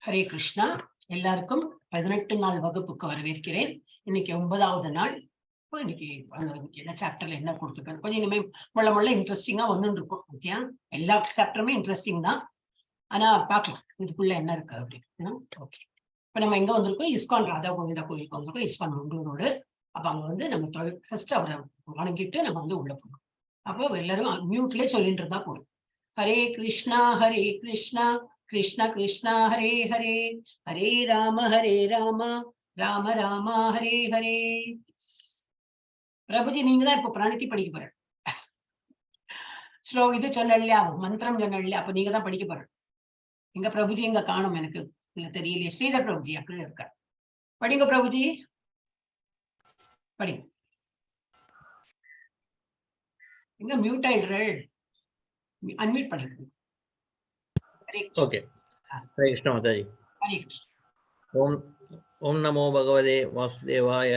ஹரே கிருஷ்ணா. எல்லாருக்கும் 18 நாள் வகுப்புக்கு வரவேற்கிறேன். இன்னைக்கு ஒன்பதாவது நாள். இப்போ இன்னைக்கு அந்த என்ன சாப்டர்ல என்ன கொடுத்துருக்காங்க, கொஞ்சம் இனிமே முள்ள முள்ள இன்ட்ரெஸ்டிங்கா வந்துட்டு இருக்கும். ஓகே, எல்லா சாப்டருமே இன்ட்ரெஸ்டிங் தான். ஆனா பார்க்கலாம் இதுக்குள்ள என்ன இருக்கு அப்படின்னு. ஓகே, இப்ப நம்ம எங்க வந்திருக்கோம்? இஸ்கான் ராதா கோவிந்தா கோயிலுக்கு வந்திருக்கோம். இஸ்கான் மங்களூரோடு. அப்ப அங்க வந்து நம்ம ஃபர்ஸ்ட் அவரை வணங்கிட்டு நம்ம வந்து உள்ள போகணும். அப்போ எல்லாரும் மியூட்லயே சொல்லிட்டு இருந்தா போதும். ஹரே கிருஷ்ணா ஹரே கிருஷ்ணா கிருஷ்ண கிருஷ்ணா ஹரே ஹரே, ஹரே ராம ஹரே ராம ராம ராம ஹரே ஹரே. பிரபுஜி, நீங்க தான் இப்ப பிரணத்தி படிக்க போற. ஸ்லோ இது சொன்ன இல்லையா, மந்திரம் சொன்ன இல்லையா, அப்ப நீங்க தான் படிக்க போற. எங்க பிரபுஜி எங்க காணும் எனக்கு இல்ல தெரியலையே. ஸ்ரீதர் பிரபுஜி அக்கறை இருக்கார், படிங்க பிரபுஜி, படிங்க. எங்க மியூட் ஆயிடுறேன், அன்மியூட் பண்ணுங்க. ஹரே கிருஷ்ணா. ஓகே, ஹரே கிருஷ்ண மாதாஜி. ஹரே கிருஷ்ணா. ஓம் ஓம் நமோ பகவதே வாசுதேவாய,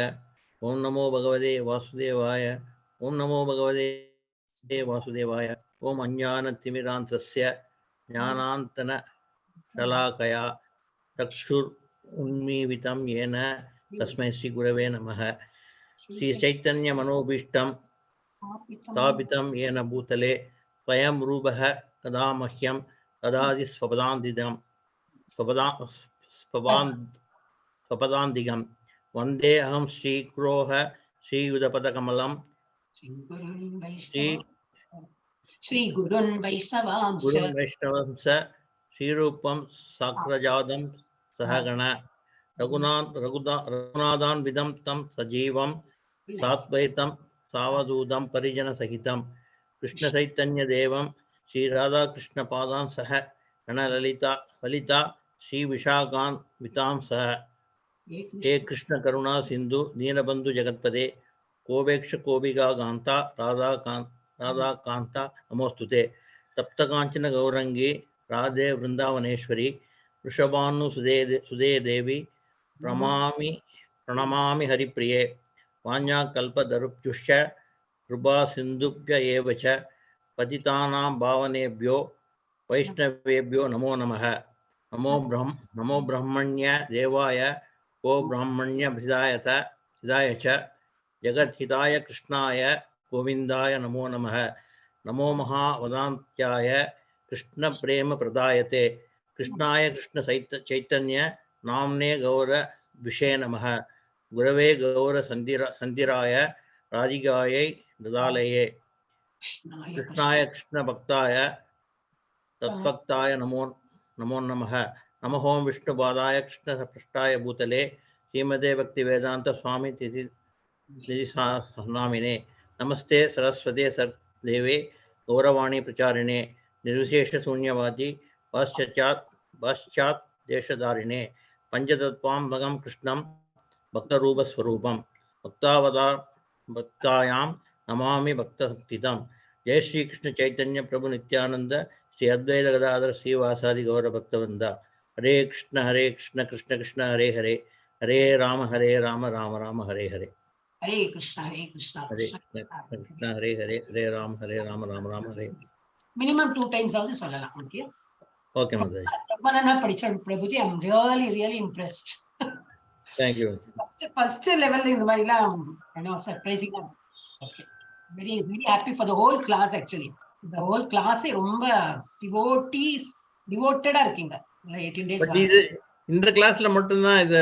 ஓம் நமோ பகவதே வாசுதேவாய, ஓம் நமோ பகவதே வாசுதேவாய. ஓம் அஞ்ஞான திமிராந்தஸ்ய ஞானாந்தன சலாகயா சக்ஷுர் உன்மீவிதம் ஏன தஸ்மை ஸ்ரீ குரவே நமः. ஸ்ரீ சைத்தன்ய மனோபீஷ்டம் ஸ்தாபிதம் ஏன பூதலே ஸ்வயம் ரூபः கதா மஹ்யம் ததாதி ஸ்வபதாந்திதம் ஸ்வபதா ஸ்வபாந் ஸ்வபதாந்திகம். வந்தே அகம் ஸ்ரீ குரோஹ ஸ்ரீயுதபதகமலம் ஸ்ரீ ஸ்ரீ குருன் வைஷ்ணவாம்ச குருன் வைஷ்ணவம்ச ஸ்ரீரூபம் சாக்ரஜாதம் சஹகண ரகுநாத் ரகுதா ரகுநாதான்விதம் தம் சஜீவம் சாத்வைத்தம் சாவதூதம் பரிஜன சகிதம் கிருஷ்ண சைத்தன்ய தேவம் ஸ்ரீ ராதாகிருஷ்ண பாதாம் சஹ கணலலிதா லலிதா ஸ்ரீ விஷாகான் விதாம் சஹ. ஹே கிருஷ்ண கருணா சிந்து தீனபந்து ஜெகத்பதே கோபேக்ஷ கோபிகா காந்தா ராதா காந்த் ராதா காந்தா நமோஸ்துதே. தப்த காஞ்சன கௌரங்கி ராதே விருந்தாவனேஸ்வரி ரிஷபானு சுதே சுதே தேவி பிரமாமி பிரணமாமி ஹரிப்ரியே. வாஞ்ஞா கல்பதருப்யுஷ்ச கிருபா சிந்துப்ய ஏவ ச பதிதானாம் பாவனேப்யோ வைஷ்ணவேப்யோ நமோ நமः. நமோ பிரம் நமோ பிரம்மண்ய தேவாய கோ பிராமண்ய ஹிதாயத ஹிதாய ச ஜகத்ஹிதாய கிருஷ்ணாய கோவிந்தாய நமோ நமः. நமோ மகாவதாந்தியாய கிருஷ்ண பிரேம பிரதாயதே கிருஷ்ணாய கிருஷ்ண சைத்தன்ய நாம்னே கௌர விஷே நமः. குரவே கௌர சந்திராய ராதிகாயை ததாலயே. கிருஷ்ணாய கிருஷ்ண பக்தாய தத்பக்தாய நமோ நமோ நமः. நமஹோம் விஷ்ணுபாதாய கிருஷ்ண பிரஷ்டாய பூதலே ஸ்ரீமதே பக்தி வேதாந்த சுவாமி திதி நாமினே. நமஸ்தே சரஸ்வதே சர் தேவே கௌரவாணி பிரச்சாரிணே நிர்விசேஷ சூன்யவாதி பாశ్చాத் பாశ్చాத் தேசதாரிணே. பஞ்சதத்வாம் பகம் கிருஷ்ணம் பக்தரூபஸ்வரூபம் பக்தாவதா பக்தாயாம் நமாமி பக்தசக்திதம். ஜெய ஸ்ரீ கிருஷ்ண சைத்தன்ய பிரபு நித்யானந்த ஸ்ரீ அத்வைத கதாதர ஸ்ரீவாசாதி கௌர பக்தவந்தா. ஹரே கிருஷ்ண ஹரே கிருஷ்ண கிருஷ்ண கிருஷ்ண ஹரே ஹரே, ஹரே ராம ஹரே ராம ராம ராம ஹரே ஹரே. ஹரே கிருஷ்ணா ஹரே கிருஷ்ணா ஹரே கிருஷ்ணா ஹரே ஹரே, ஹரே ராம ஹரே ராம ராம ராம ஹரே. மினிமம் 2 டைம்ஸ் ஆவது சொல்லலாம். Okay okay Mataji. ரொம்ப நல்லா படிச்சேன் Prabhuji. I am really really impressed. Thank you. First first லெவல்ல இந்த மாதிரி எல்லாம் என்ன சர்ப்ரைசிங்கா. Okay, very very happy for the whole class. Actually இந்த ஹோல் கிளாஸே ரொம்ப டிவோட்டீஸ் டிவோட்டடா இருக்கீங்க. 18 டேஸ். பட் இது இந்த கிளாஸ்ல மட்டும்தான் இத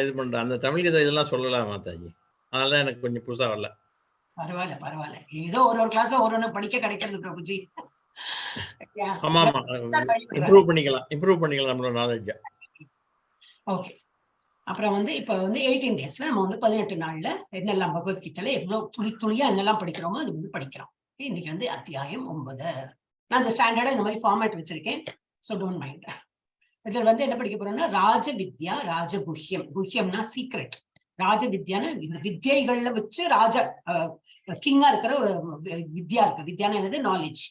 இது பண்றேன். அந்த தமிழ் கதை இதெல்லாம் சொல்லலாம் மாதாஜி. அதனால தான் எனக்கு கொஞ்சம் புதுசா வரல. பரவாயில்ல பரவாயில்ல, ஏதோ ஒரு ஒரு கிளாஸ் ஒரு ஒன்று படிக்க கிடைக்கிறது பிரபுஜி. ஆமா ஆமா, இம்ப்ரூவ் பண்ணிக்கலாம், இம்ப்ரூவ் பண்ணிக்கலாம் நம்மளோட நாலேஜ். ஓகே, அப்புறம் வந்து இப்ப வந்து 18 டேஸ்ல நம்ம வந்து 18 நாள்ல என்னெல்லாம் பகவத்கீதையில எவ்வளவு துளி துளியா என்னெல்லாம் படிக்கிறோமோ அது வந்து படிக்கிறோம். இன்னைக்கு வந்து அத்தியாயம் 9. நான் அந்த ஸ்டாண்டர்டா இந்த மாதிரி ஃபார்மேட் வச்சிருக்கேன், ஸோ don't mind. இதுல வந்து என்ன படிக்க போறோம்னா ராஜ வித்யா ராஜகுஹ்யம். குஹ்யம்னா சீக்ரெட், ராஜ வித்யான்னு இந்த வித்யைகள்ல வச்சு ராஜா கிங்கா இருக்கிற ஒரு வித்யா இருக்கு. வித்யானா என்னது? Knowledge.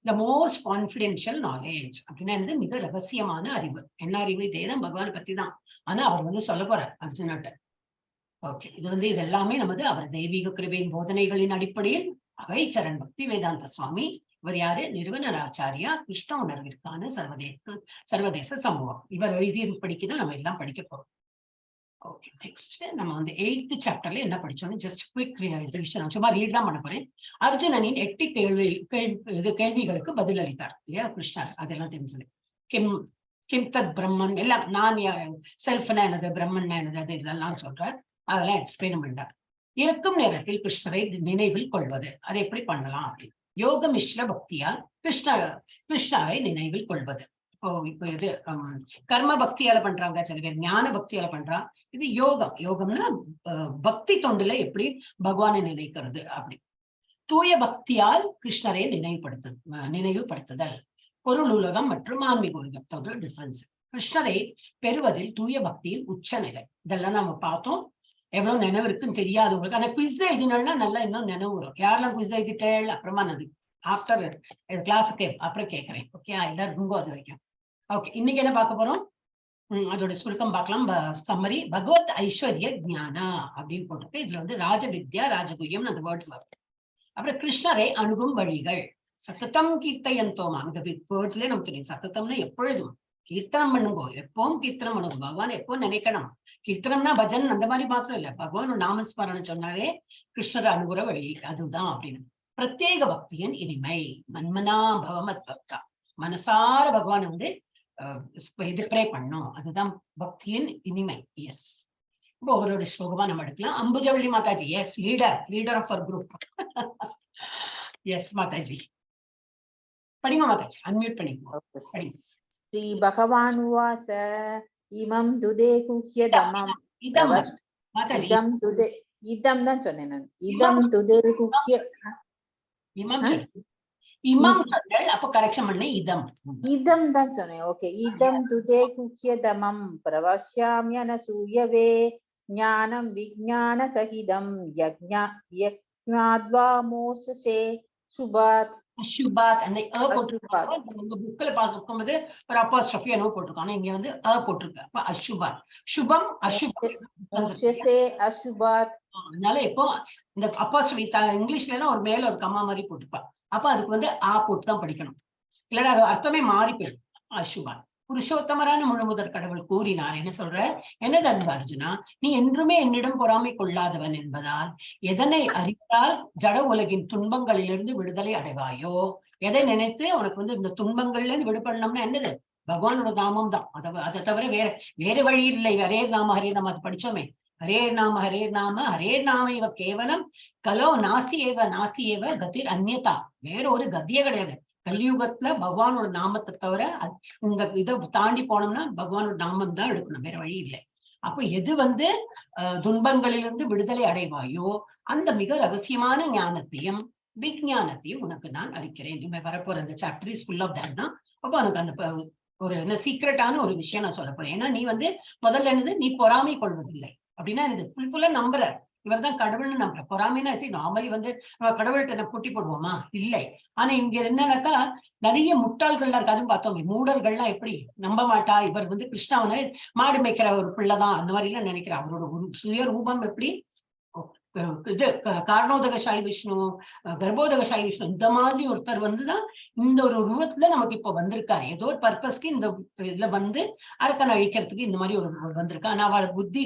The most confidential knowledge அப்படின்னா என்னது? மிக ரகசியமான அறிவு. என்ன அறிவு? இதேதான் பகவானை பத்தி தான். ஆனா அவர் வந்து சொல்ல போறார் அர்ஜுனாட்ட. ஓகே, இது வந்து இது எல்லாமே நமது அவர் தெய்வீக கிருபையின் போதனைகளின் அடிப்படையில் அவை சரண் பக்தி வேதாந்த சுவாமி இவர் யாரு? நிறுவனர் ஆச்சாரியா, கிருஷ்ண உணர்விற்கான சர்வதேச சர்வதேச சமூகம். இவர் எழுதியபடிக்குதான் நம்ம எல்லாம் படிக்க போறோம். ஓகே, நெக்ஸ்ட் நம்ம வந்து எயித்து சாப்டர்ல என்ன படிச்சோம்னு ஜஸ்ட் குவிக் ரிவிஷன், சும்மா ரீட் தான் பண்ண போறேன். அர்ஜுனனின் எட்டு கேள்வி கேள்வி இது கேள்விகளுக்கு பதில் அளித்தார் இல்லையா கிருஷ்ணர்? அதெல்லாம் தெரிஞ்சது. கிம் கிம் தத் பிரம்மன் எல்லாம், நான் செல்ஃப்னா என்னது, பிரம்மன்னா என்னது, அது இதெல்லாம் சொல்றார். அதெல்லாம் எக்ஸ்பிளைன் பண்ணார். இருக்கும் நேரத்தில் கிருஷ்ணரை நினைவில் கொள்வது, அதை எப்படி பண்ணலாம் அப்படின்னு. யோக மிஸ்ர பக்தியால் கிருஷ்ணாவை நினைவில் கொள்வது. இப்போ இப்போ இது கர்ம பக்தியால பண்றாங்க சில பேர், ஞான பக்தியால பண்றாங்க. இது யோகம். யோகம்னா பக்தி தொண்டுல எப்படி பகவானை நினைக்கிறது அப்படி. தூய பக்தியால் கிருஷ்ணரை நினைவுபடுத்துதல். பொருள் உலகம் மற்றும் ஆன்மீக உலகத்தோட டிஃபரன்ஸ். கிருஷ்ணரை பெறுவதில் தூய பக்தியின் உச்சநிலை. இதெல்லாம் நம்ம பார்த்தோம். எவ்வளவு நினைவு இருக்குன்னு தெரியாது உங்களுக்கு. ஆனா குவிஸ் எழுதினால்னா நல்லா இன்னும் நினைவு வரும். யாரெல்லாம் குவிஸ் எழுதிட்டேள்? அப்புறமா நான் ஆஃப்டர் கிளாஸுக்கு அப்புறம் கேட்கறேன். ஓகே, எல்லாரும் அது வரைக்கும். ஓகே, இன்னைக்கு என்ன பார்க்க போறோம்? அதோட சுருக்கம் பார்க்கலாம். சம்மரி, பகவத் ஐஸ்வர்ய ஞானா அப்படின்னு போட்டிருக்கு. இதுல வந்து ராஜவித்யா, ராஜகுயம் அந்த வேர்ட்ஸ் வரும். அப்புறம் கிருஷ்ணரை அணுகும் வழிகள். சத்ததம் கீர்த்தயந்தோமா, அந்த வேர்ட்ஸ்லயே நமக்கு தெரியும். சத்ததம்னா எப்பொழுதும் கீர்த்தனம் பண்ணுங்கோ, எப்பவும் கீர்த்தனம் பண்ணுங்க, பகவான் எப்போ நினைக்கணும். கீர்த்தனம்னா பஜன் அந்த மாதிரி மாத்திரம் இல்ல, பகவான் நாமஸ்மரணம் சொன்னாலே கிருஷ்ணரை அணுகுற வழி அதுதான் அப்படின்னு. பிரத்யேக பக்தியின் இனிமை, மன்மனா பவமத் பக்தா, மனசார பகவான் வந்து இது ப்ரே பண்ணும், அதுதான் பக்தியின் இனிமை. எஸ், இப்போ ஒவ்வொரு ஸ்லோகமா நம்ம எடுக்கலாம். அம்புஜவள்ளி Mataji, yes, leader leader of our group. Yes Mataji, படிங்க மாதாஜி, அன்மியூட் பண்ணிக்கோங்க, படிங்க. ஸ்ரீ பகவான் உவாச இமம் துதே குஹ்யதமம். இதம் மாதாஜி. இதம் துதே, இதம் தான் சொன்னேன் நான். இதம் துதே குஹ்ய இமம் சொல்லு. இமம் சொன்னேள், அப்போ கரெக்ஷன் பண்ண இதம். இதம் தான் சொன்னேன். ஓகே, இதம் துதே குஹ்யதமம் பிரவக்ஷ்யாம்யனசூயவே ஞானம் விஞ்ஞான சகிதம் யஜ்ஞா யஜ்ஞாத்வா மோஷசே சுபாத். அஷுபாத், அந்த அ போட்டிருக்காங்க. உங்க புக்ல பார்க்கும்போது ஒரு அப்பாஸ்ட்ரஃபி என்னவோ போட்டிருக்காங்க. ஆனா இங்க வந்து அ போட்டிருக்கு. அப்ப அஷுபாத், சுபம் அசுபம். மோஷசே அசுபாத். அதனால இப்போ இந்த அப்பாஸ்ட்ரஃபி இங்கிலீஷ்ல எல்லாம் ஒரு மேல ஒரு கம்மா மாதிரி போட்டிருப்பா. அப்ப அதுக்கு வந்து ஆ போட்டு தான் படிக்கணும், இல்லைன்னா அது அர்த்தமே மாறி போயிடும். அசுபாத். புருஷோத்தமரான முழுமுதற் கடவுள் கூறினார். என்ன சொல்ற? எனது அன்பு அர்ஜுனா, நீ என்றுமே என்னிடம் பொறாமை கொள்ளாதவன் என்பதால் எதனை அறிந்தால் ஜட உலகின் துன்பங்களிலிருந்து விடுதலை அடைவாயோ, எதை நினைத்து உனக்கு வந்து இந்த துன்பங்கள்ல இருந்து விடுபடணும்னா என்னது? பகவானோட நாமம் தான். அதை தவிர வேற வேற வழி இல்லை. ஹரே நாம ஹரே நாம, அது படிச்சோமே. ஹரே நாம ஹரே நாம ஹரே நாம இவ கேவலம் கலோ நாசி ஏவ நாசி ஏவ கதிர் அந்யதா. வேற ஒரு கதியே கிடையாது கலியுகத்துல. பகவானோட நாமத்தை தவிர இந்த இதை தாண்டி போனோம்னா பகவானோட நாமம் தான் எடுக்கணும், வேற வழி இல்லை. அப்போ எது வந்து துன்பங்களிலிருந்து விடுதலை அடைவாயோ அந்த மிக ரகசியமான ஞானத்தையும் விஞ்ஞானத்தையும் உனக்கு நான் அளிக்கிறேன். இனிமே வரப்போற அந்த chapter is full of that தான். அப்போ உனக்கு அந்த ஒரு என்ன சீக்ரெட்டான ஒரு விஷயம் நான் சொல்ல போறேன். ஏன்னா நீ வந்து முதல்ல என்னது, நீ பொறாமை கொள்வதில்லை அப்படின்னா என்னது, ஃபுல் ஃபுல்லா நம்புற, இவர்தான் கடவுள்னு நம்புற. பொறாமைன்னா நார்மலி வந்து நம்ம கடவுள்கிட்ட என்ன போட்டி போடுவோமா? இல்லை. ஆனா இங்க என்னன்னாக்கா நிறைய முட்டாள்கள்லாம் இருக்கு. அதுவும் பார்த்தோம், மூடர்கள்லாம் எப்படி நம்ப மாட்டா, இவர் வந்து கிருஷ்ணா வந்து மாடு மேய்க்கிற ஒரு பிள்ளைதான் அந்த மாதிரி எல்லாம் நினைக்கிற. அவரோட சுய ரூபம் எப்படி, இது காரணோதகசாயி விஷ்ணு, கர்ப்போதகசாயி விஷ்ணு, இந்த மாதிரி ஒருத்தர் வந்துதான் இந்த ஒரு ரூபத்துல நமக்கு இப்ப வந்திருக்காரு. ஏதோ ஒரு பர்பஸ்க்கு இந்த இதுல வந்து அரக்கன் அழிக்கிறதுக்கு இந்த மாதிரி ஒரு வந்திருக்கா. ஆனா அவள் புத்தி,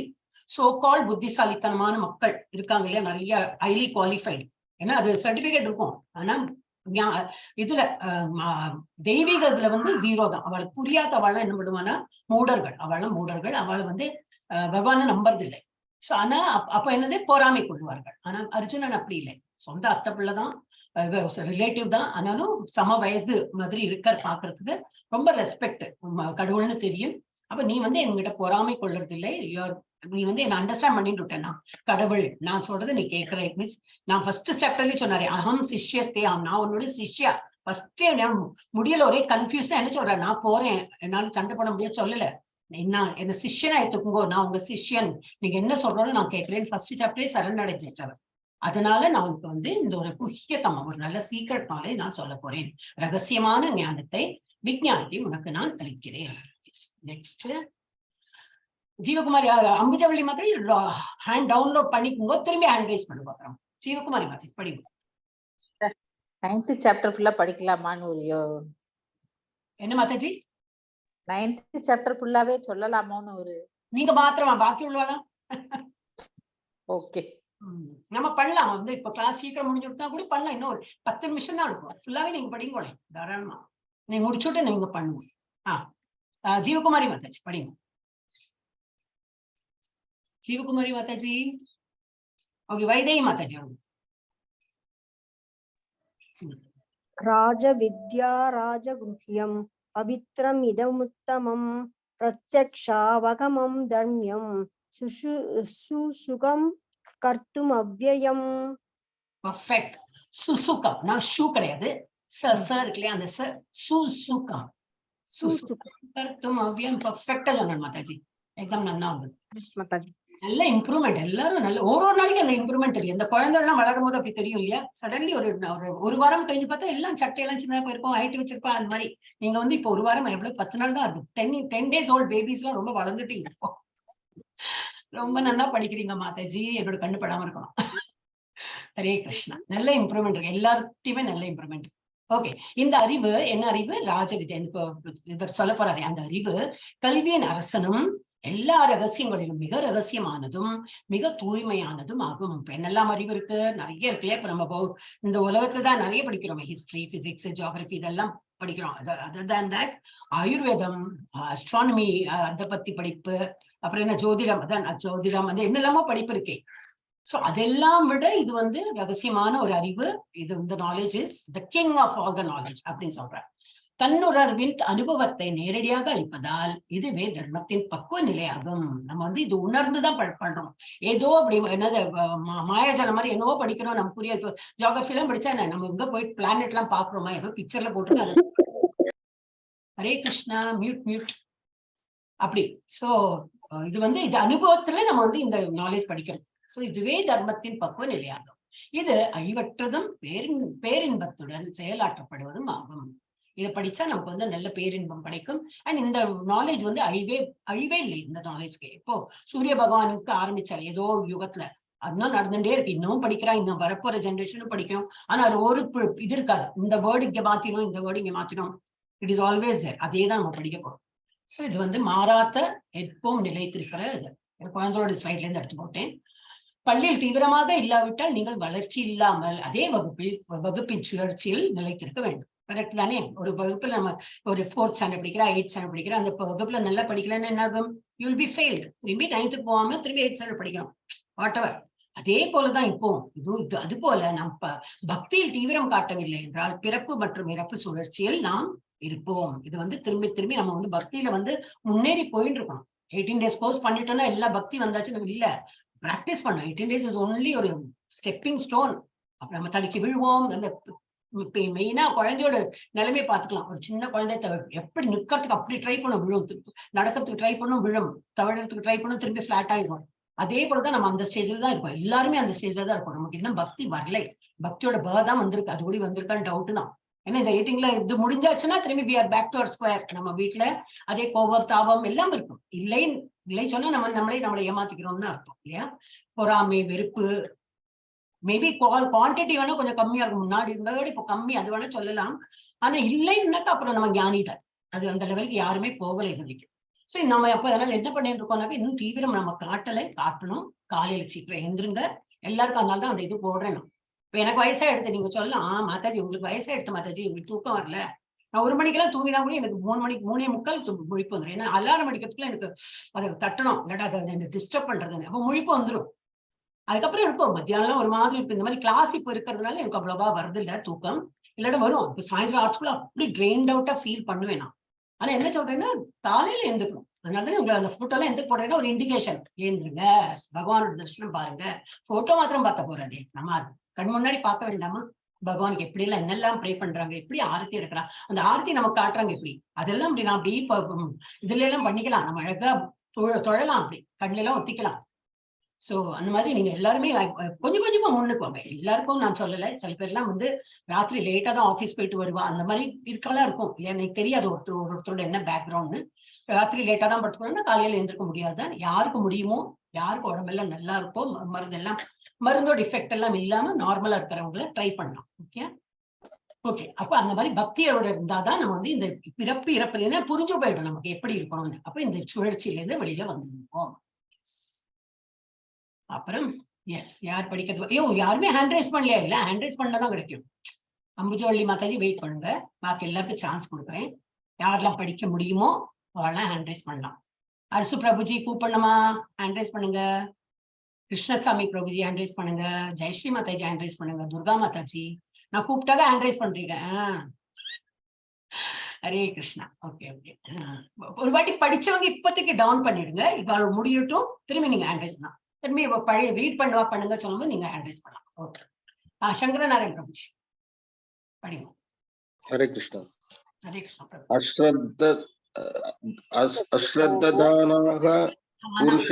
சோ கால் புத்திசாலித்தனமான மக்கள் இருக்காங்க இல்லையா, நிறைய ஹைலி குவாலிஃபைடு, ஏன்னா அது சர்டிபிகேட் இருக்கும். ஆனா இதுல தெய்வீக இதுல வந்து ஜீரோ தான். அவளுக்கு புரியாத அவள் என்ன பண்ணுவானா, மூடர்கள், அவளும் மூடர்கள், அவளை வந்து பகவானை நம்புறது இல்லை. சோ ஆனா அப்ப என்னது, பொறாமை கொள்வார்கள். ஆனா அர்ஜுனன் அப்படி இல்லை. சொந்த அத்தை பிள்ளைதான், ரிலேட்டிவ் தான், ஆனாலும் சம வயது மாதிரி இருக்கார். பாக்குறதுக்கு ரொம்ப ரெஸ்பெக்ட், கடவுள்னு தெரியும். அப்ப நீ வந்து என்கிட்ட பொறாமை கொள்றது இல்லை, நீ வந்து என்ன அண்டர்ஸ்டாண்ட் பண்ணிட்டு விட்டேன், நான் கடவுள், நான் சொல்றதை நீ கேட்கிற. மீன்ஸ் நான் ஃபர்ஸ்ட் சாப்டர்லயே சொன்னாரே, அகம் சிஷ்யஸ்தே, நான் உன்னோட சிஷ்யா. ஃபர்ஸ்ட் முடியல, ஒரே கன்ஃபியூஸா என்ன சொல்றேன், நான் போறேன், என்னால சண்டை போட முடியாது சொல்லல, என்ன என்ன சிஷ்யனா ஏத்துக்குங்கோ, நான் உங்க சிஷ்யன், நீங்க என்ன சொல்றோன்னு நான் கேட்கிறேன். ஃபர்ஸ்ட் சாப்டரே சரணடைஞ்சிச்சு அவர். அதனால நான் உனக்கு வந்து இந்த ஒரு குஹ்யதமம், ஒரு நல்ல சீக்ரெட் நாலேஜ் நான் சொல்ல போறேன். ரகசியமான ஞானத்தை விஞ்ஞானத்தை உனக்கு நான் அளிக்கிறேன். நெக்ஸ்ட் ஜீவகுமாரி அம்புஜவள்ளி மாதிரி ஹேண்ட் டவுன்லோட் பண்ணிக்கோங்க, திரும்பி ஹேண்ட் ரைஸ் பண்ணுங்க. அப்புறம் ஜீவகுமாரி மாதிரி படிங்க. நைன்த் சாப்டர் ஃபுல்லா படிக்கலாமான்னு ஒரு என்ன மாதாஜி? நைன்த் சாப்டர் ஃபுல்லாவே சொல்லலாமோன்னு ஒரு. நீங்க மாத்திரமா, பாக்கி உள்ளவாளா? ஓகே. நம்ம பண்ணலாம். வந்து இப்ப கிளாஸ் சீக்கிரம் முடிஞ்சுட்டா கூட பண்ணலாம். இன்னும் ஒரு 10 நிமிஷம் தான் இருக்கும். ஃபுல்லாவே நீங்க படிங்கோளே, தாராளமா. நீங்க முடிச்சுட்டு நீங்க பண்ணுங்க. ஆ, ஜீவகுமாரி மாதாஜி, படிங்க. ஜீவகுமாரி மாதாஜி. ஓகே, வைதேகி மாதாஜி வாங்க. राजविद्या राजगुह्यं पवित्रम् इदमुत्तमं प्रत्यक्षावगमं धर्म्यं सुषु सुसुखं कर्तुमव्ययम्. பர்ஃபெக்ட். சுசுகம். நான் ஷூ கிடையாது, ச ச இருக்கு இல்லையா, அந்த ச. சுசுகம். சுசுகம். கர்த்தும் அவ்வியம். பர்ஃபெக்டா சொன்னேன் மாதாஜி. எக்தம் நன்னா வந்தது. மாதாஜி. நல்ல இம்ப்ரூவ்மெண்ட். எல்லாரும் நல்ல, ஒரு ஒரு நாளைக்கு அந்த இம்ப்ரூவ்மெண்ட் தெரியும். இந்த குழந்தை எல்லாம் வளரும் போது அப்படி தெரியும் இல்லையா? சடன்லி ஒரு ஒரு ஒரு வாரம் கழிஞ்சு பார்த்தா எல்லாம் சட்டையெல்லாம் சின்னதா போயிருக்கும், ஹைட் வச்சிருப்பா. அந்த மாதிரி நீங்க வந்து இப்போ ஒரு வாரம், எவ்வளவு, 10 நாள் தான் இருக்கும். 10 டேஸ் ஓல்ட் பேபிஸ் எல்லாம் ரொம்ப வளர்ந்துட்டீங்க இப்போ. ரொம்ப நல்லா படிக்கிறீங்க மாதாஜி. என்னோட கண்ணு படாம இருக்கணும். ஹரே கிருஷ்ணா. நல்ல இம்ப்ரூவ்மெண்ட் இருக்கு. எல்லார்ட்டையுமே நல்ல இம்ப்ரூவ்மெண்ட். ஓகே, இந்த அறிவு என்ன அறிவு? ராஜவித்யா. இப்போ இவர் சொல்ல போறாரு, அந்த அறிவு கல்வியின் அரசனும் எல்லா ரகசியங்களிலும் மிக ரகசியமானதும் மிக தூய்மையானதும் ஆகும். இப்ப என்னெல்லாம் அறிவு இருக்கு? நிறைய இருக்கு இல்லையா? இப்ப நம்ம இந்த உலகத்துல தான் நிறைய படிக்கிறோம். ஹிஸ்டரி, பிசிக்ஸ், ஜியாகிரபி இதெல்லாம் படிக்கிறோம். அதர் than that ஆயுர்வேதம், அஸ்ட்ரானமி, அதை பத்தி படிப்பு, அப்புறம் என்ன, ஜோதிடம். அதான் ஜோதிடம் வந்து என்னெல்லாமோ படிப்பு இருக்கே. சோ அதெல்லாம் விட இது வந்து ரகசியமான ஒரு அறிவு. இது இந்த knowledge is the king of all the knowledge அப்படின்னு சொல்றேன். தன்னுணர்வின் அனுபவத்தை நேரடியாக அளிப்பதால் இதுவே தர்மத்தின் பக்குவ நிலையாகும். நம்ம வந்து இது உணர்ந்துதான் பண்றோம். ஏதோ அப்படி என்னது மாயாஜாலம் மாதிரி என்னவோ படிக்கிறோம், நம்ம புரியாது. ஜியாகிரபி எல்லாம் படிச்சா என்ன? நம்ம எங்க போய் பிளானெட் எல்லாம் பாக்குறோமா? ஏதோ பிக்சர்ல போட்டு அது. ஹரே கிருஷ்ணா. மியூட், மியூட் அப்படி. சோ இது வந்து இது அனுபவத்துல நம்ம வந்து இந்த நாலேஜ் படிக்கிறோம். சோ இதுவே தர்மத்தின் பக்குவ நிலையாகும். இது அழிவற்றதும் பேரின்பத்துடன் செயலாற்றப்படுவதும் ஆகும். இதை படிச்சா நமக்கு வந்து நல்ல பேரின்பம் கிடைக்கும். அண்ட் இந்த நாலேஜ் வந்து அழிவே அழிவே இல்லை இந்த நாலேஜ்க்கு. இப்போ சூரிய பகவானுக்கு ஆரம்பிச்சார் ஏதோ யுகத்துல, இன்னும் நடந்துட்டே இருக்கு. இன்னும் படிக்கிறா, இன்னும் வரப்போற ஜெனரேஷனும் படிக்கும். ஆனா அது ஒரு இது இருக்காது. இந்த வேர்டு இங்க மாத்தினோம், இந்த வேர்டு இங்க மாத்தினோம். It is always there. அதே தான் நம்ம படிக்க போறோம். சோ இது வந்து மாறாத, எப்பவும் நிலைத்திருக்கிற இது. என் குழந்தையோட ஸ்லைட்ல இருந்து எடுத்து போட்டேன். பள்ளியில் தீவிரமாக இல்லாவிட்டால் நீங்கள் வளர்ச்சி இல்லாமல் அதே வகுப்பில் வகுப்பின் சுழற்சியில் நிலைத்திருக்க வேண்டும். கரெக்ட் தானே? ஒரு வகுப்புல நம்ம ஒரு ஃபோர்த் ஸ்டாண்டர்ட் படிக்கிறா, எயிட் ஸ்டாண்டர்ட் படிக்கிறா, அந்த வகுப்புல நல்லா படிக்கலன்னு என்ன ஆகும்? You will be failed. திரும்பி நைன்த்துக்கு போகாம திரும்பி எயிட் ஸ்டாண்டர்ட் படிக்கணும், what ever. அதே போலதான் இப்போ இது இது அது போல நம் பக்தியில் தீவிரம் காட்டவில்லை என்றால் பிறப்பு மற்றும் இறப்பு சுழற்சியில் நாம் இருப்போம். இது வந்து திரும்பி திரும்பி நம்ம வந்து பக்தியில வந்து முன்னேறி போயிட்டு இருக்கணும். 18 டேஸ் கோர்ஸ் பண்ணிட்டோம்னா எல்லா பக்தி வந்தாச்சு நம்ம இல்ல. பிராக்டிஸ் பண்ணோம். 18 டேஸ் is only ஒரு ஸ்டெப்பிங் ஸ்டோன். அப்புறம் நம்ம தடுக்கி விழுவோம். அந்த மெயினா குழந்தையோட நிலைமையை பாத்துக்கலாம். ஒரு சின்ன குழந்தை எப்படி நிக்கிறதுக்கு அப்படி ட்ரை பண்ணும், விழும். நடக்கிறதுக்கு ட்ரை பண்ணும், விழும். தவழறதுக்கு ட்ரை பண்ணும், திரும்பி ஃபிளாட் ஆயிடும். அதே போலதான் நம்ம அந்த ஸ்டேஜ்ல தான் இருக்கோம். எல்லாருமே அந்த ஸ்டேஜ்ல தான் இருக்கோம். நமக்கு இன்னும் பக்தி வரலை. பக்தியோட தான் வந்திருக்கு. அது கூட வந்திருக்கான்னு டவுட் தான். ஏன்னா இந்த 18ல இது முடிஞ்சாச்சுன்னா திரும்பி we are back to our square. நம்ம வீட்டுல அதே கோபம், தாபம் எல்லாம் இருக்கும். இல்லை இல்லை சொன்னா நம்ம நம்மளே நம்மளை ஏமாத்திக்கிறோம்னு அர்த்தம் இல்லையா? பொறாமை, வெறுப்பு, மேபி குவான்டிட்டி வேணா கொஞ்சம் கம்மியா இருக்கும். முன்னாடி இருந்ததை விட இப்போ கம்மி, அது வேணா சொல்லலாம். ஆனா இல்லைன்னாக்கா அப்புறம் நம்ம ஞானி தான். அது அந்த லெவலுக்கு யாருமே போகலை இது வரைக்கும். சோ நம்ம அப்ப அதனால என்ன பண்ணிட்டு இருக்கோம்னாக்கா, இன்னும் தீவிரம் நம்ம காட்டலை, காட்டணும். காலையில சீக்கிரம் எழுந்திருங்க எல்லாருக்கும். அதனால தான் அந்த இது போடுறேன் நான். இப்ப எனக்கு வயசா எடுத்து நீங்க சொல்லலாம், "ஆ மாதாஜி, உங்களுக்கு வயசா எடுத்து மாதாஜி, உங்களுக்கு தூக்கம் வரல." நான் 1 மணிக்கெல்லாம் தூங்கினா கூட எனக்கு 3 மணிக்கு, 3:45 முழிப்பு வந்துடும். ஏன்னா அலாரம் அடிக்கிறதுக்குள்ள எனக்கு அதை தட்டணும், இல்லாட்டா அதை என்ன டிஸ்டர்ப் பண்றதுன்னு. அப்ப முழிப்பு வந்துடும். அதுக்கப்புறம் இருக்கும் மத்தியானம் ஒரு மாதிரி. இப்ப இந்த மாதிரி கிளாஸ் இப்ப இருக்கிறதுனால எனக்கு அவ்வளவா வருது இல்ல தூக்கம். இல்லாட்டா வரும். இப்ப சாயந்தரம் ஆட்டுக்குள்ள அப்படி ட்ரெயின்ட் அவுட்டா ஃபீல் பண்ணுவேன் நான். ஆனா என்ன சொல்றேன்னா, காலையில எழுந்துக்கணும். அதனாலதான் உங்களை அந்த போட்டோ எல்லாம் எந்த போட்டேன்னா ஒரு இண்டிகேஷன். ஏந்திருங்க, பகவானோட தரிசனம் பாருங்க. போட்டோ மாத்திரம் பார்த்த போறதே, நம்ம கண் முன்னாடி பார்க்க வேண்டாமா? பகவானுக்கு எப்படி எல்லாம் என்னெல்லாம் ப்ரே பண்றாங்க, எப்படி ஆரத்தி எடுக்கிறாங்க, அந்த ஆரத்தி நமக்கு காட்டுறாங்க எப்படி, அதெல்லாம் அப்படி நான் அப்படி இதுல எல்லாம் பண்ணிக்கலாம். நம்ம அழகா தொழலாம், அப்படி கண்ணுல எல்லாம் ஒத்திக்கலாம். சோ அந்த மாதிரி நீங்க எல்லாருமே கொஞ்சம் கொஞ்சமா முன்னுக்கு வாங்க. எல்லாருக்கும் நான் சொல்லல. சில பேர்லாம் வந்து ராத்திரி லேட்டா தான் ஆபீஸ் போயிட்டு வருவா. அந்த மாதிரி இருக்கலாம் இருக்கும். எனக்கு தெரியாது ஒருத்தர் ஒரு ஒருத்தரோட என்ன பேக்ரவுண்ட்னு. ராத்திரி லேட்டா தான் படுத்துக்கணும்னா காலையில எழுந்திருக்க முடியாது. யாருக்கு முடியுமோ, யாருக்கு உடம்பெல்லாம் நல்லா இருக்கோ, மருந்தெல்லாம் மருந்தோட எஃபெக்ட் எல்லாம் இல்லாம நார்மலா இருக்கிறவங்கள ட்ரை பண்ணலாம். ஓகே. ஓகே, அப்ப அந்த மாதிரி பக்தியோட இருந்தாதான் நம்ம வந்து இந்த பிறப்பு இறப்பு என்ன புரிஞ்சு போயிடும் நமக்கு எப்படி இருக்கணும்னு. அப்ப இந்த சுழற்சியில இருந்து வெளியில வந்துடுவோம். அப்புறம் எஸ், யார் படிக்கிறது? ஐயோ, யாருமே ஹேண்ட் ரைஸ் பண்ணலையா? இல்ல, ஹேண்ட் ரைஸ் பண்ணாதான் கிடைக்கும். அம்புஜவள்ளி மாதாஜி வெயிட் பண்ணுங்க, பாக்கி எல்லாருக்கும் சான்ஸ் கொடுக்குறேன். யாரெல்லாம் படிக்க முடியுமோ அவெல்லாம் ஹேண்ட் ரைஸ் பண்ணலாம். அரசு பிரபுஜி கூப்பிடணுமா? ஹேண்ட் ரைஸ் பண்ணுங்க. கிருஷ்ணசாமி பிரபுஜி ஹேண்ட் ரைஸ் பண்ணுங்க. ஜெயஸ்ரீ மாதாஜி ஹேண்ட் ரைஸ் பண்ணுங்க. துர்கா மாதாஜி, நான் கூப்பிட்டாதான் ஹேண்ட் ரைஸ் பண்றீங்க. ஹரே கிருஷ்ணா. ஓகே ஓகே, ஒரு வாட்டி படிச்சவங்க இப்போதைக்கு டவுன் பண்ணிடுங்க. இப்ப முடியட்டும், திரும்பி நீங்க ஹேண்ட் ரைஸ் பண்ணலாம். திரும்பி இப்ப பழைய ரீட் பண்ணுவா பண்ணுங்க சொல்லும்போது நீங்க ஹேண்ட் ரைஸ் பண்ணலாம். ஓகே, சங்கரநாராயண் பிரபுஜி படிங்க. ஹரே கிருஷ்ணா. ஹரே கிருஷ்ணா பிரபு. अश्रद्दधानाः पुरुष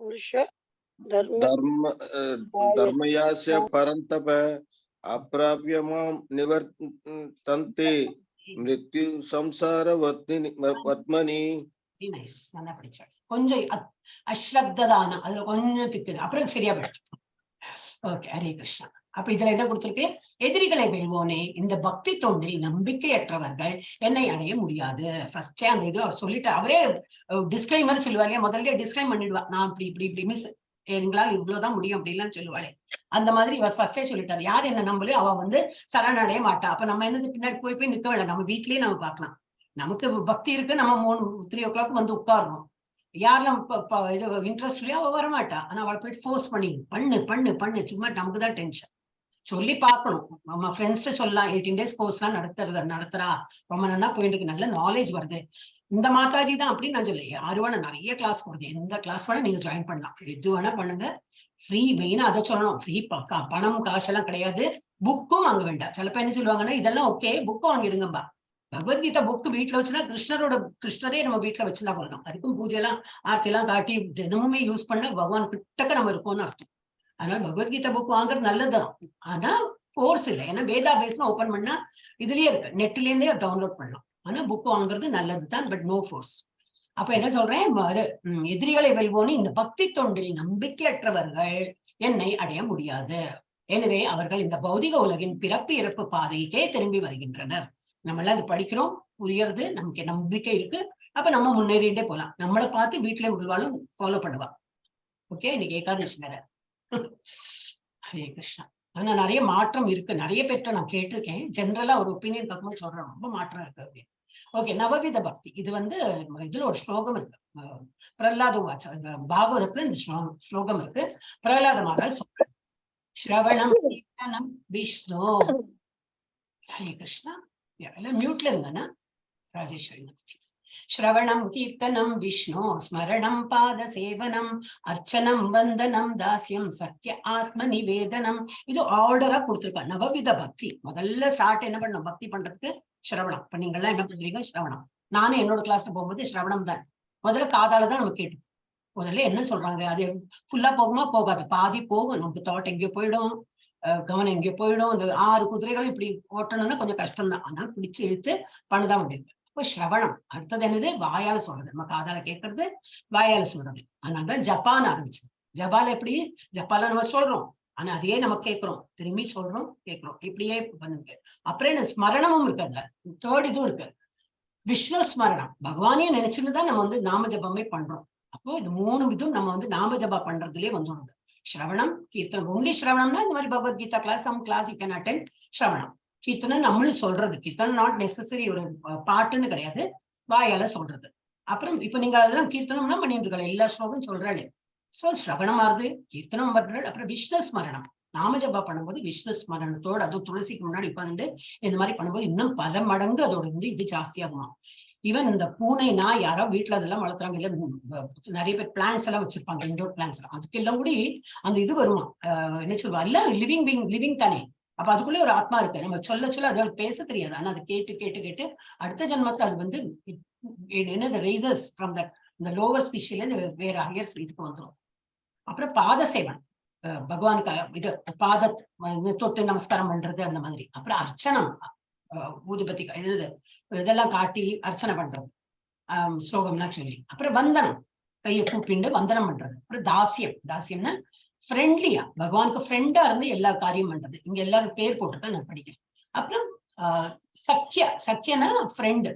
पुरुष धर्म धर्म धर्मयास्य परन्तप अप्राप्य मां निवर्तन्ते मृत्यु संसार वर्त्मनि वर्त्मनि. நைஸ், நல்லா படிச்சாரு. கொஞ்சம் அஸ்ரத்ததான அதுல கொஞ்சம் திக்குது, அப்புறம் சரியா போயிடுச்சு. ஓகே, ஹரே கிருஷ்ணா. அப்ப இதுல என்ன கொடுத்திருக்கு? எதிரிகளை வெல்வோனே, இந்த பக்தி தொண்டில் நம்பிக்கையற்றவர்கள் என்னை அடைய முடியாது. ஃபர்ஸ்டே அந்த இது அவர் சொல்லிட்டு அவரே டிஸ்கிளைமர் சொல்லுவாங்க. முதல்ல டிஸ்கிளைம் பண்ணிடுவா, நான் இப்படி இப்படி இப்படி மிஸ், எங்களால் இவ்வளவுதான் முடியும் அப்படின்லாம் சொல்லுவாளே. அந்த மாதிரி இவர் ஃபர்ஸ்டே சொல்லிட்டாரு, யார் என்ன நம்பலையோ அவ வந்து சரணடைய மாட்டா. அப்ப நம்ம என்னது பின்னாடி போய் போய் நிக்க வேண்டாம், நம்ம வீட்லயே நம்ம பார்க்கலாம். நமக்கு பக்தி இருக்கு, நம்ம 3 ஓ கிளாக் வந்து உட்காரணும். யாரெல்லாம் இது இன்ட்ரெஸ்ட் இல்லையோ அவ வரமாட்டா. ஆனா அவளை போயிட்டு ஃபோர்ஸ் பண்ணி பண்ணு பண்ணு பண்ணு, சும்மா நமக்கு தான் டென்ஷன். சொல்லி பார்க்கணும், நம்ம ஃப்ரெண்ட்ஸ் சொல்லலாம், 18 டேஸ் கோர்ஸ் எல்லாம் நடத்துறது நடத்துறா, ரொம்ப நல்லா போயிட்டு இருக்கு, நல்ல நாலேஜ் வருது. இந்த மாதாஜி தான் அப்படின்னு நான் சொல்ல, யாரு வேணா நிறைய கிளாஸ் போடுது, எந்த கிளாஸ் வேணா நீங்க ஜாயின் பண்ணலாம், எது வேணா பண்ணுங்க. ஃப்ரீ, மெயினா அதை சொல்லணும், ஃப்ரீ. பணம் காசெல்லாம் கிடையாது, புக்கும் வாங்க வேண்டாம். சில பேர் என்ன சொல்லுவாங்கன்னா, இதெல்லாம் ஓகே, புக்கும் வாங்கிடுங்கம்பா. பகவத்கீதா புக்கு வீட்டுல வச்சுன்னா கிருஷ்ணரோட கிருஷ்ணரே நம்ம வீட்டுல வச்சுருந்தா போதும். அதுக்கும் பூஜை எல்லாம் ஆர்த்தி எல்லாம் காட்டி தினமுமே யூஸ் பண்ண பகவான் கிட்டக்க நம்ம இருக்கோம்னு அர்த்தம். அதனால பகவத்கீதா புக் வாங்குறது நல்லதுதான், ஆனா ஃபோர்ஸ் இல்லை. ஏன்னா வேதா பேஸ்னு ஓபன் பண்ணா இதுலயே இருக்கு, நெட்ல இருந்தே டவுன்லோட் பண்ணலாம். ஆனா புக் வாங்குறது நல்லதுதான், பட் நோ ஃபோர்ஸ். அப்ப என்ன சொல்றேன், எதிரிகளை வெல்வோன்னு இந்த பக்தி தொண்டில் நம்பிக்கையற்றவர்கள் என்னை அடைய முடியாது. எனவே அவர்கள் இந்த பௌதிக உலகின் பிறப்பு இறப்பு பாதைக்கே திரும்பி வருகின்றனர். நம்ம எல்லாம் இது படிக்கிறோம், புரியறது, நமக்கு நம்பிக்கை இருக்கு, அப்ப நம்ம முன்னேறிட்டே போலாம். நம்மளை பார்த்து வீட்டுல உள்ளவாளும் ஃபாலோ பண்ணுவா. ஓகே, இன்னைக்கு ஏகாதசி வேற. ஹரே கிருஷ்ணா. ஆனா நிறைய மாற்றம் இருக்கு, நிறைய பேர்ட்ட நான் கேட்டிருக்கேன். ஜென்ரலா ஒரு ஒப்பீனியன் பார்க்கும்போது சொல்றேன், ரொம்ப மாற்றம் இருக்கு அப்படின்னு. ஓகே, நவவித பக்தி. இது வந்து இதுல ஒரு ஸ்லோகம் இருக்கு, பிரகலாத உவாச்ச, இந்த பாகவதத்துல இந்த ஸ்லோகம் ஸ்லோகம் இருக்கு. பிரகலாத மகாராஜ் சொல்றாரு, ஸ்ரவணம் கீர்த்தனம் விஷ்ணு. ஹரே கிருஷ்ணா. எல்லாம் மியூட்ல இருந்தானா ராஜேஸ்வரி மாதாஜி. ஸ்ரவணம் கீர்த்தனம் விஷ்ணு ஸ்மரணம் பாத சேவனம் அர்ச்சனம் வந்தனம் தாஸ்யம் சக்ய ஆத்ம நிவேதனம். இது ஆர்டரா கொடுத்திருக்கா நவவித பக்தி. முதல்ல ஸ்டார்ட் என்ன பண்ணணும் பக்தி பண்றதுக்கு? ஸ்ரவணம். இப்ப நீங்க எல்லாம் என்ன பண்றீங்க? ஸ்ரவணம். நானும் என்னோட கிளாஸ்ல போகும்போது ஸ்ரவணம் தான் முதல்ல. காதால தான் நம்ம கேட்டு முதல்ல என்ன சொல்றாங்க, அது ஃபுல்லா போகுமா? போகாது, பாதி போகும். நமக்கு தாட் எங்கேயோ போயிடும், கவனம் எங்கேயோ போயிடும். இந்த ஆறு குதிரைகளும் இப்படி ஓட்டணும்னா கொஞ்சம் கஷ்டம்தான். அதனால பிடிச்சு இழுத்து பண்ணதான் முடியும். இப்போ ஸ்ரவணம். அடுத்தது என்னது? வாயால சொல்றது. நம்ம காதால கேட்கறது, வாயால சொல்றது. அதனாலதான் ஜப்பான் ஆரம்பிச்சது. ஜபால எப்படி? ஜப்பால நம்ம சொல்றோம், ஆனா அதையே நம்ம கேட்கிறோம், திரும்பி சொல்றோம், கேட்கிறோம், இப்படியே வந்து. அப்புறம் என்ன? ஸ்மரணமும் இருக்கு அதுல. தேர்ட் இதுவும் இருக்கு, விஷ்ணு ஸ்மரணம். பகவானையும் நினைச்சுன்னு தான் நம்ம வந்து நாம ஜபமே பண்றோம். அப்போ இது மூணு இதுவும் நம்ம வந்து நாம ஜபா பண்றதுலயே வந்துடுது. ஸ்ரவணம், கீர்த்தனம். ஒன்லி ஸ்ரவணம்னா இந்த மாதிரி Bhagavad Gita class, some class you can attend. ஸ்ரவணம், கீர்த்தனம் நம்மளும் சொல்றது. கீர்த்தனம் not necessary ஒரு பாட்டுன்னு கிடையாது, வாயால சொல்றது. அப்புறம் இப்ப நீங்க அதெல்லாம் கீர்த்தனம் தான் பண்ணிட்டு இருக்காங்க, எல்லா ஸ்லோகம் சொல்றாளே. சோ ஸ்ரவணம் ஆறுது, கீர்த்தனம் வர்றது, அப்புறம் விஷ்ணு ஸ்மரணம். நாம ஜபா பண்ணும்போது விஷ்ணு ஸ்மரணத்தோட, அதுவும் துளசிக்கு முன்னாடி உட்காந்துட்டு இந்த மாதிரி பண்ணும்போது இன்னும் பல மடங்கு அதோட வந்து இது ஜாஸ்தியாகுமா. ஈவன் இந்த பூனை, நாய் யாரோ வீட்டுல அதெல்லாம் வளர்த்துறாங்க இல்ல, நிறைய பேர் பிளான்ட்ஸ் எல்லாம் வச்சிருப்பாங்க, இன்டோர் பிளான்ட்ஸ் எல்லாம், அதுக்கெல்லாம் கூட அந்த இது வருமா, என்ன சொல்லுவா, எல்லாம் லிவிங் பீங், லிவிங் தானே. அப்ப அதுக்குள்ளே ஒரு ஆத்மா இருக்கு. நம்ம சொல்ல சொல்ல அது பேச தெரியாது, ஆனா அது கேட்டு கேட்டு கேட்டு அடுத்த ஜென்மத்துல அது வந்து என்னது ரைசஸ் ஃப்ரம் that, இந்த லோவர் ஸ்பீஷில வேற ஹையர் இதுக்கு வந்துடும். அப்புறம் பாத சேவன், பகவானுக்கு இது பாத தொட்டு நமஸ்காரம் பண்றது அந்த மாதிரி. அப்புறம் அர்ச்சனம், ஊதுபத்தி இது இதெல்லாம் காட்டி அர்ச்சனை பண்றது, ஸ்லோகம்லாம் சொல்லி. அப்புறம் வந்தனம், கையை கூப்பிண்டு வந்தனம் பண்றது. அப்புறம் தாசியம். தாசியம்னா ஃப்ரெண்ட்லியா பகவானுக்கு ஃப்ரெண்டா இருந்து எல்லா காரியம் பண்றது. இங்க எல்லாரும் பேர் போட்டுருக்கேன், நான் படிக்கிறேன். அப்புறம் சக்கிய, சக்கியனா ஃப்ரெண்டு.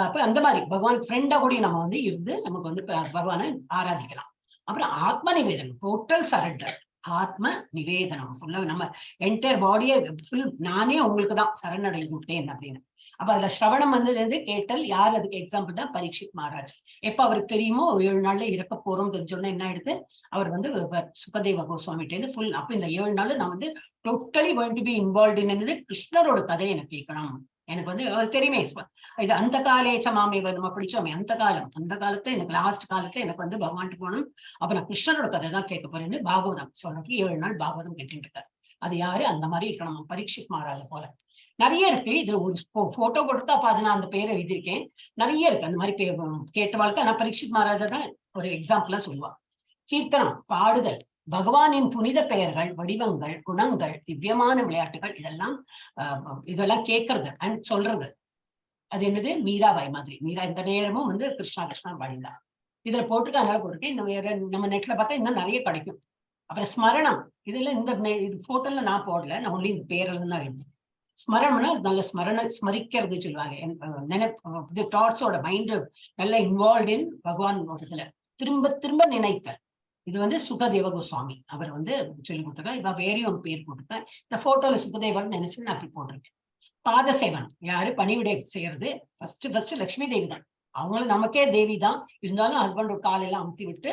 அப்ப அந்த மாதிரி பகவான் ஃப்ரெண்டா கூட நம்ம வந்து இருந்து நமக்கு வந்து பகவானை ஆராதிக்கலாம். அப்புறம் ஆத்ம நிவேதனம், டோட்டல் சரண்டர். ஆத்ம நிவேதனம் ஃபுல்லா நம்ம என்டையர் பாடியே ஃபுல் நானே உங்களுக்கு தான் சரணடைந்து விட்டேன் அப்படின்னு. அப்ப அதுல ஸ்ரவணம் வந்து கேட்டல். யார் அதுக்கு எக்ஸாம்பிள் தான் பரீட்சித் மகாராஜ். எப்ப அவருக்கு தெரியுமோ 7 நாள்ல இறக்க போறோம் தெரிஞ்சோன்னா என்ன ஆயிடுது, அவர் வந்து சுகதேவ கோஸ்வாமிட்டேந்து ஃபுல். அப்ப இந்த 7 நாள் நான் வந்து totally going to be involve in என்னது கிருஷ்ணரோட கதையை எனக்கு கேட்கணும். எனக்கு வந்து அவர் தெரியுமே, இது அந்த காலே சமாமே நம்ம படிச்சோமே, அந்த காலம், அந்த காலத்தை எனக்கு லாஸ்ட் காலத்துல எனக்கு வந்து பகவான்ட்டு போகணும். அப்ப நான் கிருஷ்ணரோட கதை தான் கேட்க போறேன்னு பாகவதம் சொல்றதுக்கு 7 நாள் பாகவதம் கேட்டுட்டு இருக்காரு. அது யாரு அந்த மாதிரி இருக்கணும், பரீட்சித் மகாராஜா போல. நிறைய இருக்கு. இதுல ஒரு போட்டோ கொடுத்தா அப்ப அது நான் அந்த பேரை எழுதியிருக்கேன். நிறைய இருக்கு அந்த மாதிரி கேட்ட வாழ்க்கை. ஆனா பரீட்சித் மகாராஜா தான் ஒரு எக்ஸாம்பிளா சொல்லுவா. கீர்த்தனம் பாடுதல், பகவானின் புனித பெயர்கள், வடிவங்கள், குணங்கள், திவ்யமான விளையாட்டுகள், இதெல்லாம் இதெல்லாம் கேட்கறது அண்ட் சொல்றது. அது என்னது மீராபாய் மாதிரி. மீரா இந்த நேரமும் வந்து கிருஷ்ணா கிருஷ்ணா பாடிந்தா. இதுல போட்டிருக்க, அதனால போட்டிருக்கேன். இன்னும் வேற நம்ம நெட்ல பார்த்தா இன்னும் நிறைய கிடைக்கும். அப்புறம் ஸ்மரணம், இதுல இந்த இது போட்டோல நான் போடல, நான் ஒன்லி இந்த பேரில் தான் இருந்தேன். ஸ்மரணம்னா அது நல்ல ஸ்மரண, ஸ்மரிக்கிறது சொல்லுவாங்க. இது தாட்ஸோட மைண்டு நல்லா இன்வால்வ் இன் பகவான் இதுல திரும்ப திரும்ப நினைத்தல். இது வந்து சுகதேவ கோஸ்வாமி அவர் வந்து சொல்லி கொடுத்துருக்காரு. இப்ப வேறையும் ஒரு பேர் போட்டிருக்கேன். இந்த போட்டோல சுகதேவன் நினைச்சு நான் அப்படி போட்டிருக்கேன். பாத சேவனம், யாரு பணிவிடை செய்யறது, ஃபர்ஸ்ட் ஃபர்ஸ்ட் லட்சுமி தேவி தான். அவங்களும் நமக்கே தேவி தான், இருந்தாலும் ஹஸ்பண்டோட காலெல்லாம் அமுத்தி விட்டு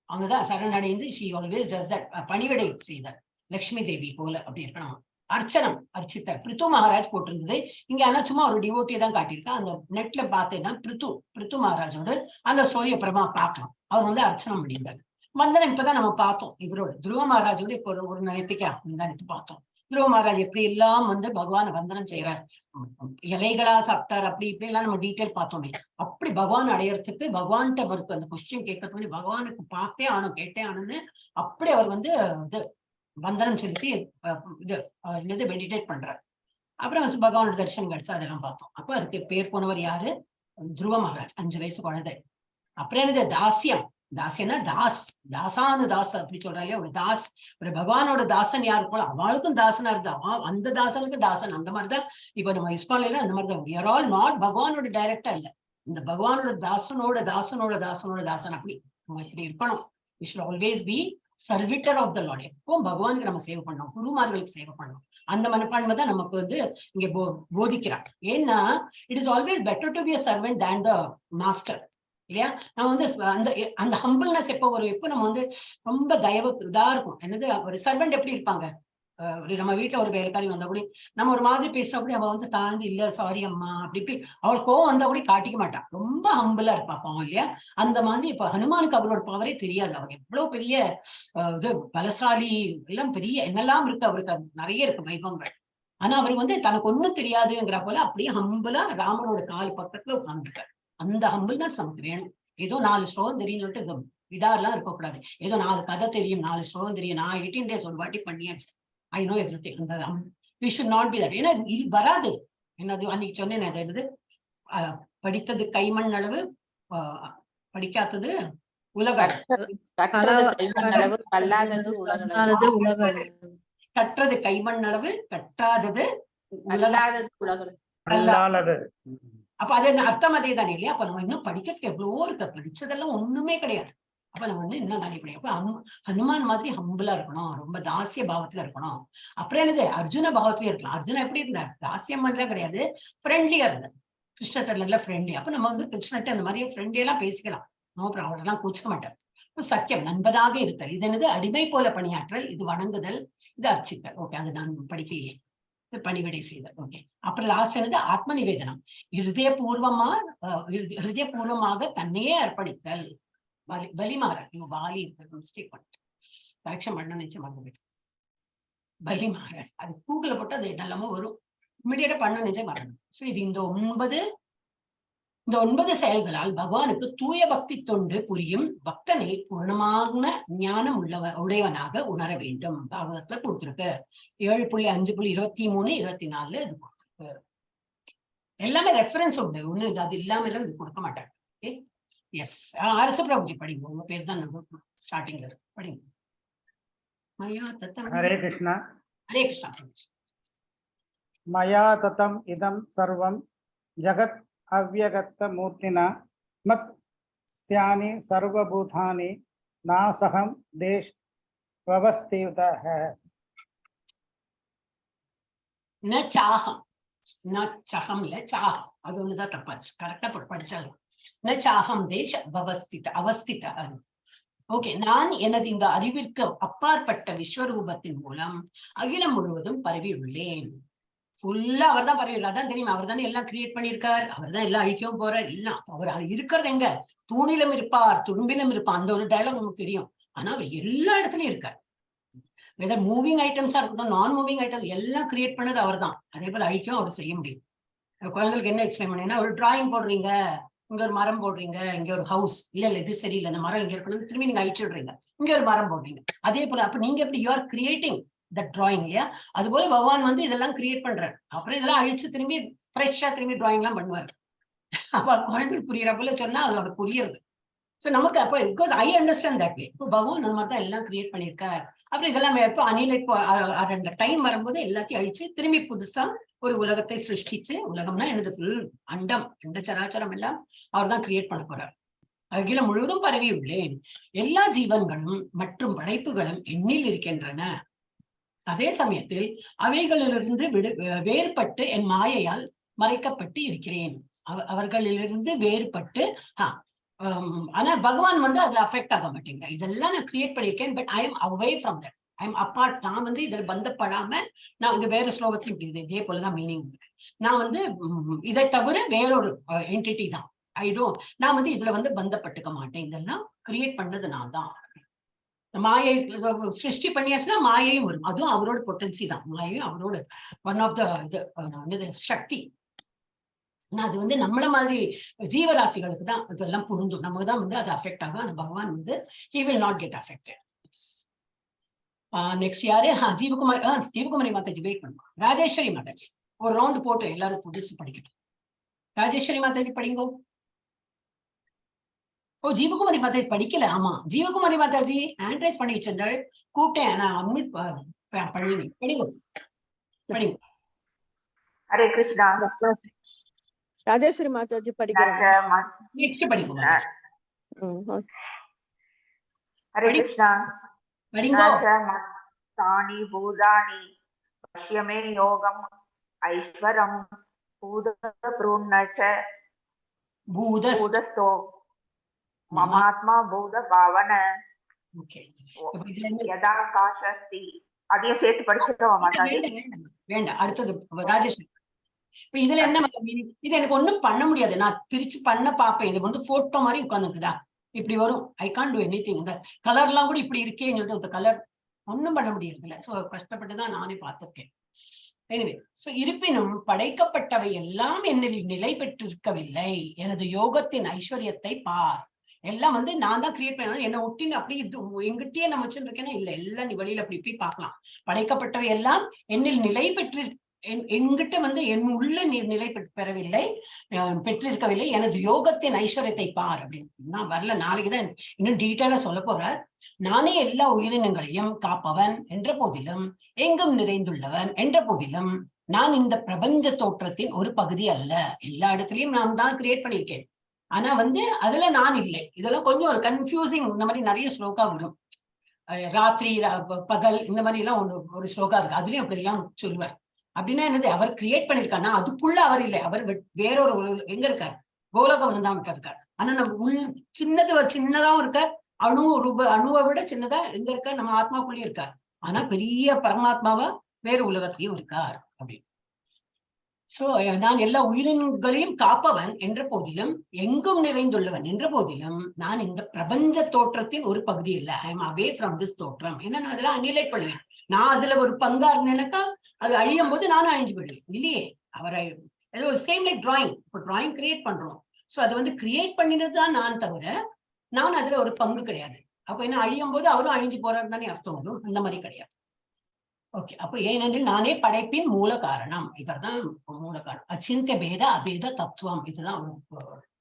அவங்கதான் சரணடைந்து she always does that பணிவிடை செய்தார் லட்சுமி தேவி போல அப்படி இருக்கணும். அர்ச்சனம், அர்ச்சித்தார் பிரித்து மகாராஜ் போட்டிருந்தது இங்க. ஆனா சும்மா ஒரு டிவோட்டியை தான் காட்டியிருக்கா. அந்த நெட்ல பார்த்தேன்னா பிரித்து பிரித்து மகாராஜோட அந்த ஸ்டோரி அப்புறமா பார்க்கலாம். அவர் வந்து அர்ச்சனம் பண்ணியிருந்தார். வந்தனம் இப்பதான் நம்ம பார்த்தோம். இவரோட துருவ மகாராஜோட இப்போ ஒரு நேரத்துக்கு நேற்று பார்த்தோம். துருவ மகாராஜ் எப்படி எல்லாம் வந்து பகவானை வந்தனம் செய்யறார், இலைகளா சாப்பிட்டார், அப்படி இப்படி எல்லாம் நம்ம டீட்டெயில் பார்த்தோமே. அப்படி பகவான் அடையறதுக்கு பகவான்கிட்ட அவருக்கு அந்த கொஸ்டின் கேட்கறதுக்கு பகவானுக்கு பார்த்தே ஆனும் கேட்டே ஆனும்னு அப்படி அவர் வந்து இது வந்தனம் செலுத்தி இது என்னது மெடிடேட் பண்றாரு. அப்புறம் பகவானோட தரிசனம் கிடைச்சு அதெல்லாம் பார்த்தோம். அப்ப அதுக்கு பேர் போனவர் யாரு, துருவ மகாராஜ், 5 வயசு குழந்தை. அப்புறம் என்னது தாசியம், தாசியம்னா தாஸ், தாசானு தாஸ் அப்படி சொல்றாங்க. ஒரு தாஸ், ஒரு பகவானோட தாசன் யாரு போல அவளுக்கும் தாசனா இருந்தா அந்த தாசனுக்கு தாசன். அந்த மாதிரிதான் இப்ப நம்ம இஸ்கான்ல அந்த மாதிரிதான். We are all not பகவானோட டைரக்டா இல்ல, இந்த பகவானோட தாசனோட தாசனோட தாசனோட தாசன் அப்படி நம்ம இப்படி இருக்கணும். We should always be servitor of the Lord. எப்பவும் பகவானுக்கு நம்ம சேவை பண்ணணும், குருமார்களுக்கு சேவை பண்ணணும். அந்த மனப்பான்மை தான் நமக்கு வந்து இங்க போதிக்கிறார். ஏன்னா it is always better to be a servant than the master இல்லையா? நம்ம வந்து அந்த அந்த ஹம்பிள்னஸ் எப்போ வரும், எப்போ நம்ம வந்து ரொம்ப தயவு இதா இருக்கும். என்னது ஒரு சர்வெண்ட் எப்படி இருப்பாங்க, ஒரு நம்ம வீட்டுல ஒரு வேலைக்காரி வந்தா கூட நம்ம ஒரு மாதிரி பேசினா கூட அவ வந்து தாழ்ந்து இல்ல சாரி அம்மா அப்படி இப்படி அவள் கோவம் வந்தா கூட காட்டிக்க மாட்டான், ரொம்ப ஹம்பிளா இருப்பா பாவம் இல்லையா? அந்த மாதிரி இப்ப ஹனுமானுக்கு அவரோட பவரே தெரியாது. அவர் எவ்வளவு பெரிய இது பலசாலி, எல்லாம் பெரிய என்னெல்லாம் இருக்கு அவருக்கு, நிறைய இருக்கு வைபவங்கள். ஆனா அவர் வந்து தனக்கு ஒண்ணும் தெரியாதுங்கிற போல அப்படியே ஹம்பிளா ராமரோட கால் பக்கத்துல உட்கார்ந்துருக்காரு. அந்த ஹம்பிள்னஸ் நமக்கு வேணும். ஏதோ 4 ஸ்லோகம் தெரியும் சொல்லிட்டு இந்த இதாலாம் இருக்கக்கூடாது. ஏதோ 4 கதை தெரியும், 4 ஸ்லோகம் தெரியும், நான் 18 days ஒரு வாட்டி பண்ணியாச்சு, I know everything. அந்த we should not be that. ஏன்னா இது வராது. என்னது அன்னைக்கு சொன்னேன், அது என்னது படித்தது கைமண் அளவு, படிக்காதது உலக கற்றது கைமண் அளவு, கல்லாதது உலகளவு. உலகளவு. கற்றது கைமண் அளவு, கற்றாதது உலக கல்லாதது உலகளவு. கல்லாதது. அப்ப அது என்ன அர்த்தம் அதே தானே இல்லையா? அப்ப நம்ம இன்னும் படிக்கிறதுக்கு எவ்வளவோ இருக்கு, படிச்சதெல்லாம் ஒண்ணுமே கிடையாது. அப்ப நம்ம வந்து இன்னும் நிறைய படிக்கும். அப்ப ஹனுமான் மாதிரி ஹம்பிளா இருக்கணும், ரொம்ப தாசிய பாவத்துல இருக்கணும். அப்புறம் என்னது அர்ஜுன பாவத்திலயும் இருக்கலாம். அர்ஜுனா எப்படி இருந்தார், தாசியம் மாதிரிலாம் கிடையாது, ஃப்ரெண்ட்லியா இருந்தார். கிருஷ்ணர்ட்ட நல்லா ஃப்ரெண்ட்லி. அப்ப நம்ம வந்து கிருஷ்ணர்ட்ட அந்த மாதிரி ஃப்ரெண்ட்லி எல்லாம் பேசிக்கலாம், நோ ப்ராப்ளம், அவரெல்லாம் கூச்சிக்க மாட்டார். இப்ப சக்கியம், நண்பனாக இருத்தல். இது என்னது அடிமை போல பணியாற்றல், இது வணங்குதல், இது அர்ச்சித்தல். ஓகே, அது நான் படிக்கலையே, பணிவிடை செய்தல். ஓகே, அப்புறம் லாஸ்ட் என்னது ஆத்ம நிவேதனம், ஹிருதயபூர்வமாக தன்னையே அர்ப்பணித்தல். பலி மகாராஜ், இவங்க வாலி மிஸ்டேக் பண்ணிட்டு கரெக்ஷன் பண்ண நினைச்சு மறந்து போயிட்டேன். பலி மகாராஜ், அது கூகுள போட்டு அது என்னெல்லாமோ வரும், இமிடியேட்டா பண்ண நினைச்சே மறந்து. சோ இது இந்த 9 செயல்களால் பகவானுக்கு தூய பக்தி தொண்டு புரியும் பக்தனை பூர்ணமான ஞானம் உடையவனாக உணர வேண்டும். பாகவதத்துல கொடுத்திருக்கு 7.5.23 24 இது கொடுத்திருக்கு. எல்லாமே ரெஃபரன்ஸ் உண்டு, ஒண்ணு அது இல்லாம எல்லாம் இது கொடுக்க மாட்டாங்க. ஓகே, எஸ், அரசு பிரபுஜி படிங்க, உங்க பேர் தான் ஸ்டார்டிங்ல இருக்கு, படிங்க. மயா தத்தம். ஹரே கிருஷ்ணா. ஹரே கிருஷ்ணா பிரபுஜி. मया ततम् इदं सर्वं जगत् अव्यक्तमूर्तिना मत् स्थानि सर्वभूतानि नासहं देश व्यवस्थितः. ந சாகம், ந சகம் இல்ல, சாகம். அது ஒண்ணுதான் தப்பாச்சு. கரெக்டா படிச்சாலும் ந சாகம் தேஷ அவஸ்தித அவஸ்தித. ஓகே, நான் எனது இந்த அறிவிற்கு அப்பாற்பட்ட விஸ்வரூபத்தின் மூலம் அகிலம் முழுவதும் பரவி உள்ளேன். ஃபுல்லா அவர் தான் பரவி. அதான் தெரியும், அவர் தானே எல்லாம் கிரியேட் பண்ணியிருக்கார், அவர் தான் எல்லாம் அழிக்கவும் போறார். எல்லாம் அவர் இருக்கிறது எங்க? தூணிலும் இருப்பார், துரும்பிலும் இருப்பார். அந்த ஒரு டயலாக் நமக்கு தெரியும். ஆனா அவர் எல்லா இடத்துலயும் இருக்கார். வெதர் மூவிங் ஐட்டம்ஸா இருக்கட்டும், நான் மூவிங் ஐட்டம் எல்லாம் கிரியேட் பண்ணது அவர் தான். அதே போல அழிக்கவும் அவர் செய்ய முடியும். குழந்தைகளுக்கு என்ன எக்ஸ்பிளைன் பண்ணீங்கன்னா, ஒரு டிராயிங் போடுறீங்க, இங்க ஒரு மரம் போடுறீங்க, இங்க ஒரு ஹவுஸ். இல்ல இல்ல, இது சரியில்லை, இந்த மரம் இங்க இருக்கணும், திரும்பி நீங்க அழிச்சு விடுறீங்க, இங்க ஒரு மரம் போடுறீங்க. அதே போல அப்ப நீங்க எப்படி you are creating the drawing இல்லையா? அது போல பகவான் வந்து இதெல்லாம் கிரியேட் பண்றாரு. அப்புறம் இதெல்லாம் அழிச்சு திரும்பி ஃப்ரெஷ்ஷா திரும்பி டிராயிங் எல்லாம் பண்ணுவாரு. அப்ப குழந்தைக்கு புரியுற போல சொன்னா அது அவனுக்கு புரியுறது. சோ நமக்கு அப்ப because I understand that way. இப்போ பகவான் அந்த மாதிரி தான் எல்லாம் கிரியேட் பண்ணியிருக்கார். அப்புறம் இதெல்லாம் எப்போ அனிலேட் அந்த டைம் வரும்போது எல்லாத்தையும் அழிச்சு திரும்பி புதுசா ஒரு உலகத்தை சிருஷ்டிச்சு, உலகம்னா எனது ஃபுல் அண்டம், அண்ட சராச்சரம் எல்லாம் அவர் தான் கிரியேட் பண்ண போறார். அகிலம் முழுவதும் பரவி உள்ளேன். எல்லா ஜீவன்களும் மற்றும் படைப்புகளும் என்னில் இருக்கின்றன. அதே சமயத்தில் அவைகளிலிருந்து வேறுபட்டு என் மாயையால் மறைக்கப்பட்டு இருக்கிறேன். அவர்களிலிருந்து வேறுபட்டு. ஆனா பகவான் வந்து அதுல அஃபெக்ட் ஆக மாட்டேங்க. இதெல்லாம் நான் கிரியேட் பண்ணியிருக்கேன், but I am away from that, I am apart. நான் வந்து இதுல பந்தப்படாம, நான் வந்து வேற ஸ்லோகத்திலும் இப்படி இருக்கு. இதே போலதான் மீனிங் இருக்கு. நான் வந்து இதை தவிர வேறொரு என்டிட்டி தான். I don't, நான் வந்து இதுல வந்து பந்தப்பட்டுக்க மாட்டேன். இதெல்லாம் கிரியேட் பண்ணது நான் தான். மாயை சிருஷ்டி பண்ணியாச்சுன்னா மாயையும் வரும். அதுவும் அவரோட பொட்டன்சி தான். மாயையும் அவரோட ஒன் ஆஃப் the இது என்னது சக்தி. ஆனா அது வந்து நம்மள மாதிரி ஜீவராசிகளுக்கு தான் இதெல்லாம் பொருந்தும். நமக்கு தான் வந்து அது அஃபெக்ட் ஆகும். ஆனா பகவான் வந்து he will not get affected. Next யாரு? ஜீவகுமார். ஜீவகுமாரி மாதாஜி வெயிட் பண்ணுவாங்க. ராஜேஸ்வரி மாதாஜி ஒரு ரவுண்ட் போட்டு எல்லாரும் புதுசு படிக்கட்டும். ராஜேஸ்வரி மாதாஜி படிங்கோ. ஓ, ஜீவகுமாரி மாதாஜி படிக்கல. ஆமா, ஜீவகுமாரி மாதாஜி ஹேண்ட் ரைஸ் பண்ணி வச்சிருந்தாள், கூப்பிட்டேன். நான் அட்மிட் பண்ணி படிங்கோ, படிங்க. ஹரே கிருஷ்ணா. ராஜேஸ்வரி மாதாஜி படிக்கிறாங்க. நெக்ஸ்ட் படிங்கோ மாதாஜி. Okay. Hare Krishna. படிங்கோ. தானி பூதானி பஷ்ய மே யோகம் ஐஸ்வரம் பூத ச பூத பூதஸ்தோ மமாத்மா பூத பாவன. ஓகே, இதுல என்ன? யதாகாசஸ்தி. அதையும் சேர்த்து படிச்சிடவா மாதாஜி? வேண்டாம் வேண்டாம் வேண்டாம். அடுத்தது ராஜேஷ். இப்ப இதுல என்ன meaning? இது எனக்கு ஒண்ணும் பண்ண முடியாது. நான் பிரிச்சு பண்ண பாப்பேன். இது வந்து போட்டோ மாதிரி உட்கார்ந்துருக்குதா, இப்படி வரும். I can't do any thing. இந்த கலர் எல்லாம் கூட இப்படி இருக்கேன்னு சொல்லிட்டு இந்த கலர் ஒண்ணும் பண்ண முடியறது இல்ல. சோ கஷ்டப்பட்டுதான் நானே பார்த்திருக்கேன். எனிவே, சோ இருப்பினும் படைக்கப்பட்டவை எல்லாம் என்னில் நிலை பெற்றிருக்கவில்லை. எனது யோகத்தின் ஐஸ்வர்யத்தை பார். எல்லாம் வந்து நான் தான் கிரியேட் பண்ண, என்னை ஒட்டின்னு அப்படி இது எங்கிட்டயே நான் வச்சுட்டு இருக்கேன்னா இல்ல, எல்லாம் நீ வெளியில அப்படி இப்படி பார்க்கலாம். படைக்கப்பட்டவை எல்லாம் என்னில் நிலை பெற்று என்கிட்ட வந்து என் உள்ள நீ நிலை பெறவில்லை, பெற்றிருக்கவில்லை. எனது யோகத்தின் ஐஸ்வர்யத்தை பார் அப்படின்னு. நான் வரல, நாளைக்குதான் இன்னும் டீட்டெயிலா சொல்ல போறார். நானே எல்லா உயிரினங்களையும் காப்பவன் என்ற போதிலும், எங்கும் நிறைந்துள்ளவன் என்ற போதிலும், நான் இந்த பிரபஞ்ச தோற்றத்தின் ஒரு பகுதி அல்ல. எல்லா இடத்துலயும் நான் தான் கிரியேட் பண்ணியிருக்கேன், ஆனா வந்து அதுல நான் இல்லை. இதெல்லாம் கொஞ்சம் ஒரு கன்ஃபியூசிங். இந்த மாதிரி நிறைய ஸ்லோகா வரும். ராத்திரி பகல் இந்த மாதிரி எல்லாம் ஒண்ணு ஒரு ஸ்லோகா இருக்கு. அதுலயும் அப்படி எல்லாம் சொல்லுவார். அப்படின்னா என்னது? அவர் கிரியேட் பண்ணிருக்காருன்னா அதுக்குள்ள அவர் இல்லை. அவர் வேறொரு எங்க இருக்கார்? கோலோக விருந்தாவனத்துல இருக்கார். ஆனா நம்ம உள் சின்னது சின்னதாவும் இருக்கார். அணு ரூப அணுவை விட சின்னதா எங்க இருக்கார்? நம்ம ஆத்மாக்குள்ளேயும் இருக்கார். ஆனா பெரிய பரமாத்மாவா வேறு உலகத்திலையும் இருக்கார் அப்படின்னு. சோ நான் எல்லா உயிரினங்களையும் காப்பவன் என்ற போதிலும், எங்கும் நிறைந்துள்ளவன் என்ற போதிலும், நான் இந்த பிரபஞ்ச தோற்றத்தின் ஒரு பகுதி இல்லை. I am away from this தோற்றம். ஏன்னா நான் அதெல்லாம் அனிலேட் பண்ணுவேன். நான் அதுல ஒரு பங்கா இருந்தேனாக்கா அது அழியும் போது நானும் அழிஞ்சு போயிடுவேன் இல்லையே. அவரை ஏதோ சேம் லைக் டிராயிங். இப்போ டிராயிங் கிரியேட் பண்றோம். சோ அதை வந்து கிரியேட் பண்ணினதுதான் நான், தவிர நான் அதுல ஒரு பங்கு கிடையாது. அப்ப என்ன, அழியும் போது அவரும் அழிஞ்சு போறாருன்னு தானே அர்த்தம் வரும். அந்த மாதிரி கிடையாது. ஓகே, அப்ப ஏனெனில் நானே படைப்பின் மூல காரணம். இவர்தான் மூல காரணம். அச்சிந்திய பேத அபேத தத்துவம். இதுதான்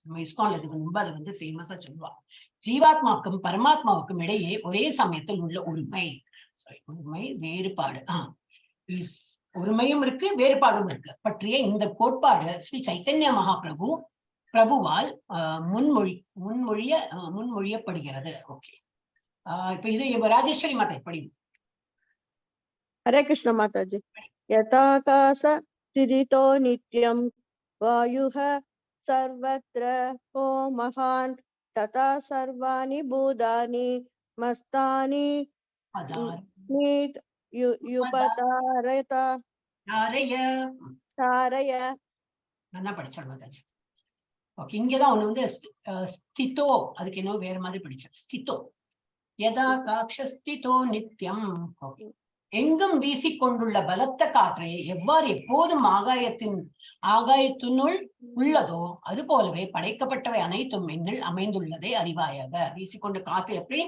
நம்ம இஸ்கான்ல இது ரொம்ப அது வந்து ஃபேமஸா சொல்லுவாங்க. ஜீவாத்மாவுக்கும் பரமாத்மாவுக்கும் இடையே ஒரே சமயத்தில் உள்ள ஒருமை, சாரி, ஒருமை வேறுபாடு is ஒருமையும் இருக்கு, வேறுபாடும் இருக்கு பற்றிய இந்த கோட்பாடு ஸ்ரீ சைத்தன்ய மகாபிரபு பிரபுவால் முன்மொழியப்படுகிறது. ஓகே, இப்ப இது இப்ப ராஜேஸ்வரி மாதா படி. हरे कृष्ण माताजी. यथाकाश स्थितो नित्यं वायुः सर्वत्र को महान् तथा सर्वाणि भूतानि मस्तानि பதார் नीत् युपतारयत தாரய तारय. நல்லா படிச்சார் மாதாஜி. ஓகே, இங்கதான் ஒண்ணு வந்து ஸ்திதோ, அதுக்கு என்ன வேற மாதிரி படிச்சேன். ஸ்திதோ யதா காக்ஷஸ்திதோ நித்யம். ஓகே, எங்கும் வீசிக்கொண்டுள்ள பலத்த காற்றை எவ்வாறு எப்போதும் ஆகாயத்தினுள் உள்ளதோ அது போலவே படைக்கப்பட்டவை அனைத்தும் என்னில் அமைந்துள்ளதை அறிவாயாக. வீசிக்கொண்டு காத்து எப்படி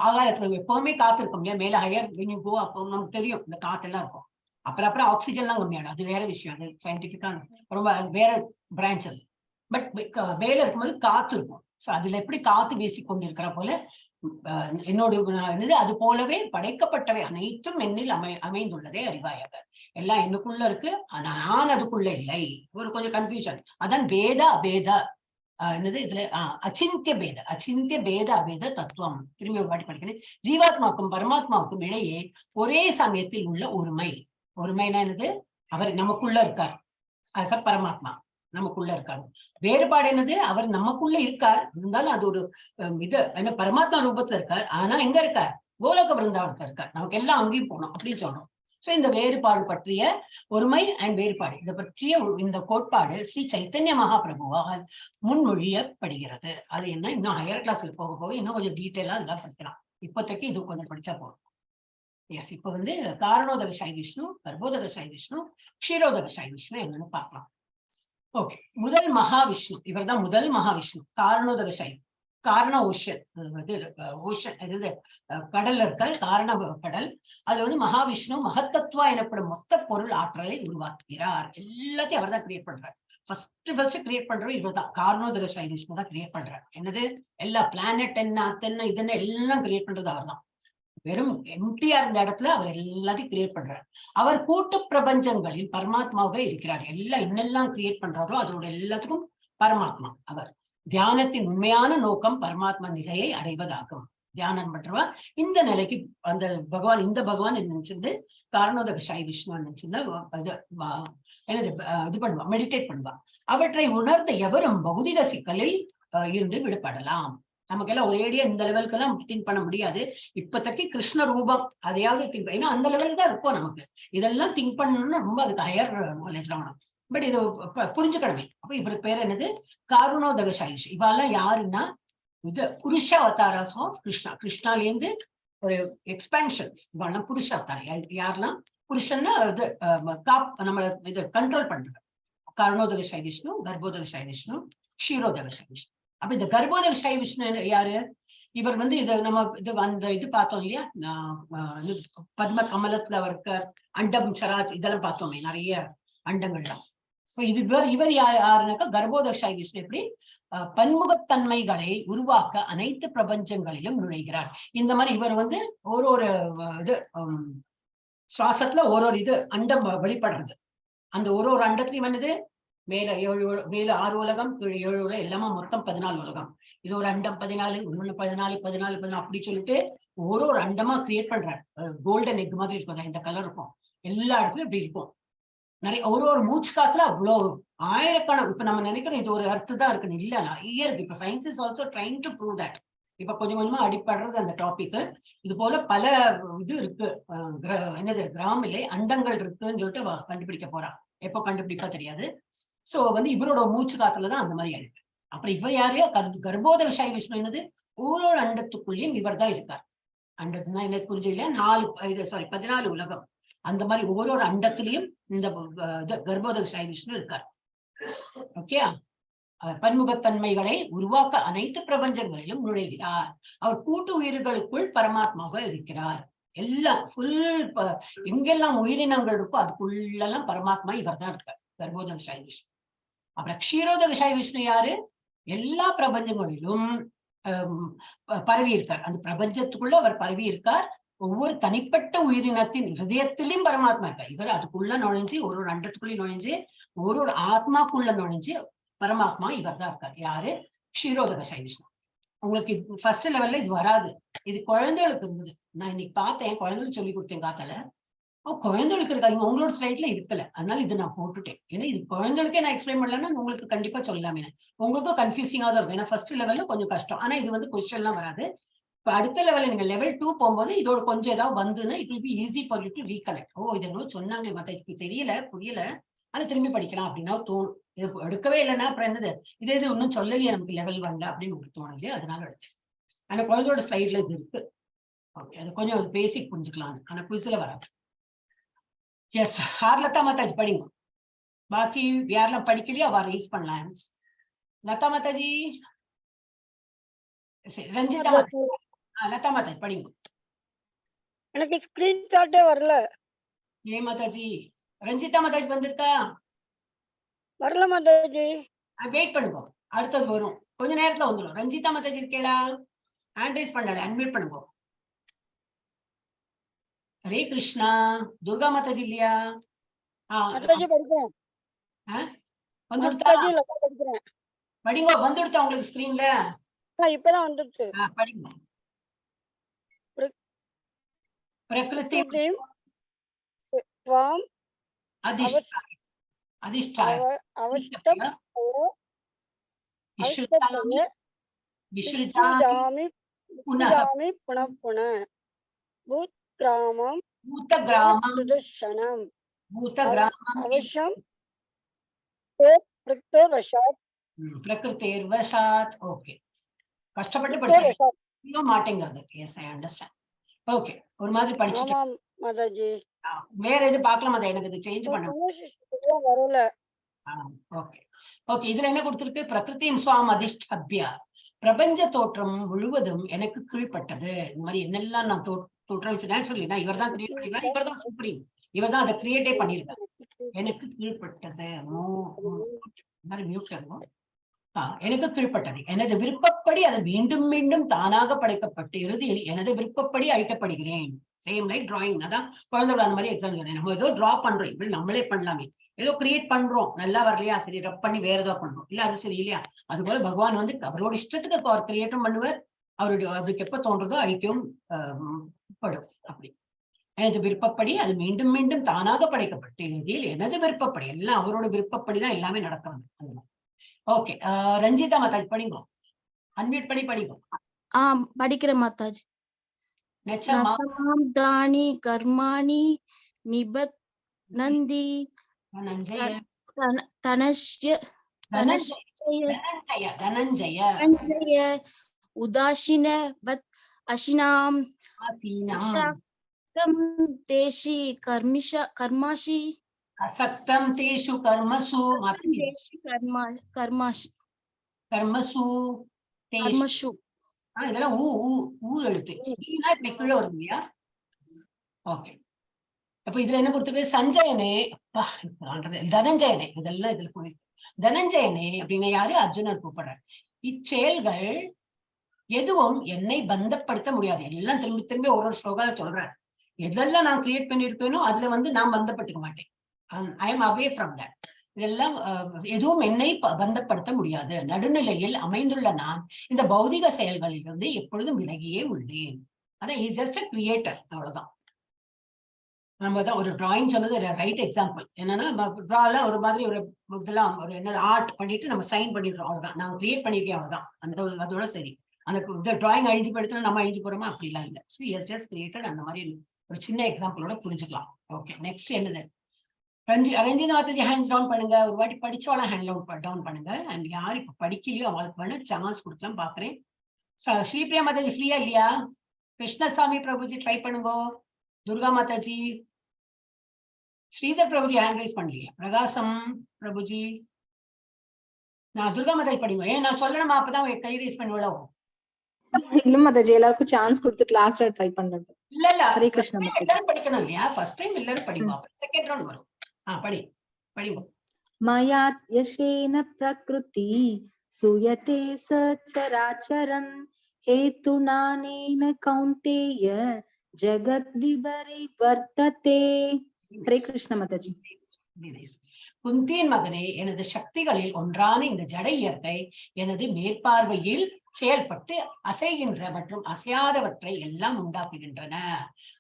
ஆகாயத்துல எப்பவுமே காத்து இருக்கும் இல்லையா? மேல ஹையர் when you go, அப்போ நமக்கு தெரியும் இந்த காத்தெல்லாம் இருக்கும். அப்புறம் அப்புறம் ஆக்சிஜன் எல்லாம் கம்மியாடும், அது வேற விஷயம். அது சயின்டிபிக்கா ரொம்ப அது வேற பிரான்ச் அது. பட் மேல இருக்கும்போது காத்து இருக்கும். சோ அதுல எப்படி காத்து வீசிக் கொண்டிருக்கிற போல என்னோட என்னது அது போலவே படைக்கப்பட்டவை அனைத்தும் என்னில் அமைந்துள்ளதை அறிவாயாக. எல்லாம் என்னுக்குள்ள இருக்கு, ஆனா நான் அதுக்குள்ள இல்லை. ஒரு கொஞ்சம் கன்ஃபியூஷன். அதான் பேத அபேத என்னது இதுல அச்சிந்திய பேத, அச்சிந்திய பேத அபேத தத்துவம். திரும்பி ஒரு வாட்டி படிக்கிறேன். ஜீவாத்மாவுக்கும் பரமாத்மாவுக்கும் இடையே ஒரே சமயத்தில் உள்ள ஒருமை. ஒருமைனா என்னது? அவர் நமக்குள்ள இருக்கார், அச பரமாத்மா நமக்குள்ள இருக்காரு. வேறுபாடு என்னது? அவர் நமக்குள்ள இருக்கார், இருந்தாலும் அது ஒரு இது என்ன பரமாத்மா ரூபத்துல இருக்கார். ஆனா எங்க இருக்கார்? கோலோக விருந்தாவனத்துல இருக்கார். நமக்கு எல்லாம் அங்கேயும் போகணும் அப்படின்னு சொல்றோம். சோ இந்த வேறுபாடு பற்றிய ஒருமை அண்ட் வேறுபாடு இதை பற்றிய இந்த கோட்பாடு ஸ்ரீ சைத்தன்ய மகாபிரபுவால் முன்மொழியப்படுகிறது. அது என்ன, இன்னும் ஹையர் கிளாஸ்ல போக போக இன்னும் கொஞ்சம் டீட்டெயிலா அதெல்லாம் படிக்கலாம். இப்போதைக்கு இது கொஞ்சம் படிச்சா போதும். எஸ், இப்ப வந்து காரணோதக சாய் விஷ்ணு, கர்ப்போதக சாய் விஷ்ணு, க்ஷீரோதக சாய் விஷ்ணு என்னன்னு பார்க்கலாம். ஓகே, முதல் மகாவிஷ்ணு இவர்தான். முதல் மகாவிஷ்ணு காரணோதக சாய், காரண ஓஷன், அது ஓஷன் இது கடல்ல இருக்க காரண கடல். அதுல வந்து மகாவிஷ்ணு மகத்தத்துவா எனப்படும் மொத்த பொருள் ஆற்றலை உருவாக்குகிறார். எல்லாத்தையும் அவர் தான் கிரியேட் பண்றார். ஃபர்ஸ்ட் ஃபர்ஸ்ட் கிரியேட் பண்றவர் இவர் தான். காரணோதக சாய் விஷ்ணு தான் கிரியேட் பண்றார். என்னது எல்லா பிளானட் என்ன அத்தென்ன இதென்ன எல்லாம் கிரியேட் பண்றது அவர் தான். வெறும் எம்டியா இருந்த இடத்துல அவர் எல்லாத்தையும் கிரியேட் பண்றார். அவர் கூட்டு பிரபஞ்சங்களில் பரமாத்மாவாக இருக்கிறார். எல்லாம் என்னெல்லாம் கிரியேட் பண்றாரோ அதோட எல்லாத்துக்கும் பரமாத்மா அவர். தியானத்தின் உண்மையான நோக்கம் பரமாத்மா நிலையை அடைவதாகும். தியானம் பண்றவா இந்த நிலைக்கு அந்த பகவான், இந்த பகவான் நினைச்சிருந்து காரணோதக சாய் விஷ்ணு நினைச்சிருந்தா இது என்னது இது பண்ணுவா, மெடிடேட் பண்ணுவா. அவற்றை உணர்ந்த எவரும் பௌதிக சிக்கலில் இருந்து விடுபடலாம். நமக்கெல்லாம் ஒரேடியா இந்த லெவலுக்கு எல்லாம் திங்க் பண்ண முடியாது. இப்போதைக்கு கிருஷ்ண ரூபம் அதையாவது திங்க், ஏன்னா அந்த லெவலுக்கு தான் இருக்கும் நமக்கு. இதெல்லாம் திங்க் பண்ணணும்னா ரொம்ப அதுக்கு ஹையர் நாலேஜ் வேணும். பட் இது புரிஞ்சுக்கணுமே. அப்ப இவருக்கு பேர் என்னது? காருணோதக சாயிஷ். இவெல்லாம் யாருன்னா இது புருஷ அவதாராஸ் ஆஃப் கிருஷ்ணா. கிருஷ்ணால இருந்து ஒரு எக்ஸ்பேன்ஷன்ஸ். இவெல்லாம் புருஷ அவதாரம். யாரெல்லாம் புருஷன்னா இது காப் நம்ம இது கண்ட்ரோல் பண்றது. காரணோதக சாய் விஷ்ணு, கர்ப்போதக சாய் விஷ்ணு, க்ஷீரோதக சாய் விஷ்ணு. அப்ப இந்த கர்ப்போதக சாய் விஷ்ணு யாரு? இவர் வந்து இது நம்ம இது அந்த இது பார்த்தோம் இல்லையா, இது பத்ம கமலத்துல அவர் இருக்கார், அண்டம் சராஜ் இதெல்லாம் பார்த்தோமே, நிறைய அண்டங்கள்லாம். So இது இவர் யாருனாக்கா கர்ப்போதக சாய் விஷ்ணு எப்படி பன்முகத்தன்மைகளை உருவாக்க அனைத்து பிரபஞ்சங்களிலும் நுழைகிறார். இந்த மாதிரி இவர் வந்து ஒரு ஒரு இது சுவாசத்துல ஒரு ஒரு இது அண்டம் வெளிப்படுறது. அந்த ஒரு ஒரு அண்டத்துலயும் என்னது மேல 7 மேல 6 உலகம், கீழே 7 உலகம், எல்லாமே மொத்தம் 14 உலகம். இது ஒரு அண்டம் 14, இன்னொன்னு 14, 14, 14 அப்படி சொல்லிட்டு ஒரு ஒரு அண்டமா கிரியேட் பண்றாரு. கோல்டன் எக் மாதிரி இருக்கும், இந்த கலர் இருக்கும் எல்லா இடத்துலயும் இப்படி இருக்கும். நிறைய ஒரு ஒரு மூச்சு காத்துல அவ்வளோ ஆயிரக்கணக்கு. இப்ப நம்ம நினைக்கிறோம் இது ஒரு அர்த்தம் தான் இருக்குன்னு, இல்ல நிறைய இருக்கு. இப்ப science is also trying to prove that. இப்ப கொஞ்சம் கொஞ்சமா அடிப்படுறது அந்த டாபிக். இது போல பல இது இருக்கு. என்னது கிராமிலே அண்டங்கள் இருக்குன்னு சொல்லிட்டு கண்டுபிடிக்க போறான். எப்போ கண்டுபிடிப்பா தெரியாது. சோ வந்து இவரோட மூச்சு காத்துலதான் அந்த மாதிரி ஆயிருக்கு. அப்புறம் இவர் யாரு? கர்ப்போதக சாய் விஷ்ணு என்னது ஒரு ஒரு அண்டத்துக்குள்ளேயும் இவர் தான் இருக்கார். அண்டத்துனா என்ன புரிஞ்சு இல்லையா? நாலு இது சாரி 14 உலகம். அந்த மாதிரி ஒரு ஒரு அண்டத்திலையும் இந்த இது கர்ப்போதக சாய் விஷ்ணு இருக்கார். ஓகே, பன்முகத்தன்மைகளை உருவாக்க அனைத்து பிரபஞ்சங்களிலும் நுழைகிறார். அவர் கூட்டு உயிர்களுக்குள் பரமாத்மாவாக இருக்கிறார். எல்லாம் ஃபுல் எங்கெல்லாம் உயிரினங்கள் இருக்கோ அதுக்குள்ளெல்லாம் பரமாத்மா இவர் தான் இருக்கார், கர்ப்போதக சாய் விஷ்ணு. அப்புறம் க்ஷீரோதக சாய் விஷ்ணு யாரு? எல்லா பிரபஞ்சங்களிலும் பரவி இருக்கார். அந்த பிரபஞ்சத்துக்குள்ள அவர் பரவி இருக்கார். ஒவ்வொரு தனிப்பட்ட உயிரினத்தின் ஹிருதயத்திலையும் பரமாத்மா இருக்கா. இவர் அதுக்குள்ள நுழைஞ்சு, ஒரு ஒரு அண்டத்துக்குள்ளயும் நுழைஞ்சு, ஒரு ஒரு ஆத்மாக்குள்ள நுழைஞ்சு பரமாத்மா இவர் தான் இருக்கார். யாரு? க்ஷீரோதகசாயி விஷ்ணு. உங்களுக்கு ஃபர்ஸ்ட் லெவல்ல இது வராது. இது குழந்தைகளுக்கு இருந்தது. நான் இன்னைக்கு பார்த்தேன், குழந்தைகளுக்கு சொல்லி கொடுத்தேன் காத்தால. குழந்தைகளுக்கு இருக்காங்க, உங்களோட ஸ்லைட்ல இருக்கல, அதனால இது நான் போட்டுட்டேன். ஏன்னா இது குழந்தைகளுக்கே நான் எக்ஸ்பிளைன் பண்ணலன்னா உங்களுக்கு கண்டிப்பா சொல்லாமே, உங்களுக்கும் கன்ஃபியூசிங்கா தான் இருக்கும். ஏன்னா ஃபர்ஸ்ட் லெவல்ல கொஞ்சம் கஷ்டம். ஆனா இது வந்து கொஸ்டின் எல்லாம் வராது. இப்ப அடுத்த லெவல்ல நீங்க லெவல் 2 போகும்போது இதோட கொஞ்சம் ஏதாவது வந்துன்னா it will be easy for you to recollect. ஓ, இது என்னவோ சொன்னாங்க, மத்த இப்ப தெரியல, புரியல, ஆனா திரும்பி படிக்கலாம் அப்படின்னா தோணும். இது எடுக்கவே இல்லைன்னா அப்புறம் என்னது, இதே இது ஒன்னும் சொல்லலையே நமக்கு லெவல் 1ல அப்படின்னு உங்களுக்கு தோணும் இல்லையா? அதனால எடுத்து ஆனா குழந்தையோட ஸ்லைட்ல இது இருக்கு. ஓகே, அது கொஞ்சம் பேசிக் புரிஞ்சுக்கலாம். ஆனா குவிஸ்ல வராது. எஸ், ஆர் லதா மாதாஜி படிங்க. பாக்கி யாரெல்லாம் படிக்கலையோ அவ ரைஸ் பண்ணலாம். லதா மாதாஜி, சரி, ரஞ்சிதா மாதாஜி. லதா மாதாஜி படிங்க. எனக்கு ஸ்கிரீன்ஷாட்டே வரல. ஏன் மாதாஜி? ரஞ்சிதா மாதாஜி வந்திருக்கா? வரல மாதாஜி. வெயிட் பண்ணுங்க, அடுத்தது வரும், கொஞ்ச நேரத்துல வந்துடும். ரஞ்சிதா மாதாஜி இருக்கீங்களா? ஹேண்ட் ரைஸ் பண்ணல, அன்மியூட் பண்ணுங்க. ஹரே கிருஷ்ணா. துர்கா மாதாஜி இல்லையா? மாதாஜி படிக்கிறேன். வந்துடுதா? மாதாஜி லதா படிக்கிறேன். படிங்க. வந்துடுதா உங்களுக்கு ஸ்கிரீன்ல? இப்பதான் வந்துடுச்சு. படிங்க. பிரகிருதி பிரகிருதிம் துவாம் அதிஷ்டாய அதிஷ்டாய அவஷ்டம் விஸ்ருதாமி விஸ்ருஜாமி விஸ்ருஜாமி புனః விஸ்ருஜாமி புனః புனः பூத்கிராமம் பூதகிராமம் சுதர்சனம் பூதகிராமம் அவசியம் பிரக்தோவசாத். பிரகிருத்தேர்வசாத். ஓகே, கஷ்டப்பட்டு படிச்சேன், பிரக்தோவசாத். புரிய மாட்டேங்கிறது. Yes, I understand. Okay, ஒரு மாதிரி படிச்சுட்டு ஆமாம் மாதாஜி. வேற எது பார்க்கலாம். அதை எனக்கு இது சேஞ்ச் பண்ண வரல. ஓகே ஓகே இதுல என்ன கொடுத்திருக்கு? பிரகிருதிம் சுவாம் அதிஷ்டபிய, பிரபஞ்ச தோற்றம் முழுவதும் எனக்கு கீழ்ப்பட்டது. இந்த மாதிரி என்னெல்லாம் நான் தோற்றம் வச்சுட்டேன் சொல்லி, நான் இவர் தான் கிரியேட் பண்ணிருக்காரு, இவர் தான் சுப்ரீம், இவர் தான் அதை கிரியேட்டே பண்ணிருக்காரு. எனக்கு கீழ்ப்பட்டது. மாதிரி மியூட் இருக்கும். எனக்கு கீழ்ப்பட்டது. எனது விருப்பப்படி அது மீண்டும் மீண்டும் தானாக படைக்கப்பட்டு இறுதியில் எனது விருப்பப்படி அழிக்கப்படுகிறேன். Same like drawing. அதான் குழந்தைகள் அந்த மாதிரி எக்ஸாம் சொன்னேன். நம்ம ஏதோ டிரா பண்றோம், இப்படி நம்மளே பண்ணலாமே, ஏதோ கிரியேட் பண்றோம், நல்லா வரலையா சரி ரப் பண்ணி வேற ஏதோ பண்றோம், இல்ல அது சரி இல்லையா. அது போல பகவான் வந்து அவரோட இஷ்டத்துக்கு அவர் கிரியேட்டும் பண்ணுவார், அவருடைய அதுக்கு எப்ப தோன்றதோ அழிக்கவும் படும். அப்படி எனது விருப்பப்படி அது மீண்டும் மீண்டும் தானாக படைக்கப்பட்டு இறுதியில் எனது விருப்பப்படி, எல்லாம் அவரோட விருப்பப்படிதான் எல்லாமே நடக்கிறது. அந்த மாதிரி. ஓகே, ரஞ்சிதா மாதாஜி படிங்க, அன்மியூட் பண்ணி படிங்க. படிக்கிறேன் மாதாஜி. நெச்சமா நசமாம் தானி கர்மாணி நிபத்னந்தி தனஞ்சய தனஷ்ய தனஞ்சய தனஷ்ய தனஞ்சய தனஞ்சய தனஞ்சய உதாசீன வத் அசினாம் ஆசீனாம் அசக்தம் தேஷி கர்மிஷ கர்மாஷி அசக்தம் தேஷு கர்மசு மாதாஜி தேஷி கர்மா கர்மாஷி கர்மசு தேஷு கர்மஷு. இதெல்லாம் ஊ ஊ ஊ எழுத்து, ஈனா இப்படி கீழே வரும் இல்லையா? ஓகே, அப்ப இதுல என்ன கொடுத்துருக்கு? சஞ்சயனே, அப்பா, இப்ப தனஞ்சயனே, இதெல்லாம் இதுல போயிருக்கு. தனஞ்சயனே அப்படின்னா யாரு? அர்ஜுனன் கூப்பிடுறாரு. இச்செயல்கள் எதுவும் என்னை பந்தப்படுத்த முடியாது. எல்லாம் திரும்பி திரும்பி ஒரு ஒரு ஸ்லோகால சொல்றாரு. எதெல்லாம் நான் கிரியேட் பண்ணியிருக்கேனோ அதுல வந்து நான் பந்தப்பட்டுக்க மாட்டேன். I am away from that. இதெல்லாம் எதுவும் என்னை பந்தப்படுத்த முடியாது. நடுநிலையில் அமைந்துள்ள நான் இந்த பௌதிக செயல்களில் இருந்து எப்பொழுதும் விலகியே உள்ளேன். அதான், is just a creator, அவ்வளவுதான். நம்ம தான் ஒரு டிராயிங் சொன்னது ரைட் எக்ஸாம்பிள். என்னன்னா ட்ராலாம் ஒரு மாதிரி ஒரு இதெல்லாம் ஒரு என்னது ஆர்ட் பண்ணிட்டு நம்ம சைன் பண்ணிடுறோம், அவ்வளவுதான். நான் கிரியேட் பண்ணிருக்கேன், அவ்வளவுதான். அந்த அதோட சரி. அந்த இந்த டிராயிங் அழிஞ்சு போயிடுச்சுன்னா நம்ம அழிஞ்சு போறோமா? அப்படிலாம் இல்லை. So yes just created. அந்த மாதிரி ஒரு சின்ன எக்ஸாம்பிளோட புரிஞ்சுக்கலாம். ஓகே, நெக்ஸ்ட் என்னது? ரஞ்சிதா மாதாஜி ஹேண்ட்ஸ் டவுன் பண்ணுங்க. ஒரு வாட்டி படிச்சவளாம் ஹேண்ட் டவுன் பண்ணுங்க. அண்ட் யார் இப்ப படிக்கலையோ அவளுக்கு வேணா சான்ஸ் கொடுக்கலாம் பாக்குறேன். ஸ்ரீபிரியா மாதாஜி ஃப்ரீயா இல்லையா? கிருஷ்ணசாமி பிரபுஜி ட்ரை பண்ணுங்க. துர்கா மாதாஜி, ஸ்ரீதர் பிரபுஜி ஹேண்ட் ரைஸ் பண்ணலையே. பிரகாசம் பிரபுஜி, நான் துர்கா மாதாஜி படிங்க. ஏன் நான் சொல்லணுமா? அப்பதான் அவங்க கை ரைஸ் பண்ணுவளோ. இல்ல மாதாஜி, எல்லாருக்கும் சான்ஸ் கொடுத்துட்டு லாஸ்டா ட்ரை பண்றேன். இல்ல இல்ல, Hare first Krishna time Mataji. எல்லாரும் படிக்கணும் இல்லையா? ஃபர்ஸ்ட் டைம் எல்லாரும் படிப்போம், செகண்ட் ரவுண்ட் வரும். படி படிங்க. मयात्यशेन प्रकृति सूयते सचराचरं हेतुनानेन कौन्तेय जगद्विपरिवर्तते. ஹரே கிருஷ்ண மாதாஜி. Nice. குந்தியின் மகனே, எனது சக்திகளில் ஒன்றான இந்த ஜட இயற்கை எனது மேற்பார்வையில் செயல்பட்டு அசைகின்ற மற்றும் அசையாதவற்றை எல்லாம் உண்டாக்குகின்றன.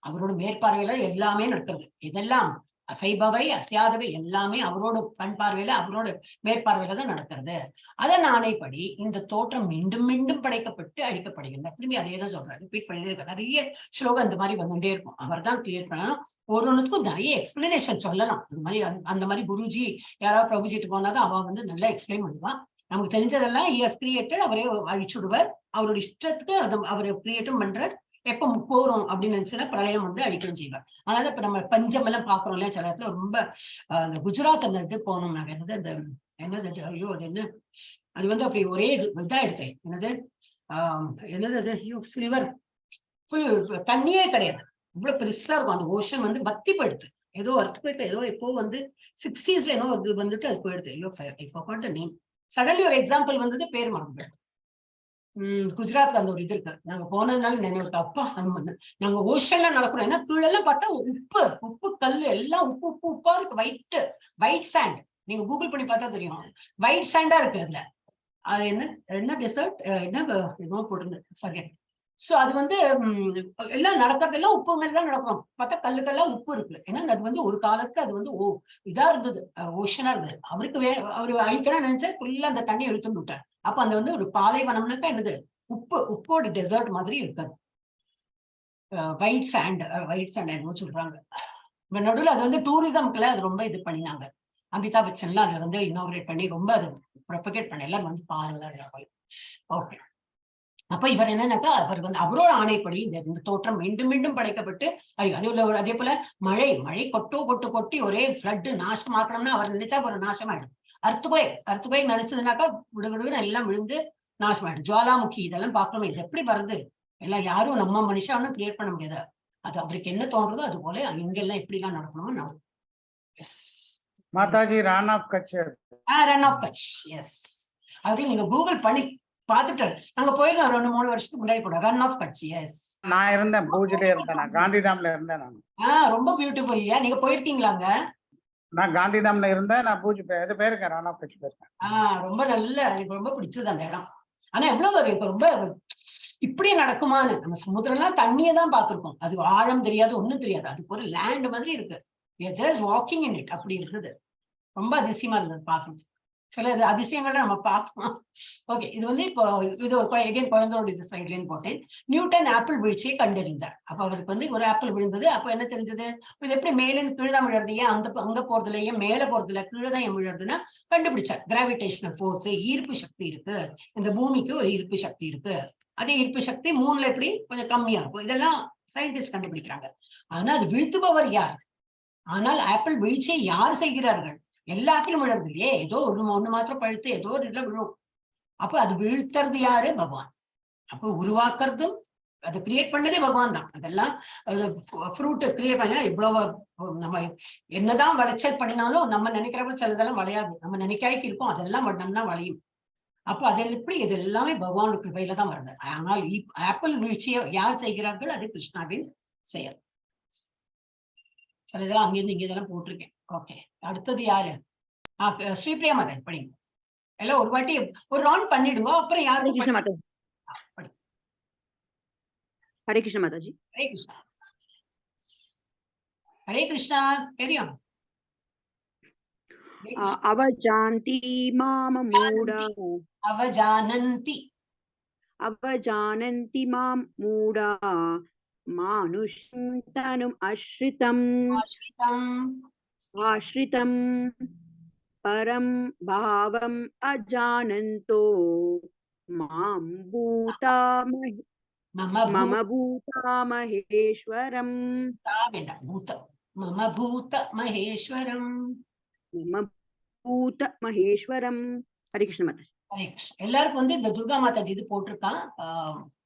அவரோட மேற்பார்வையில எல்லாமே நடக்கிறது. இதெல்லாம் அசைபவை அசையாதவை எல்லாமே அவரோட கண் பார்வையில, அவரோட மேற்பார்வையில தான் நடக்கிறது. அதன் ஆணைப்படி இந்த தோற்றம் மீண்டும் மீண்டும் படைக்கப்பட்டு அழிக்கப்படுகின்றன. திரும்பி அதே தான் சொல்றாரு, ரிப்பீட் பண்ணிட்டே இருக்காரு. நிறைய ஸ்லோகம் இந்த மாதிரி வந்துட்டே இருக்கும். அவர் தான் கிரியேட் பண்ணலாம். ஒரு ஒண்ணுத்துக்கும் நிறைய எக்ஸ்பிளனேஷன் சொல்லலாம். அந்த மாதிரி அந்த மாதிரி குருஜி யாராவது பிரபுஜிட்டு போனாதான் அவன் வந்து நல்லா எக்ஸ்பிளைன் பண்ணுவான். நமக்கு தெரிஞ்சதெல்லாம் he has created, அவரே அழிச்சுடுவார். அவரோட இஷ்டத்துக்கு அதை அவர் கிரியேட்டும் பண்றார். எப்ப போறோம் அப்படின்னு நினைச்சுன்னா பிரளயம் வந்து அழிக்கவும் செய்வார். அதனால இப்ப நம்ம பஞ்சம் எல்லாம் பாக்குறோம் இல்லையா? சில இடத்துல ரொம்ப அந்த குஜராத் அந்த இது போனோம் நாங்க. என்னது அந்த என்னது அது? ஐயோ, அது என்ன, அது வந்து அப்படி ஒரே இதா எடுத்தேன். என்னது என்னது அது? ஐயோ, சில்வர் ஃபுல் தண்ணியே கிடையாது. இவ்வளவு பெருசா இருக்கும் அந்த ஓஷன் வந்து வத்தி போயிடுது. ஏதோ அர்த்குவேக் ஏதோ இப்போ வந்து 60ஸ்ல ஏதோ ஒரு இது வந்துட்டு அது போயிடுது. ஐயோ, I forgot the name. Suddenly ஒரு எக்ஸாம்பிள் வந்தது, பேர் மறந்து போயிடுது. குஜராத்ல அந்த ஒரு இது இருக்கு. நாங்க போனதுனால நினைவு இருக்கு. அப்பா, அந்த நாங்க ஓஷன்ல நடக்கிறோம். ஏன்னா கீழெல்லாம் பார்த்தா உப்பு, உப்பு கல்லு எல்லாம் உப்பு உப்பு உப்பா இருக்கு. ஒயிட் ஒயிட் சாண்ட், நீங்க கூகுள் பண்ணி பார்த்தா தெரியும். ஒயிட் சாண்டா இருக்கு அதுல. அது என்ன என்ன டெசர்ட் என்ன என்னமோ போட்டிருந்து ஃபர்கெட். சோ அது வந்து எல்லாம் நடக்கிறதெல்லாம் உப்பு மேல தான் நடக்கும். பார்த்தா கல்லுக்கெல்லாம் உப்பு இருக்கு. ஏன்னா அது வந்து ஒரு காலத்துல அது வந்து இதா இருந்தது, ஓஷனா இருந்தது. அவருக்கு அவரு அழிக்கணும்னு நினைச்சா ஃபுல்லா அந்த தண்ணி இழுத்துன்னு விட்டார். அப்ப அந்த வந்து ஒரு பாலைவனம்னாக்கா என்னது, உப்பு, உப்போட டெசர்ட் மாதிரி இருக்காது. ஒயிட் சாண்ட், ஒயிட் சாண்ட் என்னமோ சொல்றாங்க. இப்ப நடுவுல அது வந்து டூரிசம்க்குள்ள அது ரொம்ப இது பண்ணினாங்க. அமிதாப் பச்சன்லாம் அதுல வந்து இனாகுரேட் பண்ணி ரொம்ப அது ப்ரொபகேட் பண்ண எல்லாரும் வந்து பாருங்க. ஓகே, அப்ப இவர் என்னன்னாக்கா அவர் வந்து அவரோட ஆணைப்படி இந்த தோற்றம் மீண்டும் மீண்டும் படைக்கப்பட்டு அதே போல அதே போல மழை மழை கொட்டோ கொட்டு கொட்டி ஒரே ஃப்ளட்டு நாசமாக்கணும்னா அவர் நினைச்சா ஒரு நாசமாயிடும். அர்த்துகோய் அர்த்துகோய் நினைச்சதுனாக்கா விடுவிடுன்னு எல்லாம் விழுந்து நாசமாயிடும். ஜுவாலாமுகி இதெல்லாம் பார்க்கணும். இது எப்படி வருது எல்லாம் யாரும் நம்ம மனுஷாலும் கிரியேட் பண்ண முடியாது. அது அவருக்கு என்ன தோன்றதோ அது போல இங்கெல்லாம் எப்படி எல்லாம் நடக்கணுமோ நடக்கும். S. Mataji, Rann of Kutch. Rann of Kutch, S. அது நீங்க கூகுள் பண்ணி பார்த்துட்டு நாங்க போயிருந்தோம் 2-3 வருஷத்துக்கு முன்னாடி போனோம். Rann of Kutch, yes. நான் இருந்தேன், பூஜ்ல இருந்தேன், நான் காந்திதாம்ல இருந்தேன் நான். ரொம்ப பியூட்டிஃபுல் இல்லையா? நீங்க போயிருக்கீங்களாங்க? நான் காந்திதாம்ல இருந்தேன். நான் பூஜ் இது போயிருக்கேன், ரன் ஆஃப் கட்ச் போயிருக்கேன். ரொம்ப நல்ல, எனக்கு ரொம்ப பிடிச்சது அந்த இடம். ஆனா எவ்வளவு ஒரு இப்ப ரொம்ப இப்படி நடக்குமான்னு நம்ம சமுத்திரம்லாம் தண்ணியை தான் பார்த்திருக்கோம். அது ஆழம் தெரியாது, ஒண்ணும் தெரியாது. அதுக்கு ஒரு லேண்ட் மாதிரி இருக்கு. Just walking in it அப்படி இருக்குது. ரொம்ப அதிசயமா இருந்தது பார்க்கறது. சில அதிசயங்களை நம்ம பார்க்கலாம். ஓகே, இது வந்து இப்போ இது ஒரு எகைன் குழந்தையோட இது சைட்லன்னு போட்டேன். நியூட்டன் ஆப்பிள் வீழ்ச்சியை கண்டறிந்தார். அப்ப அவருக்கு வந்து ஒரு ஆப்பிள் விழுந்தது. அப்ப என்ன தெரிஞ்சது, இது எப்படி மேலே கீழே தான் விழுறது, ஏன் அந்த அங்க போறது இல்லை, ஏன் மேல போறது இல்லை, கீழே தான் ஏன் விழுறதுன்னா கண்டுபிடிச்சார். கிராவிடேஷனல் ஃபோர்ஸ், ஈர்ப்பு சக்தி இருக்கு, இந்த பூமிக்கு ஒரு ஈர்ப்பு சக்தி இருக்கு. அதே ஈர்ப்பு சக்தி மூணுல எப்படி கொஞ்சம் கம்மியா இருக்கும். இதெல்லாம் சயின்டிஸ்ட் கண்டுபிடிக்கிறாங்க. ஆனா அது வீழ்த்துபவர் யார்? ஆனால் ஆப்பிள் வீழ்ச்சியை யார் செய்கிறார்கள்? எல்லா ஆப்பிளும் விழுறது இல்லையே, ஏதோ ஒண்ணு ஒண்ணு மாத்திரம் பழுத்து ஏதோ ஒரு இதுல விழும். அப்ப அது வீழ்த்துறது யாரு? பகவான். அப்ப உருவாக்குறதும் அதை கிரியேட் பண்ணதே பகவான் தான். அதெல்லாம் ஃப்ரூட்டை கிரியேட் பண்ணா இவ்வளவு நம்ம என்னதான் விளைச்சல் பண்ணினாலும் நம்ம நினைக்கிறப்ப சிலதெல்லாம் விளையாது. நம்ம நினைக்காய்க்கு இருப்போம், அதெல்லாம் பண்ணோம்னா விளையும். அப்போ அதில் எப்படி இது எல்லாமே பகவானுக்கு கிருபையில தான் வருது. ஆனால் ஆப்பிள் வீழ்ச்சியை யார் செய்கிறார்கள்? அது கிருஷ்ணாவின் செயல். சில இதெல்லாம் அங்கிருந்து இங்க இதெல்லாம் போட்டிருக்கேன். ஓகே, அடுத்தது யாரு? ஸ்ரீபிரியா மாதா படிங்க. எல்லாம் ஒரு வாட்டி ஒரு ரவுண்ட் பண்ணிடுங்க, அப்புறம் ஹரே யாருக்கும் கிருஷ்ண மாதா. படி. ஹரே கிருஷ்ண மாதாஜி. ஹரே கிருஷ்ணா, ஹரே கிருஷ்ணா. தெரியும். அவஜாந்தி மாம மூடா. அவஜானந்தி. அவஜானந்தி மாம் மூடா மானுஷம் தனும் அஸ்ரிதம். ஆஸ்ரிதம். ஆஸ்ரிதம் பரம் பாவம் அஜானந்தோ மாம் பூதாமஹ மம மம பூதாமஹேஸ்வரம். பூதா வேண்டாம், பூத மம பூத மகேஸ்வரம். மம பூத மகேஸ்வரம். ஹரே கிருஷ்ண மாதா. ஹரே கிருஷ்ணா. எல்லாருக்கும் வந்து இந்த துர்கா மாதாஜி இது போட்டிருக்கான்.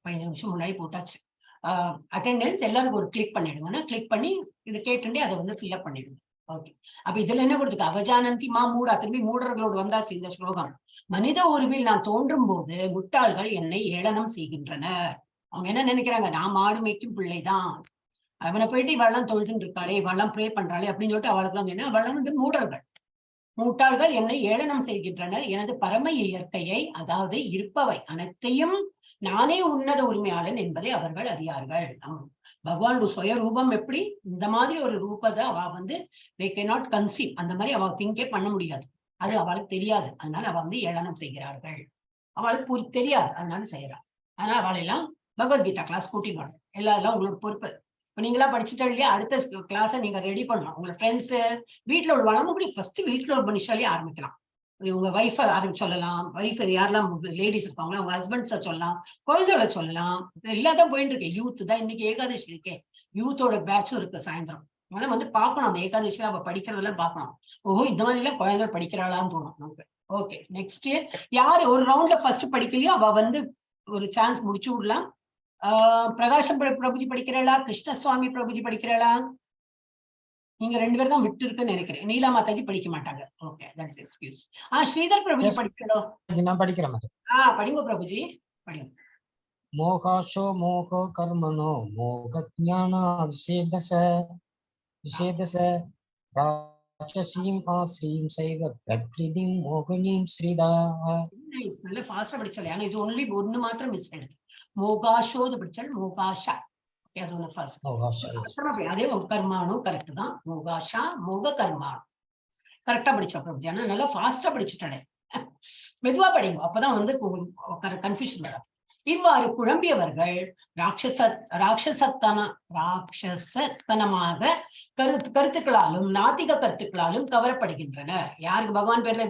15 நிமிஷம் முன்னாடி போட்டாச்சு. அட்டெண்டன்ஸ் எல்லாருக்கும் ஒரு கிளிக் பண்ணிடுங்க. கிளிக் பண்ணி இதை கேட்டுட்டே அதை வந்து ஃபில்அப் பண்ணிடுங்க. ஓகே, அப்ப இதுல என்ன கொடுத்துருக்கு? அவஜானந்தி மா மூடா, திரும்பி மூடர்களோடு வந்தாச்சு இந்த ஸ்லோகம். மனித உருவில் நான் தோன்றும் போது முட்டாள்கள் என்னை ஏளனம் செய்கின்றனர். அவங்க என்ன நினைக்கிறாங்க? நான் மாடு மேய்க்கும் பிள்ளைதான். அவனை போயிட்டு இவெல்லாம் தொழுதுன்னு இருக்காளே, இவெல்லாம் ப்ரே பண்றாளே அப்படின்னு சொல்லிட்டு அவளுக்கு என்ன, அவெல்லாம் வந்து மூடர்கள், மூட்டாள்கள் என்னை ஏளனம் செய்கின்றனர். எனது பரம இயற்கையை, அதாவது இருப்பவை அனைத்தையும் நானே உன்னத உரிமையாளன் என்பதை அவர்கள் அறியார்கள். பகவானுடைய சுய ரூபம் எப்படி, இந்த மாதிரி ஒரு ரூபத்தை அவ வந்து they cannot conceive. அந்த மாதிரி அவ திங்கே பண்ண முடியாது, அது அவளுக்கு தெரியாது. அதனால அவ வந்து ஏளனம் செய்கிறார்கள். அவளுக்கு தெரியாது, அதனால செய்யறாள். அதனால அவளெல்லாம் பகவத்கீதா கிளாஸ் கூட்டிட்டு வரணும். எல்லாம் உங்களோட பொறுப்பு. இப்ப நீங்களா படிச்சுட்டா இல்லையா, அடுத்த கிளாஸை நீங்க ரெடி பண்ணணும். உங்க ஃப்ரெண்ட்ஸ், வீட்டுல உள்ள வளமுடி ஃபர்ஸ்ட் வீட்டுல ஒரு மனுஷாலே ஆரம்பிக்கலாம். உங்க ஒய்ஃபை ஆரம்பிச்சு சொல்லலாம், ஒய்ஃப் யாரெல்லாம் லேடிஸ் இருப்பாங்களோ அவங்க ஹஸ்பண்ட்ஸை சொல்லலாம், குழந்தைகளை சொல்லலாம். எல்லாதான் போயிட்டு இருக்கு. யூத் தான் இன்னைக்கு ஏகாதசி இருக்கே, யூத்தோட பேட்சும் இருக்கு சாயந்தரம். அதனால வந்து பாக்கணும். அந்த ஏகாதசியில அவ படிக்கிறதெல்லாம் பாக்கணும். ஓஹோ, இந்த மாதிரி எல்லாம் குழந்தை படிக்கிறாளான்னு தோணும் நமக்கு. ஓகே, நெக்ஸ்ட் யாரு ஒரு ரவுண்ட்ல ஃபர்ஸ்ட் படிக்கலையோ அவ வந்து ஒரு சான்ஸ் முடிச்சு விடலாம். பிரகாஷம் பிரபுஜி படிக்கிறாளா, கிருஷ்ணசுவாமி பிரபுஜி படிக்கிறாளா? நீங்க ரெண்டு பேரும் தான் விட்டு இருக்குன்னு நினைக்கிறேன். நீலா மாதாஜி படிக்க மாட்டாங்க. Okay, that's excuse. Sridhar Prabhuji Yes. படிக்கிறோம். நான் படிக்கிறேன் மாதாஜி. படிங்க பிரபுஜி, படிங்க. மோகாஷோ மோகோ கர்மணோ மோகஜான விசேதச விசேதச ராட்சசீம் ஆஸ்ரீம் சைவ பிரகிருதிம் மோகினீம் ஸ்ரீதா. நைஸ், நல்ல ஃபாஸ்டா படிச்சாலே. ஆனா இது ஒன்லி ஒண்ணு மாத்திரம் மிஸ் ஆயிடுது. மோகாஷோது படிச்சால் மோகாஷா. ஓகே, அது ஒண்ணு ஃபர்ஸ்ட். மோகாஷா, yes. அதே கர்மானு கரெக்ட் தான். மோகாஷா மோக கர்மானு கரெக்டா படிச்சா பிரபுஜி. ஆனா நல்லா ஃபாஸ்டா படிச்சுட்டாலே. மெதுவா படிங்க, அப்பதான் வந்து கன்ஃபியூஷன் வராது. இவ்வாறு குழம்பியவர்கள் ராட்சசத்தன ராட்சசத்தனமாக கருத்துக்களாலும் நாத்திக கருத்துக்களாலும் கவரப்படுகின்றனர். யாருக்கு பகவான் பேர்ல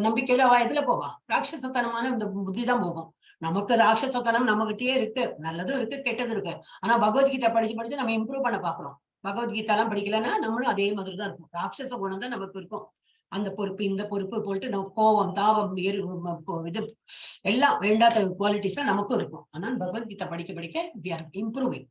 நம்பிக்கையில அவ எதுல போவா? ராட்சசத்தனமான இந்த புத்தி தான் போகும். நமக்கு ராட்சசத்தனம் நம்மகிட்டயே இருக்கு, நல்லதும் இருக்கு கெட்டதும் இருக்கு. ஆனா பகவத்கீதை படிச்சு படிச்சு நம்ம இம்ப்ரூவ் பண்ண பாக்குறோம். பகவத்கீதை எல்லாம் படிக்கலன்னா நம்மளும் அதே மாதிரி தான் இருக்கும். ராட்சச குணம் தான் நமக்கு இருக்கும். அந்த பொறுப்பு இந்த பொறுப்பு போட்டு நம்ம கோபம் தாபம் இது எல்லாம் வேண்டாத குவாலிட்டிஸ் எல்லாம் நமக்கும் இருக்கும். ஆனால் பகவத்கீதை படிக்க படிக்க we are improving.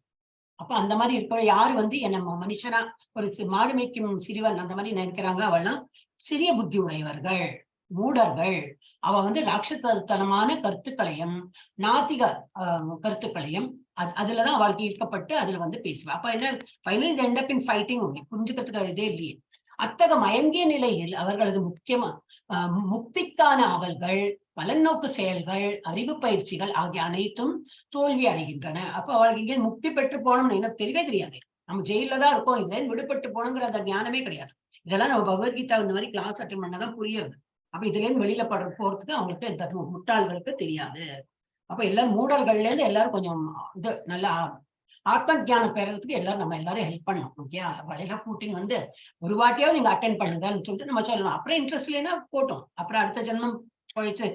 அப்ப அந்த மாதிரி இருக்கிற யாரு வந்து என்ன மனுஷனா ஒரு மாடு மேய்க்கும் சிறுவன் அந்த மாதிரி நினைக்கிறாங்களோ அவெல்லாம் சிறிய புத்தி உடையவர்கள், மூடர்கள். அவ வந்து ராட்சசத்தனமான கருத்துக்களையும் நாத்திக கருத்துக்களையும் அதுலதான் அவளுக்கு ஈர்க்கப்பட்டு அதுல வந்து பேசுவா. அப்ப என்ன final end up in fighting ஒண்ணு புரிஞ்சுக்கிறதுக்கு இதே இல்லையே. அத்தக மயங்கிய நிலையில் அவர்களது முக்கியமா முக்திக்கான அவல்கள், பலநோக்கு செயல்கள், அறிவு பயிற்சிகள் ஆகிய அனைத்தும் தோல்வி அடைகின்றன. அப்ப அவளுக்கு இங்கே முக்தி பெற்று போனோம்னு எனக்கு தெரியவே தெரியாது. நம்ம ஜெயில தான் இருக்கோம், இதுல விடுபட்டு போனோங்கிற அந்த ஞானமே கிடையாது. இதெல்லாம் நம்ம பகவத்கீதா இந்த மாதிரி கிளாஸ் அட்டன் பண்ணாதான் புரியுறது. அப்ப இதுல இருந்து வெளியில போறதுக்கு அவங்களுக்கு இந்த முட்டாள்களுக்கு தெரியாது. அப்ப எல்லாரும் மூடர்கள்ல இருந்து எல்லாரும் கொஞ்சம் இது நல்லா ஆத்ம ஜானம் பெறறதுக்கு எல்லாரும் நம்ம எல்லாரும் ஹெல்ப் பண்ணணும். ஓகே, அவளையெல்லாம் கூட்டின்னு வந்து ஒரு வாட்டியாவது நீங்க அட்டன் பண்ணுங்கன்னு சொல்லிட்டு நம்ம சொல்லணும். அப்புறம் இன்ட்ரெஸ்ட் இல்லைன்னா போட்டோம், அப்புறம் அடுத்த ஜென்மம் போயிடுச்சு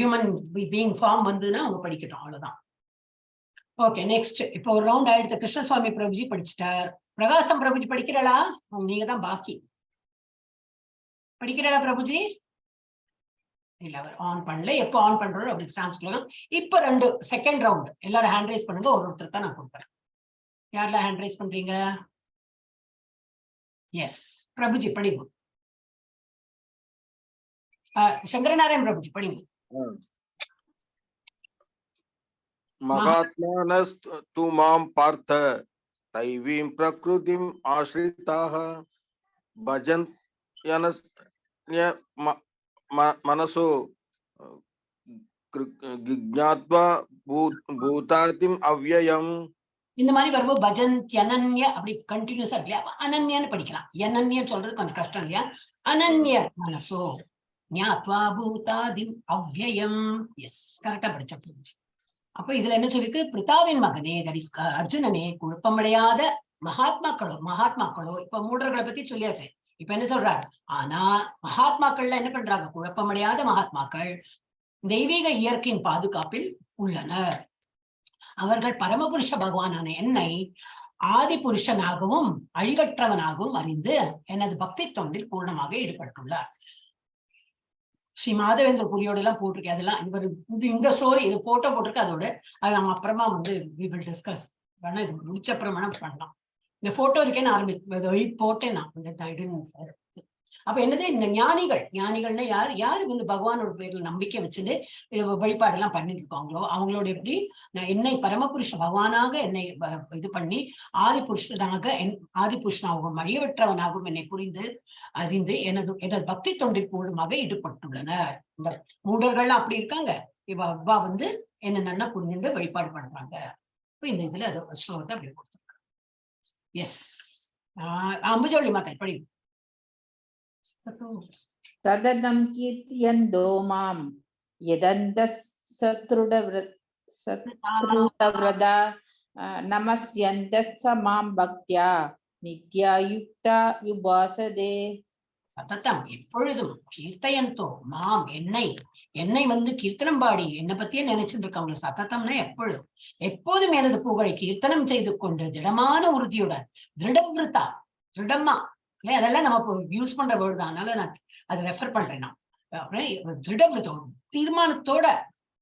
ஹியூமன் பீயிங் ஃபார்ம் வந்துன்னா அவங்க படிக்கட்டும், அவ்வளவுதான். ஓகே, நெக்ஸ்ட் இப்போ ஒரு ரவுண்ட் ஆயிடுத்து. கிருஷ்ணசுவாமி பிரபுஜி படிச்சுட்டார். பிரகாசம் பிரபுஜி படிக்கிறாளா? நீங்க தான் பாக்கி. படிக்கிறாளா பிரபுஜி? இல்ல, அவர் ஆன் பண்ணல. எப்போ ஆன் பண்றாரோ அப்படி சான்ஸ் கொடுக்கலாம். இப்ப 2 செகண்ட் ரவுண்ட் எல்லாரும் ஹேண்ட் ரைஸ் பண்ணுங்க. ஒரு ஒருத்தருக்கா நான் கொடுக்குறேன். யாரெல்லாம் ஹேண்ட் ரைஸ் பண்றீங்க? எஸ் பிரபுஜி படிங்க. சங்கரநாராயண் பிரபுஜி படிங்க. மகாத்மானஸ்து மாம் பார்த்த தைவீம் பிரகிருதிம் ஆஸ்ரிதாஹ பஜன் மனசோ ஜிஜ்ஞாத்வா பூதாதிம் அவ்யயம். இந்த மாதிரி வரும்போது பஜந்த் அனன்ய அப்படி கண்டினியூஸா இருக்கு இல்லையா? அனன்யான்னு படிக்கலாம். அனன்யன்னு சொல்றது கொஞ்சம் கஷ்டம் இல்லையா? அனன்ய மனசோ ஞாத்வா பூதாதிம் அவ்யயம். எஸ், கரெக்டா படிச்சா புரிஞ்சு. அப்ப இதுல என்ன சொல்லிருக்கு? பிரிதாவின் மகனே, that is அர்ஜுனனே, குழப்பமடையாத மகாத்மாக்களோ இப்ப மூடர்களை பத்தி சொல்லியாச்சு. இப்ப என்ன சொல்றாரு? ஆனா மகாத்மாக்கள்ல என்ன பண்றாங்க? குழப்பமடையாத மகாத்மாக்கள் தெய்வீக இயற்கையின் பாதுகாப்பில் உள்ளனர். அவர்கள் பரமபுருஷ பகவானான என்னை ஆதி புருஷனாகவும் அழிவற்றவனாகவும் அறிந்து எனது பக்தி தொண்டில் பூர்ணமாக ஈடுபட்டுள்ளார். ஸ்ரீ மாதவேந்திர புரியோட எல்லாம் போட்டிருக்கேன். அதெல்லாம் இவர் இது இந்த ஸ்டோரி இது போட்டோ போட்டிருக்கு. அதோட அது நம்ம அப்புறமா வந்து we will discuss. வேணா இது முடிச்ச அப்புறம் வேணா பண்ணலாம். இந்த போட்டோ இருக்கேன்னு ஆரம்பி போட்டேன் நான். இந்த I didn't. அப்ப என்னது, இந்த ஞானிகள், ஞானிகள்னா யார், யாரு வந்து பகவானோட பேர்ல நம்பிக்கை வச்சுட்டு வழிபாடு எல்லாம் பண்ணிட்டு இருக்காங்களோ அவங்களோட எப்படி நான் என்னை பரமபுருஷ பகவானாக என்னை இது பண்ணி ஆதி புருஷனாக ஆதி புருஷனாகவும் அழியவற்றவனாகவும் என்னை புரிந்து அறிந்து எனது எனது பக்தி தொண்டின் மூலமாக ஈடுபட்டுள்ளனர். இந்த மூடர்கள்லாம் அப்படி இருக்காங்க, இவ அவ்வா வந்து என்ன நல்லா புரிஞ்சுட்டு வழிபாடு பண்றாங்க. இப்ப இந்த இதுல அது ஸ்லோகத்தை அப்படி கொடுத்துருக்காங்க. எஸ், அம்புஜோலி மாதா படி. சததம் கீர்த்தியந்தோ மாம் யதந்த சத்ருடவிரதா நமஸ்யந்தஸ்ஸ மாம் பக்த்யா நித்யாயுக்தா யுபாசதே. சததம் எப்பொழுதும், கீர்த்தயந்தோ மாம் என்னை, என்னை வந்து கீர்த்தனம் பாடி என்னை பத்தியே நினைச்சிட்டு இருக்காங்க. சததம்னா எப்பொழுதும், எப்போதும் எனது புகழை கீர்த்தனம் செய்து கொண்டு திடமான உறுதியுடன், திருடவிருத்தா திருடமா இல்லையா, அதெல்லாம் நம்ம யூஸ் பண்ற வேர்டு தான், அதனால நான் அதை ரெஃபர் பண்றேன் நான். அப்புறம் திருடவிருத்தம் தீர்மானத்தோட,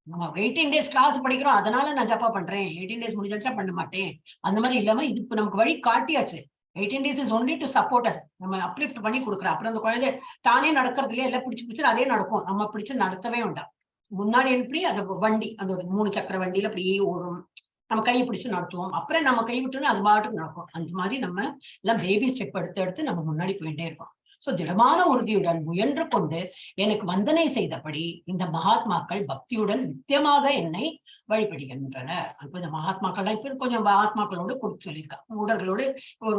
நம்ம 18 டேஸ் கிளாஸ் படிக்கிறோம் அதனால நான் ஜப்பா பண்றேன், 18 டேஸ் முடிஞ்சாச்சா பண்ண மாட்டேன், அந்த மாதிரி இல்லாம இது இப்ப நமக்கு வழி காட்டியாச்சு. 18 days is only to support us, நம்ம அப்லிஃப்ட் பண்ணி கொடுக்குறோம். அப்புறம் அந்த குழந்தை தானே நடக்கிறது இல்லையா, எல்லாம் பிடிச்சு பிடிச்சு அதே நடக்கும், நம்ம பிடிச்சு நடத்தவே வேண்டாம். முன்னாடி எப்படி அந்த வண்டி, அந்த ஒரு 3 சக்கர வண்டியில அப்படியே ஓடும், நம்ம கையை பிடிச்சு நடத்துவோம், அப்புறம் நம்ம கை விட்டோம்னா அது பாட்டுக்கு நடக்கும். அந்த மாதிரி நம்ம எல்லாம் பேபி ஸ்டெப் எடுத்து எடுத்து நம்ம முன்னாடி போயிட்டே இருக்கோம். சோ திடமான உறுதியுடன் முயன்று கொண்டு எனக்கு வந்தனை செய்தபடி இந்த மகாத்மாக்கள் பக்தியுடன் நித்தியமாக என்னை வழிபடுகின்றனர். அப்ப இந்த மகாத்மாக்கள்லாம் இப்ப கொஞ்சம் மகாத்மாக்களோடு கொடுத்து சொல்லியிருக்கா, மூடர்களோடு ஒரு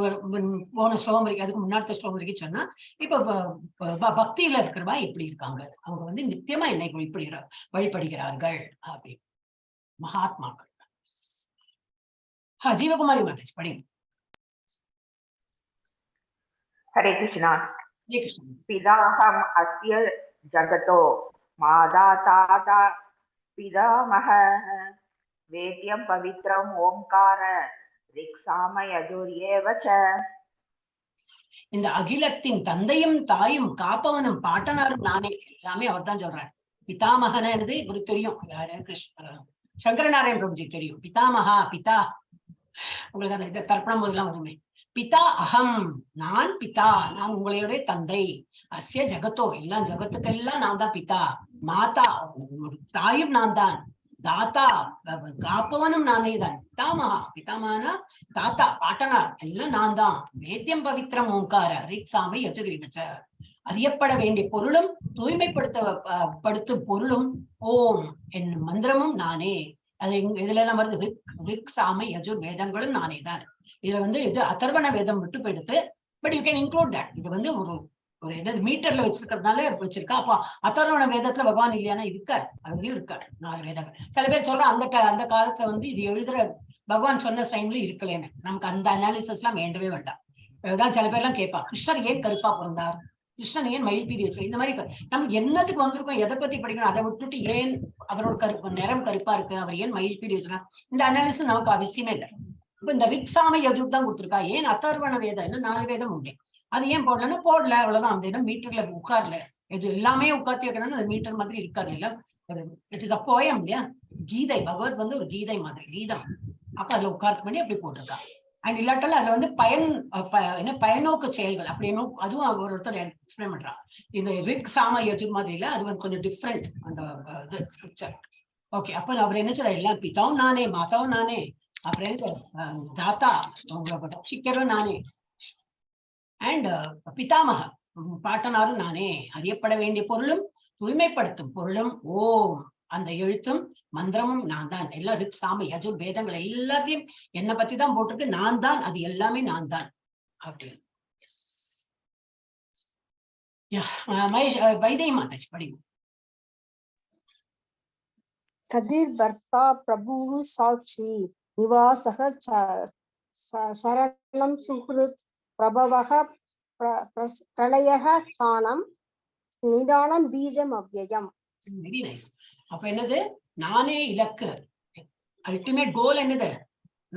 போன ஸ்லோகம் வரைக்கும், அதுக்கு முன்னாடி ஸ்லோகம் வரைக்கும் சொன்னா இப்ப பக்தியில இருக்கிறவா எப்படி இருக்காங்க, அவங்க வந்து நித்தியமா என்னை வழிபடுகிறார்கள் அப்படி மகாத்மாக்கள். ஜீவகுமாரி மாதாஜி படி. ஹரே கிருஷ்ணா. ஹரே கிருஷ்ணா. பிதாஹம் அஸ்ய ஜகதோ மாதா தாதா பிதாமஹ வேத்யம் பவித்ரம் ஓம்கார ரிக்ஸாம யஜுர்யேவ ச. இந்த அகிலத்தின் தந்தையும் தாயும் காப்பவனும் பாட்டனாரும் நானே, எல்லாமே அவர் தான் சொல்றாரு. பிதாமகனது இவருக்கு தெரியும், யாரு, கிருஷ்ண சங்கரநாராயண பிரபுஜி தெரியும். பிதாமகா பிதா, உங்களுக்கு அந்த இதை தர்ப்பணம் போதெல்லாம் வருமே. பிதா அகம், நான் பிதா, நான் உங்களுடைய தந்தை. அஸ்ய ஜகத்தோ, எல்லாம் ஜகத்துக்கெல்லாம் நான் தான் பிதா. மாதா, தாயும் நான் தான். தாத்தா, காப்பவனும் நானே தான். பிதாமகா, பிதாமகனா தாத்தா பாட்டனார் எல்லாம் நான் தான். வேத்தியம் பவித்ரம் ஓங்கார ரிக்ஸாமி யஜுர்விவச்ச, அறியப்பட வேண்டிய பொருளும் தூய்மைப்படுத்த படுத்தும் பொருளும் ஓம் என்னும் மந்திரமும் நானே. அது இதுல எல்லாம் வருது. ரிக் சாம யஜுர் வேதங்களும் நானே தான். இதுல வந்து இது அதர்வண வேதம் விட்டு போயிடுத்து, but you can include that. இது வந்து ஒரு ஒரு என்னது மீட்டர்ல வச்சிருக்கிறதுனால வச்சிருக்கா. அப்போ அதர்வண வேதத்துல பகவான் இல்லையானா இருக்கார், அதுலயும் இருக்கார் 4 வேதங்கள். சில பேர் சொல்ற அந்த அந்த காலத்துல வந்து இது எழுதுற பகவான் சொன்ன டைம்ல இருக்கலன்னு. நமக்கு அந்த அனாலிசிஸ் எல்லாம் வேண்டவே வேண்டாம். அதான் சில பேர்லாம் கேட்பா, கிருஷ்ணர் ஏன் கருப்பா பிறந்தார், கிருஷ்ணன் ஏன் மயில் பீதி வச்சார், இந்த மாதிரி நம்ம என்னத்துக்கு வந்திருக்கோம், எதை பத்தி படிக்கணும், அதை விட்டுட்டு ஏன் அவரோட கருப்பு நிறம் கருப்பா இருக்கு, அவர் ஏன் மயில் பீதி வச்சார், இந்த அனாலிசிஸ் நமக்கு அவசியமே இல்லை. இப்ப இந்த ரிக்ஸாம யஜுர் தான் கொடுத்துருக்கா. ஏன் அதர்வண வேதம் என்ன 4 வேதம் உண்டு, அது ஏன் போடலன்னா போடல, அவ்வளவுதான். அந்த இடம் மீட்டர்ல உட்கார்ல, இது எல்லாமே உட்காத்தி வைக்கணும்னா அது மீட்டர் மாதிரி இருக்காது. எல்லாம் it is a poem இல்லையா, கீதை, பகவத் வந்து ஒரு கீதை மாதிரி, கீதம். அப்ப அதுல உட்கார்த்து பண்ணி அப்படி போட்டிருக்கா. அண்ட் இல்லாட்டாலும் அதுல வந்து பயன் என்ன பயனோக்கு செயல்கள் அப்படின்னு அதுவும் அவர் ஒருத்தர் எக்ஸ்பிளைன் பண்றான். இந்த ரிக் சாம யஜுர் மாதிரி இல்ல, அது வந்து கொஞ்சம் டிஃப்ரெண்ட் அந்த ஸ்கிரிப்சர். ஓகே, அப்ப அவர் என்ன சொல்றாரு, எல்லாம் பிதாவும் நானே, மாதாவும் நானே, அப்புறம் தாத்தா உங்களை ரட்சிக்கிறதும் நானே, அண்ட் பிதாமக பாட்டனாரும் நானே, அறியப்பட வேண்டிய பொருளும் தூய்மைப்படுத்தும் பொருளும் ஓம் அந்த எழுத்தும் மந்திரமும் நான் தான். எல்லாம் ரிக் சாம யஜுர் வேதங்கள் எல்லாத்தையும் என்னை பத்தி தான் போட்டிருக்கு, நான் தான், அது எல்லாமே நான் தான் அப்படின்னு. மகேஷ் வைதேகி மாதாஜி படிங்க. கதிர் பர்த்தா பிரபு சாட்சி நிவாசக சரணம் சுஹ்ருத் பிரபவக பிரளயக ஸ்தானம் நிதானம் பீஜம் அவ்யயம். Very nice. அப்ப என்னது, நானே இலக்கு, அல்டிமேட் கோல் என்னது,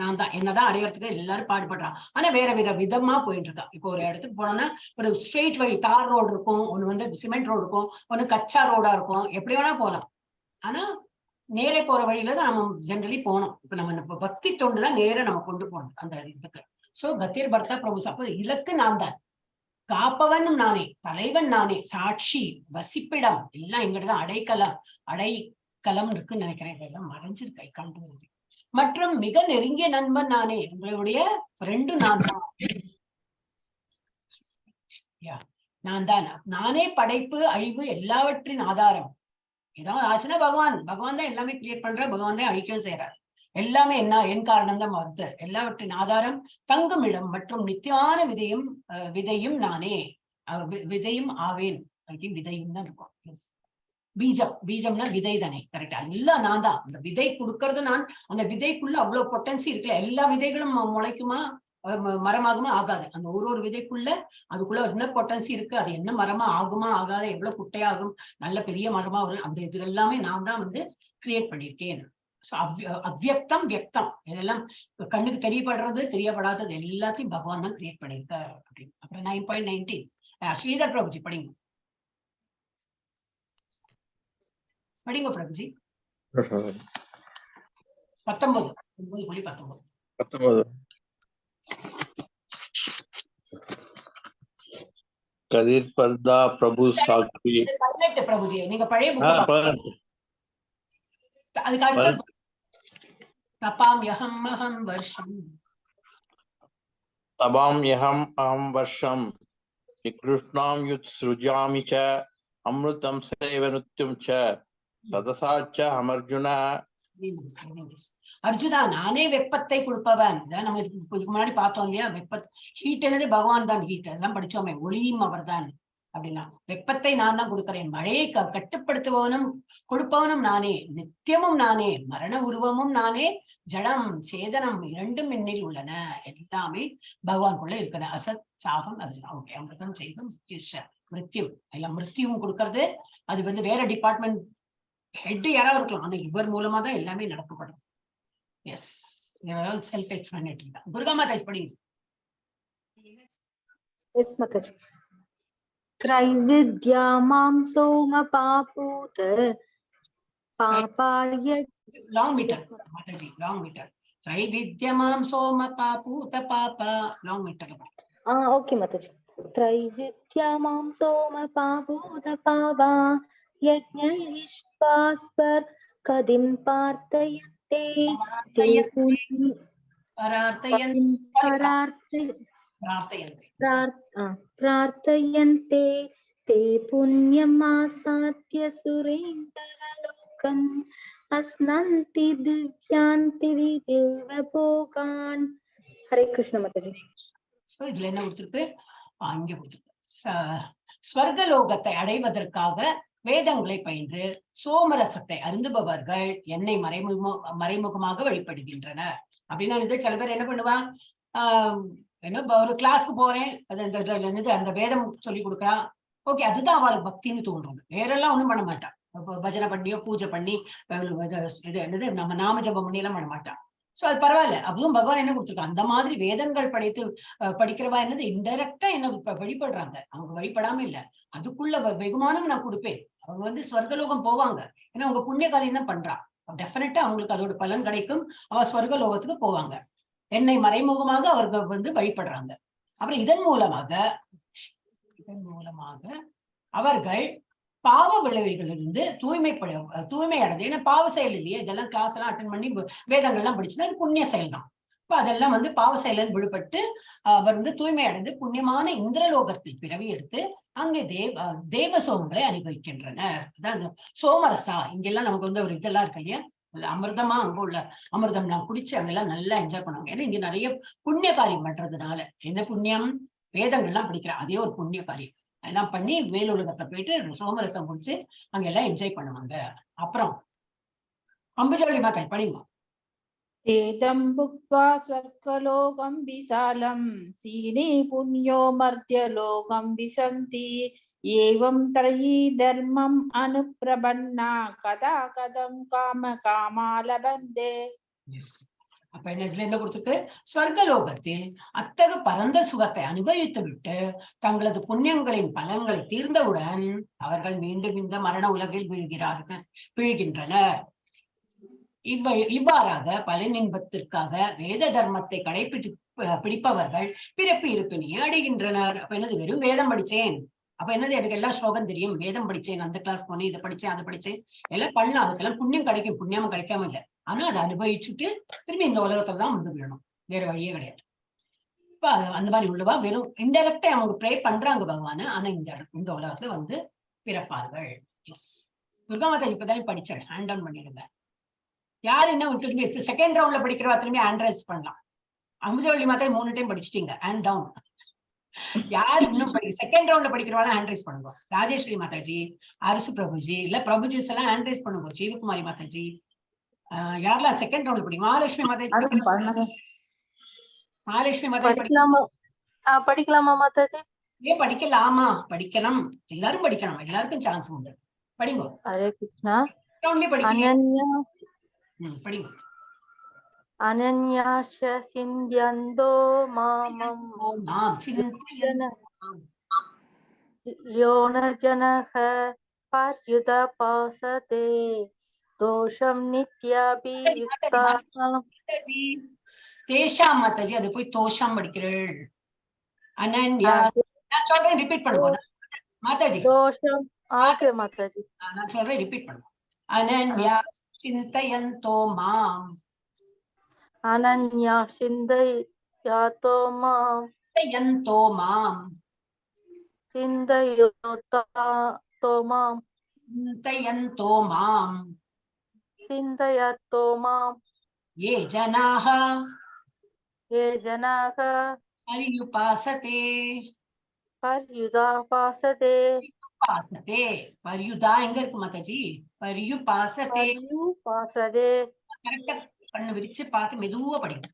நான் தான், என்னதான் அடையறதுக்கு எல்லாரும் பாடுபடுறான். ஆனா வேற வேற விதமா போயிட்டு இருக்கா. இப்போ ஒரு இடத்துக்கு போனோம்னா ஒரு ஸ்ட்ரெயிட் வழி தார் ரோடு இருக்கும், ஒண்ணு வந்து சிமெண்ட் ரோடு இருக்கும், ஒண்ணு கச்சா ரோடா இருக்கும், எப்படி வேணா போகலாம். ஆனா நேரே போற வழியில தான் நம்ம ஜென்ரலி போகணும். இப்ப நம்ம பக்தி தொண்டு தான் நேரா நம்ம கொண்டு போகணும் அந்த இதுக்கு. சோ கத்திர் பர்த்தா பிரபு, அப்ப இலக்கு நான் தான், காப்பவனும் நானே, தலைவன் நானே, சாட்சி, வசிப்பிடம் எல்லாம் எங்கிட்ட அடைக்கலம், அடைக்கலம் இருக்குன்னு நினைக்கிறேன். இதெல்லாம் மறைஞ்சிருக்கு, I can't do anything. மற்றும் மிக நெருங்கிய நண்பன் நானே, உங்களுடைய ஃப்ரெண்டு நான் தான். Yeah, நான் தான், நானே படைப்பு அழிவு எல்லாவற்றின் ஆதாரம். ஏதாவது ஆச்சுன்னா பகவான், பகவான் தான் எல்லாமே கிரியேட் பண்ற, பகவான் தான் அழிக்கவும் செய்யறார். எல்லாமே என்ன என் காரணம் தான் வருது. எல்லாவற்றின் ஆதாரம், தங்கும் இடம் மற்றும் நித்தியமான விதையும் விதையும் நானே, விதையும் ஆவேன். I think விதையும் தான் இருக்கும். Yes. பீஜம், பீஜம்னா விதை தானே, கரெக்டா? எல்லாம் நான் தான். அந்த விதை கொடுக்கறது நான். அந்த விதைக்குள்ள அவ்வளவு பொட்டன்சி இருக்குல்ல. எல்லா விதைகளும் முளைக்குமா, மரமாகுமா? ஆகாது. அந்த ஒரு ஒரு விதைக்குள்ள அதுக்குள்ள என்ன பொட்டன்சி இருக்கு, அது என்ன மரமா ஆகுமா ஆகாத, எவ்வளவு குட்டையாகும், நல்ல பெரிய மரமா வரும், அந்த இது எல்லாமே நான் தான் வந்து கிரியேட் பண்ணியிருக்கேன். ஸோ அவ்யக்தம் வியக்தம் இதெல்லாம் கண்ணுக்கு தெரியப்படுறது தெரியப்படாதது எல்லாத்தையும் பகவான் தான் கிரியேட் பண்ணியிருக்கார் அப்படின்னு. அப்புறம் 9.19 ஸ்ரீதர் பிரபுஜி படிங்க, படிங்க பிரபுஜி. 19, 9.19. 19. கதிர் பர்தா பிரபு சாட்சி. 18 பிரபுஜி, நீங்க பழைய புக் 18. அதுக்கு அடுத்தது தபாம் யஹம் அஹம் வர்ஷம். தபாம் யஹம் அஹம் வர்ஷம் நிகிருஷ்ணாம் யுத் ஸ்ருஜாமி ச அமிர்தம் சேவ நித்யம் ச சதசாச்ச அமர்ஜுன. அர்ஜுனா, நானே வெப்பத்தை கொடுப்பவன். இதான் நம்ம இதுக்கு முன்னாடி பார்த்தோம் இல்லையா? வெப்ப ஹீட் என்னது? பகவான் தான் ஹீட், அதெல்லாம் படிச்சோமே. ஒளியும் அவர் தான் அப்படின்னா வெப்பத்தை நான் தான் கொடுக்கிறேன். மழையை கட்டுப்படுத்துபவனும் கொடுப்பவனும் நானே, நித்தியமும் நானே, மரண உருவமும் நானே, ஜடம் சேதனம் இரண்டும் என்னில் உள்ளன. எல்லாமே பகவான்குள்ள இருக்கிற அசத் சாகம் அர்ஜுனா. ஓகே, அமிர்தம் செய்தும் மிருத்யும் எல்லாம் மிருத்யும் கொடுக்கறது அது வந்து வேற டிபார்ட்மெண்ட் ஹெட் யாராவது இருக்கலாம், ஆனா இவர் மூலமா தான் எல்லாமே நடக்கப்படும். எஸ், செல்ஃப் எக்ஸ்பிளனேட்டரி தான். துர்கா மாதா படிங்க. எஸ் மாதாஜி. त्रैविद्या मां सोमपापूत पापाय. Long metre Mataji, long metre. த்ரைவித்ய மாம் சோம பாபூத பாபா, லாங் மீட்டர். ஓகே மாதாஜி. त्रैविद्या मां सोमपापूत पापा यज्ञैश्वास्पर कदिं पार्थयन्ते ते प्रार्थयन्ते ते पुण्यमासाद्य सुरेन्द्रलोकम् अश्नन्ति दिव्यान्ति देवभोगान्. ஹரே கிருஷ்ண மாதாஜி. சோ இதுல என்ன கொடுத்திருக்கு? அங்க கொடுத்திருக்கு, ஸ்வர்கலோகத்தை அடைவதற்காக வேதங்களை பயின்று சோமரசத்தை அருந்துபவர்கள் என்னை மறைமுகமாக வழிபடுகின்றனர். அப்படின்னா இது சில பேர் என்ன பண்ணுவா, என்ன ஒரு கிளாஸ்க்கு போறேன், அது அந்த வேதம் சொல்லி கொடுக்குறா, ஓகே, அதுதான் அவளுக்கு பக்தின்னு தோன்றது. வேறெல்லாம் ஒண்ணும் பண்ண மாட்டான். பஜனை பண்ணியோ பூஜை பண்ணி இது என்னது நம்ம நாம ஜபம் பண்ணி எல்லாம் பண்ண மாட்டான். சோ அது பரவாயில்ல. அதுவும் பகவான் என்ன கொடுத்துருக்கான், அந்த மாதிரி வேதங்கள் படித்து படிக்கிறவா என்னது இன்டைரக்டா என்ன வழிபடுறாங்க. அவங்க வழிபடாம இல்ல, அதுக்குள்ள வெகுமானம் நான் கொடுப்பேன். அவங்க வந்து ஸ்வர்கலோகம் போவாங்க, ஏன்னா அவங்க புண்ணிய காரியம் தான் பண்றா. டெஃபினட்டா அவங்களுக்கு அதோட பலன் கிடைக்கும், அவ ஸ்வர்கலோகத்துக்கு போவாங்க. என்னை மறைமுகமாக அவர்கள் வந்து வழிபடுறாங்க. அப்புறம் இதன் மூலமாக அவர்கள் பாவ விளைவுகளிலிருந்து தூய்மை அடைந்து, ஏன்னா பாவ செயல் இல்லையே இதெல்லாம், கிளாஸ் எல்லாம் அட்டன் பண்ணி வேதங்கள்லாம் படிச்சுன்னா அது புண்ணிய செயல் தான். இப்ப அதெல்லாம் வந்து பாவ செயலிருந்து விடுபட்டு அவர் வந்து தூய்மை அடைந்து புண்ணியமான இந்திரலோகத்தில் பிறவி எடுத்து அங்கே தேவ சோமங்களை அனுபவிக்கின்றனர். அதான் சோமரசா. இங்கெல்லாம் நமக்கு வந்து ஒரு இதெல்லாம் இருக்கு இல்லையா, அமிர்தமா அங்க உள்ள அமிர்தம் நான் குடிச்சு அங்கெல்லாம் நல்லா என்ஜாய் பண்ணுவாங்க. ஏன்னா இங்க நிறைய புண்ணிய காரியம் பண்றதுனால, என்ன புண்ணியம், வேதங்கள்லாம் படிக்கிற அதே ஒரு புண்ணிய காரியம் அதெல்லாம் பண்ணி மேலுலகத்தை போயிட்டு சோமரசம் குடிச்சு அங்க எல்லாம் என்ஜாய் பண்ணுவாங்க. அப்புறம் அம்புஜாலி மாதா படிங்க. தேதம் புக்வா ஸ்வர்கலோகம் விசாலம் சீனே புண்ணியோ மர்த்தியலோகம் விசந்தி ஏவம் த்ரயீ தர்மம் அனுப்ரபன்னா கதா கதம் காம காமாலபந்தே. அப்ப என்ன இதுல என்ன கொடுத்துருக்கு, ஸ்வர்கலோகத்தில் அத்தகு பரந்த சுகத்தை அனுபவித்து விட்டு தங்களது புண்ணியங்களின் பலன்களை தீர்ந்தவுடன் அவர்கள் மீண்டும் இந்த மரண உலகில் வீழ்கின்றனர். இவ்வாறாக பலன் இன்பத்திற்காக வேத தர்மத்தை பிடிப்பவர்கள் பிறப்பு இருப்பினையே அடைகின்றனர். அப்ப என்னது, வெறும் வேதம் படிச்சேன், அப்ப என்னது எனக்கு எல்லா ஸ்லோகம் தெரியும், வேதம் படிச்சேன், அந்த கிளாஸ் போனேன், இதை படிச்சேன், அதை படிச்சேன், எல்லாம் பண்ணலாம், அதுக்கெல்லாம் புண்ணியம் கிடைக்கும், புண்ணியமும் கிடைக்காம இல்லை. ஆனா அதை அனுபவிச்சுட்டு திரும்பி இந்த உலகத்துலதான் வந்து விழணும், வேற வழியே கிடையாது. இப்ப அந்த மாதிரி உள்ளவா வெறும் இன்டைரக்டா அவங்க ப்ரே பண்றாங்க பகவான, ஆனா இந்த இந்த உலகத்துல வந்து பிறப்பார்கள். எஸ், துர்கா மாதா இப்பதானே படிச்சாள், ஹேண்ட் டவுன் பண்ணிடுங்க. யார் என்ன திரும்பி செகண்ட் ரவுண்ட்ல படிக்கிறவா திரும்பி ஹேண்ட் ரைஸ் பண்ணலாம். அமுதவள்ளி மாதா 3 டைம் படிச்சிட்டீங்க, ஹேண்ட் டவுன். யாரு இன்னும் செகண்ட் ரவுண்ட்ல படிக்கிறவாள் ஹேண்ட் ரைஸ் பண்ணுங்க. ராஜேஸ்வரி மாதாஜி, அரசு பிரபுஜி, இல்ல பிரபுஜிஸ் எல்லாம் ஹேண்ட் ரைஸ் பண்ணுங்க. ஜீவகுமாரி மாதாஜி, யாரெல்லாம் செகண்ட் ரவுண்ட்ல படிக்கும்? மகாலட்சுமி மாதாஜி, மகாலட்சுமி மாதாஜி. படிக்கலாமா? படிக்கலாமா மாதாஜி? ஏன் படிக்கலாமா? படிக்கணும், எல்லாரும் படிக்கணும், எல்லாருக்கும் சான்ஸ் உண்டு, படிங்க. ஹரே கிருஷ்ணா. ரவுண்ட்லயே படிக்கிறீங்க. அனன்யா படிங்க. அனன்யாஷ சிந்தியந்தோ மாமம் மாம் சிந்தயந்தோ யோன ஜனஹ பர்யுதபாசதே தோஷம் நித்யாபியுக்தானாம். மாதாஜி, தேஷாம் மாதாஜி, அது போய் தோஷாம் படிக்கிறேள். அனன்யா, நான் சொல்றேன் ரிப்பீட் பண்ணுங்க மாதாஜி. தோஷம், ஓகே மாதாஜி. நான் சொல்றேன் ரிப்பீட் பண்ணுங்க. அனன்யா சிந்தயந்தோ மாம். அனன்யா சிந்தயாதோ மாம். சிந்தயந்தோ மாம். சிந்தயோதோ மாம். சிந்தயந்தோ மாம். சிந்தயத்தோ மாம். ये जनाः. ये जनाः. पर्युपासते. பர்யுதாபாசதே. உபாசதே, பர்யுதா எங்க இருக்கு மாதாஜி? பர்யுபாசதே. பர்யுபாசதே. கரெக்டா கண்ணு விரிச்சு பார்த்து மெதுவா படிங்க.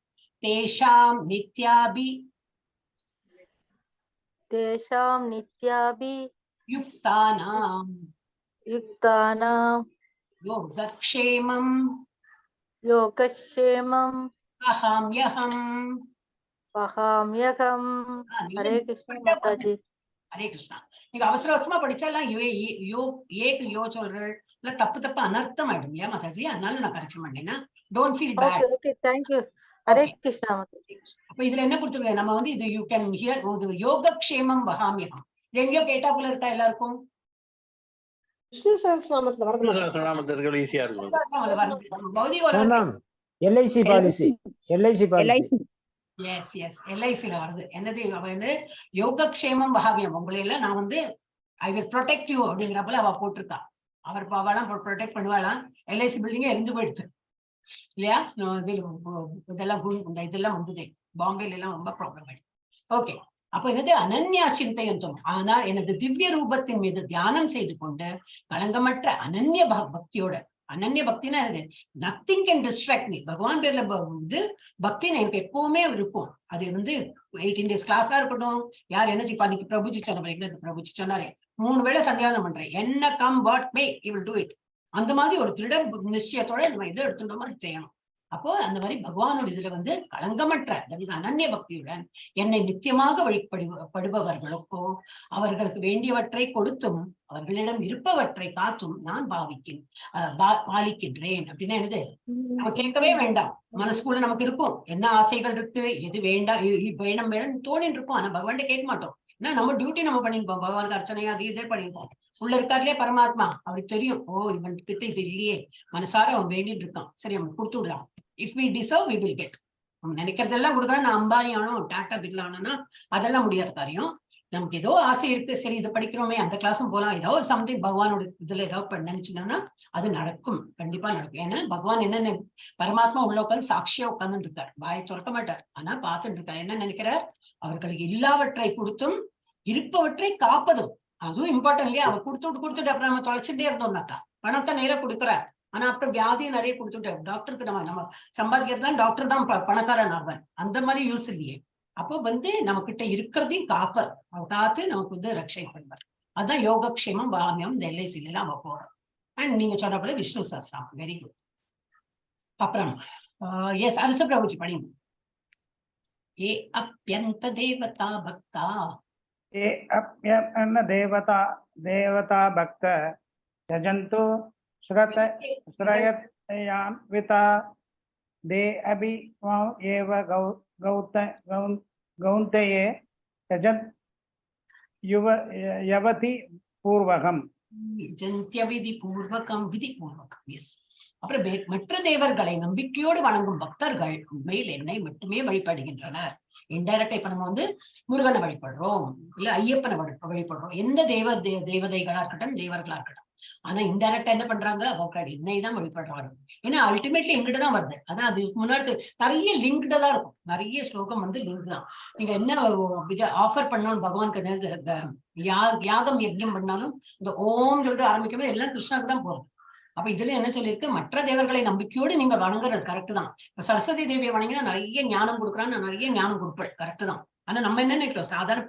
தேஷாம் நித்யாபி. தேஷாம் நித்யாபி. யுக்தானாம். யுக்தானாம். யோகக்ஷேமம். யோகக்ஷேமம். வஹாம்யஹம். வஹாம்யகம். ஹரே கிருஷ்ணா மாதாஜி. ஹரே கிருஷ்ணா. நீங்க அவசர அவசரமா படிச்சாலாம் யோ யோ ஏக்கு யோ சொல்றேன், இல்ல தப்பு தப்பு அனர்த்தம் ஆயிடும் இல்லையா மாதாஜி? அதனால நான் கரெக்ஷன் பண்ணேன்னா don't feel okay bad. Okay, thank you. Hare Krishna Mataji. அப்ப இதுல என்ன கொடுத்துருக்கேன் நம்ம வந்து, இது you can hear, யோகக்ஷேமம் வஹாம்யகம், இது எங்கேயோ கேட்டா போல இருக்கா எல்லாருக்கும்? விஷ்ணு சஹஸ்ரநாமத்துல வருது மாதாஜி. சஹஸ்ரநாமத்திற்கு ஈஸியா இருக்கும். அதுல வருது. நம்ம பௌதிக உலகத்துல ma'am, LIC policy, LIC policy. S S, எல்ஐசில வருது. என்னது, அவ வந்து யோகக்ஷேமம் வஹாம்யகம், உங்களை எல்லாம் நான் வந்து I will protect you அப்படிங்கிற போல அவ போட்டிருக்கா. அவர் அவெல்லாம் ப்ரொடெக்ட் பண்ணுவாளாம். எல்ஐசி பில்டிங்கே எரிஞ்சு போயிடுது இல்லையா? நம்ம இதெல்லாம் இந்த இதெல்லாம் வந்தது பாம்பேல எல்லாம் ரொம்ப ப்ராப்ளம் ஆயிடுச்சு. ஓகே, அப்ப என்னது, அனன்யா சிந்தையந்தம், ஆனால் எனது திவ்ய ரூபத்தின் மீது தியானம் செய்து கொண்டு களங்கமற்ற அனன்ய பக்தியோட. அனன்ய பக்தினா என்னது? Nothing can distract me. பகவான் பேர்ல இது பக்தின்னு எனக்கு எப்பவுமே இருக்கும். அது வந்து 18 டேஸ் கிளாஸா இருக்கட்டும், யார் என்ன, இப்ப அன்னைக்கு பிரபுஜி சொன்ன பாத்தீங்களா, பிரபுஜி சொன்னாரே, 3 வேளை சந்தியாவந்தனம் பண்றேன், என்ன come what may, will do it. அந்த மாதிரி ஒரு திருட நிச்சயத்தோட நம்ம இதை எடுத்துட்டோமோ அது செய்யணும். அப்போ அந்த மாதிரி பகவானோட இதுல வந்து களங்கமற்ற, that is அனன்ய பக்தியுடன் என்னை நித்தியமாக வழிபடு படுபவர்களுக்கோ அவர்களுக்கு வேண்டியவற்றை கொடுத்தும் அவர்களிடம் இருப்பவற்றை காத்தும் நான் பாலிக்கின்றேன். அப்படின்னா என்னது, நம்ம கேட்கவே வேண்டாம், மனசுக்குள்ள நமக்கு இருக்கும் என்ன ஆசைகள் இருக்கு, எது வேண்டாம், வேணும் வேணும்னு தோணின்னு இருக்கும். ஆனா பகவான்கிட்ட கேட்க மாட்டோம். ஏன்னா நம்ம டியூட்டி நம்ம பண்ணிருப்போம், பகவானுக்கு அர்ச்சனையா அது இதே பண்ணிருப்போம். உள்ள இருக்காருலே பரமாத்மா, அவருக்கு தெரியும், ஓ இவன் கிட்ட இது இல்லையே, மனசார அவன் வேண்டிட்டு இருக்கான், சரி அவனுக்கு கொடுத்து விடலாம். If we deserve we will get. நம்ம நினைக்கிறதெல்லாம் கொடுக்கலாம். நான் அம்பானி ஆனோம், டாடா பிர்லா ஆனோம்னா அதெல்லாம் முடியாத காரியம். நமக்கு ஏதோ ஆசை இருக்கு, சரி இதை படிக்கிறோமே, அந்த கிளாஸும் போலாம், ஏதோ ஒரு சம்திங் பகவானோட இதுல ஏதாவது நினைச்சுனோம்னா அது நடக்கும், கண்டிப்பா நடக்கும். ஏன்னா பகவான் என்ன, பரமாத்மா உள்ள உட்காந்து சாட்சியா உட்கார்ந்துட்டு இருக்கார், வாயை திறக்க மாட்டார், ஆனா பார்த்துட்டு இருக்கார். என்ன நினைக்கிறார், அவர்களுக்கு இல்லாவற்றை கொடுத்தும் இருப்பவற்றை காப்பதும், அதுவும் இம்பார்ட்டன்ட் இல்லையா? அவர் கொடுத்துட்டு கொடுத்துட்டு அப்புறம் நம்ம தொலைச்சுட்டே இருந்தோம்னாக்கா, பணத்தை நேரா கொடுக்குறார், ஆனா அப்புறம் வியாதியும் நிறைய கொடுத்துட்டு டாக்டருக்கு நம்ம நம்ம சம்பாதிக்கிறது தான், டாக்டர் தான் பணக்காரன் ஆவார், அந்த மாதிரி யூஸ் இல்லையே. அப்போ வந்து நம்ம கிட்ட இருக்கிறதையும் காப்பர், அவர் காத்து நமக்கு வந்து ரட்சை பண்ணுவார். அதான் யோகக்ஷேமம் வாமியம், இந்த எல்ஐசில எல்லாம் அவ போறோம். அண்ட் நீங்க சொன்ன போல விஷ்ணு சஹஸ்ரநாமம் வெரி குட். அப்புறம் எஸ் அரச பிரபுஜி படிங்க. ஏ அப்பியந்த தேவதா பக்தா. ये अप्यन्न देवता देवता भक्त यजन्तु श्रत श्रयतयान्विता. தே அபி த்வாம் ஏவ கௌ கௌத கௌன் கௌந்தயே யஜத் யுவ யவதி பூர்வகம். யஜந்த்ய விதி பூர்வகம், விதி பூர்வகம், எஸ். அப்புறம் மற்ற தேவர்களை நம்பிக்கையோடு வணங்கும் பக்தர்கள் உண்மையில் என்னை மட்டுமே வழிபடுகின்றனர். இன்டைரக்டா இப்ப நம்ம வந்து முருகனை வழிபடுறோம், இல்ல ஐயப்பனை வழிபடுறோம், எந்த தேவதைகளா இருக்கட்டும் தேவர்களா இருக்கட்டும். ஆனா இன்டைரக்டா என்ன பண்றாங்க, அவங்க என்னை தான் வழிபடுறாங்க. ஏன்னா அல்டிமேட்லி எங்கிட்ட தான் வருது. அதான் அதுக்கு முன்னாடி நிறைய லிங்க்டா தான் இருக்கும், நிறைய ஸ்லோகம் வந்து லிங்க் தான். நீங்க என்ன இது ஆஃபர் பண்ணணும் பகவானுக்கு, யாகம் யஜ்யம் பண்ணாலும் இந்த ஓம் சொல்லிட்டு ஆரம்பிக்கும் போது எல்லாம் கிருஷ்ணாவுக்கு தான் போறது. அப்ப இதுல என்ன சொல்லியிருக்கு, மற்ற தேவர்களை நம்பிக்கையோடு நீங்க வணங்குறது கரெக்ட் தான். இப்ப சரஸ்வதி தேவியை வணங்கினா நிறைய ஞானம் கொடுக்குறான்னு நான் நிறைய ஞானம் கொடுப்பேன், கரெக்ட் தான். ஆனா நம்ம என்ன நினைக்கிறோம், சாதாரண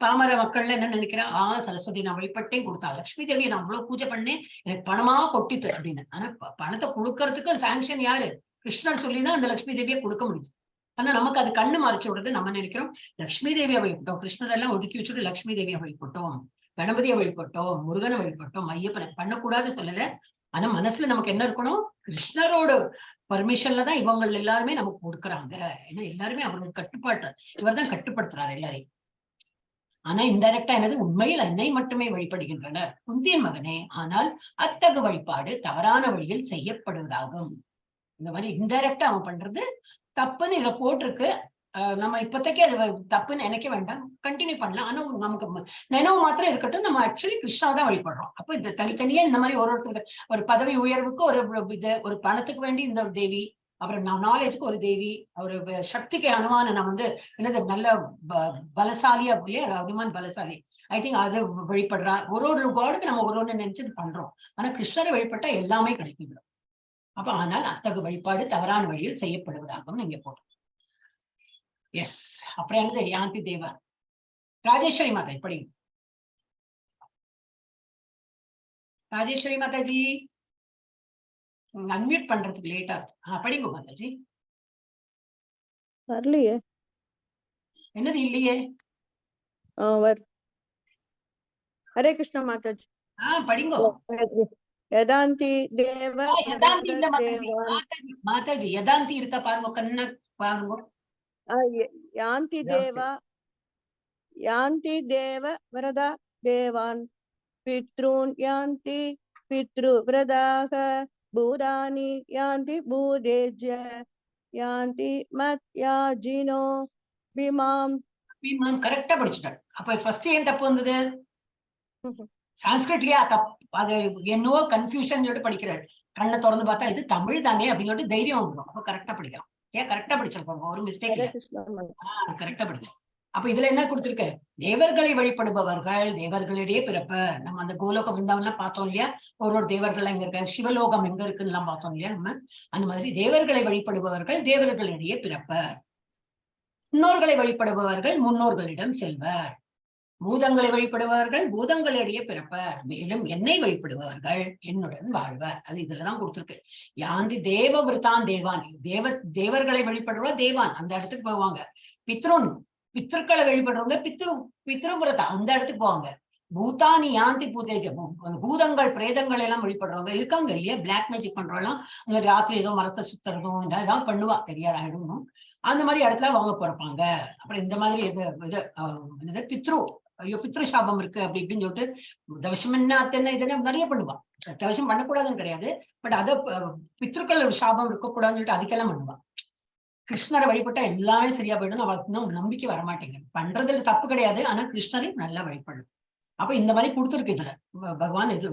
பாமர மக்கள்ல என்ன நினைக்கிறேன், சரஸ்வதி நான் வழிபட்டேன் கொடுத்தா, லட்சுமி தேவியை நான் அவ்வளவு பூஜை பண்ணேன் எனக்கு பணமா கொட்டித்து அப்படின்னு. ஆனா பணத்தை கொடுக்கறதுக்கு சாங்ஷன் யாரு, கிருஷ்ணர் சொல்லிதான் அந்த லட்சுமி தேவியை கொடுக்க முடியுது. ஆனா நமக்கு அது கண்ணு மறைச்சு விடுறது. நம்ம நினைக்கிறோம் லட்சுமி தேவியை வழிபட்டோம், கிருஷ்ணர் எல்லாம் ஒதுக்கி வச்சுட்டு லட்சுமி தேவியை வழிபட்டோம், கணபதியை வழிபட்டோம், முருகனை வழிபட்டோம், ஐயப்பனை பண்ணக்கூடாது சொல்லல. ஆனா மனசுல நமக்கு என்ன இருக்கணும், கிருஷ்ணரோட பர்மிஷன்ல தான் இவங்க எல்லாருமே நமக்கு கொடுக்குறாங்க. ஏன்னா எல்லாருமே அவரோட கட்டுப்பாட்டு, இவர் தான் கட்டுப்படுத்துறாரு எல்லாரையும். ஆனா இன்டைரக்டா என்னது, உண்மையில் என்னை மட்டுமே வழிபடுகின்றனர் குந்தியின் மகனே, ஆனால் அத்தகு வழிபாடு தவறான வழியில் செய்யப்படுவதாகும். இந்த மாதிரி இன்டைரக்டா அவன் பண்றது தப்புன்னு இதை போட்டிருக்கு. நம்ம இப்போதைக்கு அது தப்புன்னு நினைக்க வேண்டாம், கண்டினியூ பண்ணலாம். ஆனா நமக்கு நினைவு மாத்திரம் இருக்கட்டும், நம்ம ஆக்சுவலி கிருஷ்ணாவை தான் வழிபடுறோம். அப்ப இந்த தனித்தனியா இந்த மாதிரி ஒரு ஒருத்தருக்கு ஒரு பதவி உயர்வுக்கு ஒரு இது, ஒரு பணத்துக்கு வேண்டி இந்த தேவி, அப்புறம் நாலேஜுக்கு ஒரு தேவி, ஒரு சக்திக்கு அனுமான நான் வந்து என்னது நல்ல பலசாலியா இல்லையா, அனுமான் பலசாலி, I think அது வழிபடுறா. ஒரு ஒரு காடுக்கு நம்ம ஒரு ஒண்ணு நினைச்சு பண்றோம். ஆனா கிருஷ்ணரை வழிபட்டா எல்லாமே கிடைக்கும். அப்ப ஆனால் அத்தகு வழிபாடு தவறான வழியில் செய்யப்படுவதாகவும் நீங்க போட்டோம். எஸ். அப்புறம் என்னது, யாந்தி தேவ ராஜேஸ்வரி மாதா இப்படி, ராஜேஸ்வரி மாதாஜி அன்மியூட் பண்றதுக்கு லேட்டா இருக்கு. படிங்க மாதாஜி. வரலையே. என்னது இல்லையே? ஹரே கிருஷ்ணா மாதாஜி. படிங்கோ. யதாந்தி தேவ யதாந்தி இல்ல மாதாஜி, தேவான். மாதாஜி, மாதாஜி யதாந்தி இருக்கா பாருங்க, கண்ணா பாருங்க. யாந்தி தேவா, யாந்தி தேவ விரதா தேவான் பித்ரூன் யாந்தி பித்ரு விரதாக பூதானி யாந்தி பூதேஜ்ய யாந்தி மத் யாஜினோ பிமாம். பிமாம் கரெக்டா படிச்சுட்டாரு. அப்ப ஃபர்ஸ்ட் ஏன் தப்பு வந்தது, சான்ஸ்கிரிட்லயா தப்பு, அது என்னவோ கன்ஃபியூஷன் சொல்லிட்டு படிக்கிறாரு. கண்ணை திறந்து பார்த்தா இது தமிழ் தானே அப்படின்னு சொல்லிட்டு தைரியம் வந்துடும். அப்ப கரெக்டா படிக்கலாம். ஏன் கரெக்டா படிச்சிருப்பாங்க, ஒரு மிஸ்டேக் இல்ல. கரெக்டா படிச்சு. அப்ப இதுல என்ன கொடுத்திருக்கு, தேவர்களை வழிபடுபவர்கள் தேவர்களிடையே பிறப்பர். நம்ம அந்த கோலோக விருந்தாவன்லாம் பார்த்தோம் இல்லையா, ஒரு ஒரு தேவர்கள் எங்க இருக்காங்க, சிவலோகம் எங்க இருக்குன்னு எல்லாம் பார்த்தோம் இல்லையா நம்ம. அந்த மாதிரி தேவர்களை வழிபடுபவர்கள் தேவர்களிடையே பிறப்பர். முன்னோர்களை வழிபடுபவர்கள் முன்னோர்களிடம் செல்வர். பூதங்களை வழிபடுபவர்கள் பூதங்களிடையே பிறப்பர். மேலும் என்னை வழிபடுபவர்கள் என்னுடன் வாழ்வர். அது இதுலதான் கொடுத்திருக்கு. யாந்தி தேவ விருத்தான் தேவான், தேவர்களை வழிபடுறவா தேவான் அந்த இடத்துக்கு போவாங்க. பித்ருன் பித்ருக்களை வழிபடுறவங்க பித்ருவிரதா அந்த இடத்துக்கு போவாங்க. பூதானி யாந்தி பூதேஜ, பூதங்கள் பிரேதங்கள் எல்லாம் வழிபடுறவங்க இருக்காங்க இல்லையா. பிளாக் மேஜிக் பண்றவங்க அங்க ராத்திரி ஏதோ மரத்தை சுத்துறதும் இதெல்லாம் பண்ணுவா, தெரியாது ஆயிடும். அந்த மாதிரி இடத்துல அவங்க பிறப்பாங்க. அப்புறம் இந்த மாதிரி இது இது என்னது பித்ரு, ஐயோ பித்ரு சாபம் இருக்கு அப்படி இப்படின்னு சொல்லிட்டு தவசம் என்ன அத்தனை இதெல்லாம் நிறைய பண்ணுவா. தவசம் பண்ணக்கூடாதுன்னு கிடையாது, பட் அதை பித்ருக்கள் சாபம் இருக்கக்கூடாதுன்னு சொல்லிட்டு அதுக்கெல்லாம் பண்ணுவா. கிருஷ்ணரை வழிபட்டா எல்லாமே சரியா போயிடும், அவளுக்கு இன்னும் நம்பிக்கை வரமாட்டேங்குது. பண்றதுல தப்பு கிடையாது, ஆனா கிருஷ்ணரையும் நல்லா வழிபடணும். அப்ப இந்த மாதிரி கொடுத்துருக்கு இதுல பகவான், இது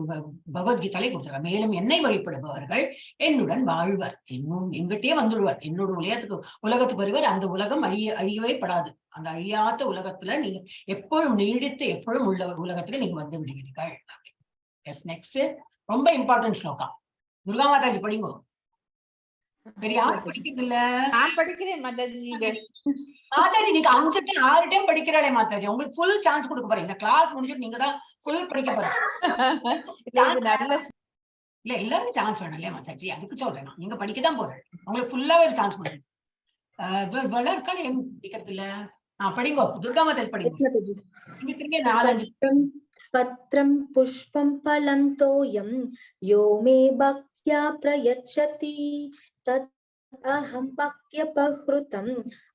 பகவத்கீதாலே கொடுத்துருக்காங்க. மேலும் என்னை வழிபடுபவர்கள் என்னுடன் வாழ்வர், என்னும் எங்கிட்டே வந்துடுவார், என்னோட உலகத்துக்கு வருவர். அந்த உலகம் அழியவே படாது. அந்த அழியாத உலகத்துல நீங்க எப்பொழுதும் நீடித்து எப்பொழுதும் உள்ள உலகத்துக்கு நீங்க வந்து விடுவீர்கள். எஸ், நெக்ஸ்ட் ரொம்ப இம்பார்ட்டன்ட் ஸ்லோகா. துர்கா மாதாஜி படிங்கோ. வேற யாரும் படிக்கிறது இல்ல. நான் படிக்கிறேன் மாதாஜி. மாதாஜி நீங்க 5 டைம் 6 டைம் படிக்கிறாளே மாதாஜி, உங்களுக்கு ஃபுல் சான்ஸ் கொடுக்க போறேன். இந்த கிளாஸ் முடிஞ்சிட்டு நீங்க தான் ஃபுல் படிக்க போறீங்க. இல்ல எல்லாருக்கும் சான்ஸ் வேணும் இல்லையா மாதாஜி, அதுக்கு சொல்றேன். நீங்க படிக்கதான் போறேன், உங்களுக்கு ஃபுல்லாவே ஒரு சான்ஸ் கொடுங்க. இருக்காள் ஏன் படிக்கிறது இல்ல? படிங்கோ துர்கா மாதாஜி படிங்க. திரும்பி திரும்பி 4 5. பத்ரம் புஷ்பம் பலம் தோயம் யோ மே பக்த்யா பிரயச்சதி தத் अहं भक्त्यपहृतम्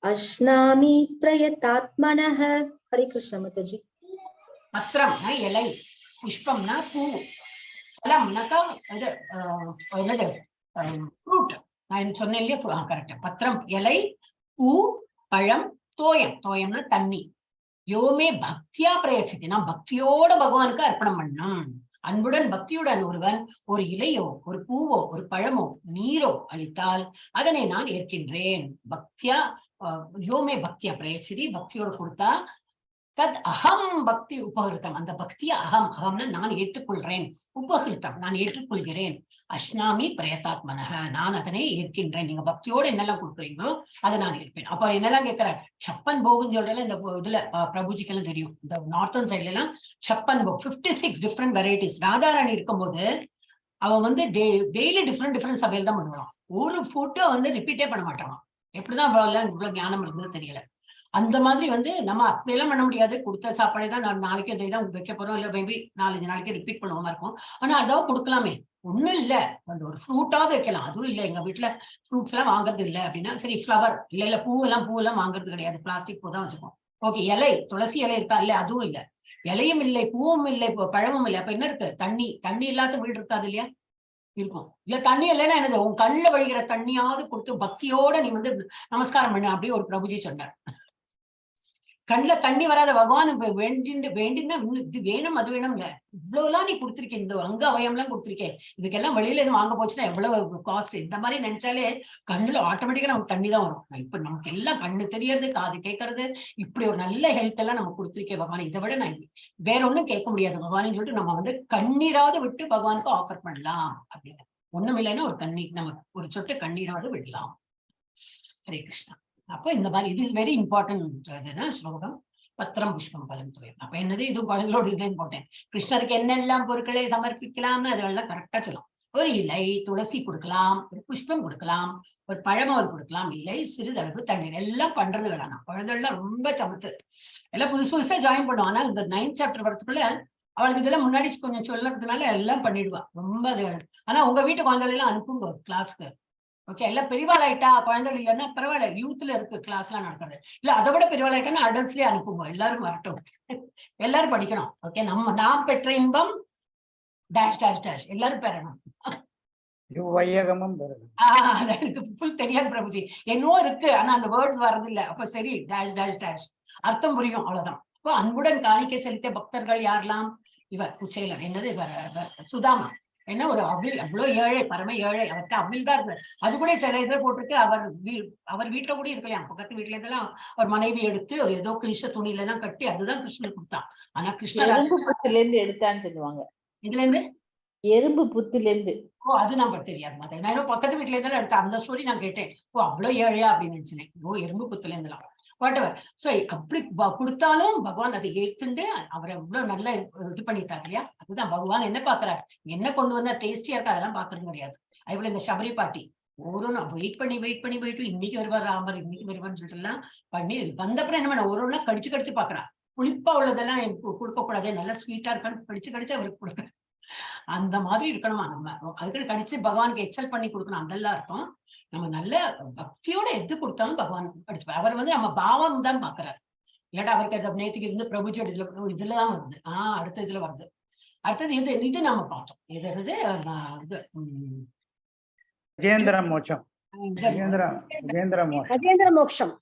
अश्नामि प्रयतात्मनः. ஹரே கிருஷ்ணா மாதாஜி. பத்திரம்னா இலை, புஷ்பம்னா பூ, பலம்னாக்கா இது என்னது, ஃப்ரூட். நான் சொன்னேன் இல்லையா? கரெக்ட். பத்திரம் இலை, பூ, பழம், தோயம். தோயம்னா தண்ணி. யோமே பக்தியா பிரயச்சதி, நான் பக்தியோட பகவானுக்கு அர்ப்பணம் பண்ணணும். அன்புடன் பக்தியுடன் ஒருவன் ஒரு இலையோ ஒரு பூவோ ஒரு பழமோ நீரோ அளித்தால் அதனை நான் ஏற்கின்றேன். பக்தியா யோமே பக்தியா பிரயச்சதி, பக்தியோட கொடுத்தா, தத் அகம் பக்தி உபகிருத்தம், அந்த பக்தியை அகம், அகம்னா நான் ஏற்றுக்கொள்றேன், உபகிருத்தம் நான் ஏற்றுக்கொள்கிறேன். அஷ்னாமி பிரயதாத்மனக, நான் அதனை ஏற்கின்றேன். நீங்க பக்தியோட என்னெல்லாம் கொடுக்குறீங்களோ அதை நான் ஏற்பேன். அப்ப என்னெல்லாம் கேட்கிறார்? சப்பன் போகுன்னு சொல்றேன். இந்த இதுல பிரபுஜிக்கெல்லாம் தெரியும், இந்த நார்த்தன் சைட்ல எல்லாம் சப்பன் போக், 56 டிஃப்ரெண்ட் வெரைட்டிஸ். ராதாராணி இருக்கும்போது அவ வந்து டெய்லி டிஃப்ரெண்ட் டிஃப்ரெண்ட் சமையல் தான் பண்ணுவான். ஒரு ஃபுட்டை வந்து ரிப்பீட்டே பண்ண மாட்டான். எப்படிதான் அவ்வளவு இவ்வளவு ஞானம் இருந்தது தெரியல. அந்த மாதிரி வந்து நம்ம அப்படியெல்லாம் பண்ண முடியாது. கொடுத்த சாப்பாடே தான் நான் நாளைக்கு அதே தான் வைக்க போறோம், இல்ல மேபி 4-5 நாளைக்கு ரிப்பீட் பண்ணுவோமா இருக்கும். ஆனா அதாவது கொடுக்கலாமே, ஒண்ணும் இல்ல, அந்த ஒரு ஃப்ரூட்டாவது வைக்கலாம். அதுவும் இல்ல, எங்க வீட்டுல ஃப்ரூட்ஸ் எல்லாம் வாங்குறது இல்ல அப்படின்னா சரி, ஃப்ளவர் இல்ல, இல்ல பூவெல்லாம் வாங்குறது கிடையாது, பிளாஸ்டிக் பூ தான் வச்சுக்கோம். ஓகே, இலை, துளசி இலை இருக்கா? இல்ல, அதுவும் இல்ல, இலையும் இல்லை, பூவும் இல்லை, பழமும் இல்லை. அப்ப என்ன இருக்கு? தண்ணி. தண்ணி இல்லாத வீடு இருக்காது இல்லையா? இருக்கும். இல்ல தண்ணி இல்லைன்னா என்னது, உன் கண்ணுல வழிகிற தண்ணியாவது கொடுத்து பக்தியோட நீ வந்து நமஸ்காரம் பண்ணு அப்படி ஒரு பிரபுஜி சொன்னார். கண்ணுல தண்ணி வராத பகவான் வேண்டின்னு வேண்டினா இது வேணும் அது வேணும் இல்ல, இவ்வளவு எல்லாம் நீ கொடுத்திருக்கே, இந்த அங்க அவயம் எல்லாம் கொடுத்திருக்கே, இதுக்கெல்லாம் வெளியில இருந்து வாங்க போச்சுன்னா எவ்வளவு காஸ்ட். இந்த மாதிரி நினைச்சாலே கண்ணுல ஆட்டோமேட்டிக்கா நமக்கு தண்ணி தான் வரும். இப்ப நமக்கு எல்லாம் கண்ணு தெரியறது, காது கேட்கறது, இப்படி ஒரு நல்ல ஹெல்த் எல்லாம் நம்ம கொடுத்திருக்கே பகவான், இதை விட நான் வேற ஒண்ணும் கேட்க முடியாது பகவான்னு சொல்லிட்டு நம்ம வந்து கண்ணீராவது விட்டு பகவானுக்கு ஆஃபர் பண்ணலாம் அப்படின்னு. ஒண்ணும் இல்லைன்னா ஒரு கண்ணீர், நம்ம ஒரு சொட்டு கண்ணீராவது விடலாம். ஹரே கிருஷ்ணா. அப்போ இந்த மாதிரி இது is very important ஸ்லோகம். பத்திரம் புஷ்பம் பலம் தோயம். அப்ப என்னது இது குழந்தைகளோட இதுல இம்பார்ட்டன்ட். கிருஷ்ணருக்கு என்னெல்லாம் பொருட்களை சமர்ப்பிக்கலாம்னு அதெல்லாம் கரெக்டா சொல்லும். ஒரு இலை துளசி கொடுக்கலாம், ஒரு புஷ்பம் கொடுக்கலாம், ஒரு பழமாவது கொடுக்கலாம், இல்லை சிறிதளவு தண்ணீர். எல்லாம் பண்றது வேணாம். குழந்தைகள்லாம் ரொம்ப சமத்து, எல்லாம் புதுசு புதுசா ஜாயின் பண்ணுவோம். ஆனா இந்த 9th chapter வரதுக்குள்ள அவளுக்கு இதெல்லாம் முன்னாடி கொஞ்சம் சொல்றதுனால எல்லாம் பண்ணிடுவா ரொம்ப. அது ஆனா உங்க வீட்டு குழந்தைகள் எல்லாம் அனுப்புங்க கிளாஸ்க்கு. ஓகே, எல்லாம் பெரியவாள் ஆயிட்டா குழந்தைகள் இல்லைன்னா பரவாயில்ல, யூத்ல இருக்கு கிளாஸ் எல்லாம் நடக்கிறது இல்ல. அதை விட பெரியவாள் ஆயிட்டான்னா அடல்ட்ஸ்லயே அனுப்புங்க, எல்லாரும் வரட்டும், எல்லாரும் படிக்கணும். ஓகே, நம்ம நாம் பெற்ற இன்பம் டேஷ் டேஷ் டேஷ் எல்லாரும் பெறணும். இவ்வையகமும் பெறணும். அது எனக்கு ஃபுல் தெரியாது பிரபுஜி, என்னவோ இருக்கு ஆனா அந்த வேர்ட்ஸ் வர்றது இல்ல. அப்ப சரி டேஷ் டேஷ் டேஷ் அர்த்தம் புரியும், அவ்வளவுதான். அப்போ அன்புடன் காணிக்கை செலுத்திய பக்தர்கள் யாரெல்லாம்? இவர் குச்சேலர், என்னது இவர், சுதாமா, என்ன ஒரு அவில், அவ்வளவு ஏழை, பரம ஏழை, அவர்கிட்ட அவில் தான் இருந்தார். அது கூட சில இதுல போட்டிருக்கு, அவர் வீட்டுல கூட இருக்கலையா, பக்கத்து வீட்டுல இருந்தெல்லாம் அவர் மனைவி எடுத்து ஏதோ கிருஷ்ண துணியில எல்லாம் கட்டி அதுதான் கிருஷ்ணர் கொடுத்தான். ஆனா கிருஷ்ணர் எறும்பு புத்துல இருந்து எடுத்தான்னு சொல்லுவாங்க. இதுல இருந்து எறும்பு புத்துல இருந்து. ஓ, அது நம்ம தெரியாது மாதா. நான் ஏதோ பக்கத்து வீட்டுல இருந்தாலும் எடுத்தேன் அந்த ஸ்டோரி நான் கேட்டேன். ஓ, அவ்வளவு ஏழையா அப்படின்னு நினைச்சேன். ஓ, எறும்பு புத்துல இருந்தெல்லாம் what ever. So அப்படி கொடுத்தாலும் பகவான் அதை ஏத்துண்டு அவரை இவ்வளவு நல்லா இது பண்ணிட்டார் இல்லையா? அதுதான் பகவான் என்ன பாக்குறாரு, என்ன கொண்டு வந்தா டேஸ்டியா இருக்கா அதெல்லாம் பாக்குறது கிடையாது. அதே போல இந்த சபரி பாட்டி ஒரு நாள் வெயிட் பண்ணி வெயிட் பண்ணி வெயிட் பண்ணி இன்னைக்கு வருவார் ராமர், இன்னைக்கு வருவார்னு சொல்லிட்டு எல்லாம் பண்ணி வந்தப்புறம் என்ன பண்ண, ஒரு நாள் கடிச்சு கடிச்சு பாக்குறா. புளிப்பா உள்ளதெல்லாம் கொடுக்க கூடாது, நல்லா ஸ்வீட்டா இருக்கான்னு கடிச்சு கடிச்சு அவருக்கு கொடுக்குற அந்த மாதிரி இருக்கணுமா நம்ம. அதுக்குன்னு கடிச்சு பகவானுக்கு எச்சல் பண்ணி கொடுக்கணும் அதெல்லாம் அர்த்தம். நம்ம நல்ல பக்தியோட எது கொடுத்தாலும் பகவான் படிச்சுப்பார். அவர் வந்து நம்ம பாவம் தான் பாக்குறாரு. இல்லாட்டா அவருக்கு அது நேத்துக்கு இருந்து பிரபுஜி இதுலதான் வருது. அடுத்த இதுல வருது. அடுத்தது இது, இது நம்ம பார்த்தோம். இது என்னது? இது, கஜேந்திர மோட்சம். இந்த கஜேந்திர மோட்சம். கஜேந்திர மோட்சம்.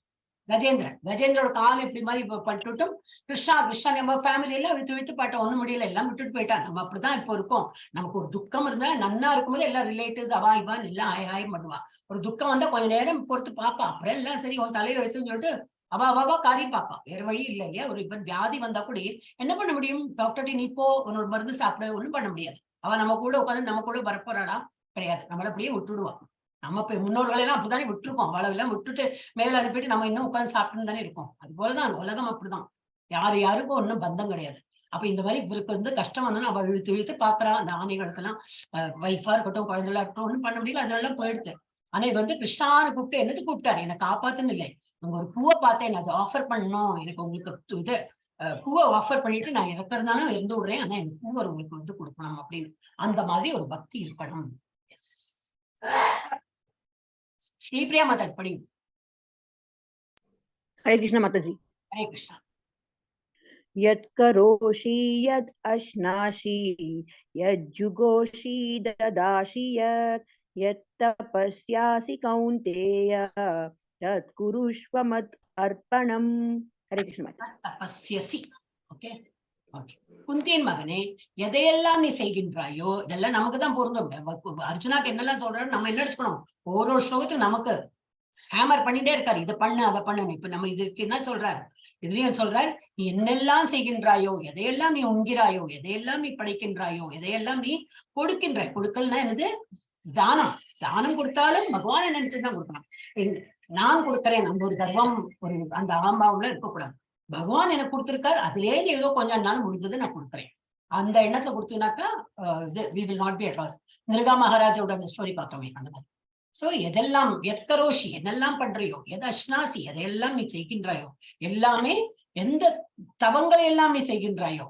கஜேந்திரன், கஜேந்திரோட கால் இப்படி மாதிரி இப்ப பட்டுட்டும் கிருஷ்ணா கிருஷ்ணா நம்ம ஃபேமிலி எல்லாம் விட்டு விட்டு பாட்டோம், ஒண்ணும் முடியல, எல்லாம் விட்டுட்டு போயிட்டான். நம்ம அப்படிதான் இப்போ இருக்கோம். நமக்கு ஒரு துக்கம் இருந்தா நன்னா இருக்கும்போது எல்லா ரிலேட்டிவ்ஸ் அவா இவான்னு எல்லாம் ஆய் ஆய் பண்ணுவா. ஒரு துக்கம் வந்தா கொஞ்ச நேரம் பொறுத்து பாப்பா, அப்புறம் எல்லாம் சரி உன் தலையில எடுத்துன்னு சொல்லிட்டு அவ அவாவா காரியம் பாப்பா, வேற வழி இல்லை இல்லையா. ஒரு இப்ப வியாதி வந்தா கூட என்ன பண்ண முடியும், டாக்டர்கிட்ட நீ போ உன்னோட மருந்து சாப்பிட, ஒண்ணும் பண்ண முடியாது. அவ நம்ம கூட உட்காந்து நம்ம கூட வரப்போறாளா கிடையாது, நம்மள அப்படியே விட்டுடுவா. நம்ம இப்ப முன்னோர்களெல்லாம் அப்படித்தானே விட்டுருக்கோம், அவளெல்லாம் விட்டுட்டு மேல அனுப்பிட்டு நம்ம இன்னும் உட்கார்ந்து சாப்பிட்டுன்னு தானே இருக்கோம். அது போலதான் உலகம் அப்படிதான், யாரு யாருக்கும் ஒண்ணும் பந்தம் கிடையாது. அப்ப இந்த மாதிரி இவருக்கு வந்து கஷ்டம் வந்தோம்னா அவ இழுத்து இழுத்து பாக்குறா. அந்த ஆணைகளுக்கெல்லாம் ஒய்ஃபா இருக்கட்டும் குழந்தைகளா இருக்கட்டும் ஒண்ணும் பண்ண முடியல, அதெல்லாம் போயிடுது. ஆனா இது வந்து கிருஷ்ணான்னு கூப்பிட்டு என்னது கூப்பிட்டாரு, என்னை காப்பாத்துன்னு இல்லை, அங்க ஒரு பூவை பார்த்தேன், அதை ஆஃபர் பண்ணணும் எனக்கு, உங்களுக்கு இது பூவை ஆஃபர் பண்ணிட்டு நான் இறக்குறதுனாலும் இறந்து விடுறேன், ஆனா எனக்கு பூவை உங்களுக்கு வந்து கொடுக்கணும் அப்படின்னு. அந்த மாதிரி ஒரு பக்தி இருக்கணும். எஸ். ஸ்ரீபிரியா மாதாஜி படிங்க. ஹரே கிருஷ்ணா மாதாஜி. ஹரே கிருஷ்ணா. यत् करोषि यद् अश्नासि यज्जुगोषि ददासि यत् यत् तपस्यासि कौन्तेय तत् कुरुष्व मत् अर्पणम्. ஹரே கிருஷ்ண மாதாஜி. தபஸ்யசி. Okay okay. குந்தியின் மகனே, எதையெல்லாம் நீ செய்கின்றாயோ, இதெல்லாம் நமக்கு தான் பொருந்தும். அர்ஜுனாக்கு என்னெல்லாம் சொல்றாரு நம்ம என்ன எடுத்துக்கணும்? ஒரு ஒரு ஸ்லோகத்துக்கு நமக்கு ஹேமர் பண்ணிட்டே இருக்காரு, இதை பண்ணு அதை பண்ணு. இப்ப நம்ம இதுக்கு என்ன சொல்றாரு, இதுலயும் சொல்றாரு, நீ என்னெல்லாம் செய்கின்றாயோ, எதையெல்லாம் நீ உண்கிறாயோ, எதையெல்லாம் நீ படைக்கின்றாயோ, எதையெல்லாம் நீ கொடுக்கின்றாய். கொடுக்கல்னா என்னது? தானம். தானம் கொடுத்தாலும் பகவானை நினைச்சுதான் கொடுக்கணும். நான் கொடுக்கிறேன் அந்த ஒரு கர்வம், ஒரு அந்த அகம்பாவம்ல இருக்கக்கூடாது. பகவான் எனக்கு கொடுத்திருக்காரு, அதுலயே ஏதோ கொஞ்ச நாள் முடிஞ்சது நான் கொடுக்குறேன், அந்த எண்ணத்துல கொடுத்தீங்கன்னாக்கா இது we will not be at loss. Nriga மகாராஜோட அந்த ஸ்டோரி பார்த்தோமே, அந்த மாதிரி. சோ எதெல்லாம் எத்கரோஷி, என்னெல்லாம் பண்றியோ, எதை அஷ்னாசி, எதையெல்லாம் நீ செய்கின்றாயோ, எல்லாமே எந்த தவங்களை எல்லாம் நீ செய்கின்றாயோ,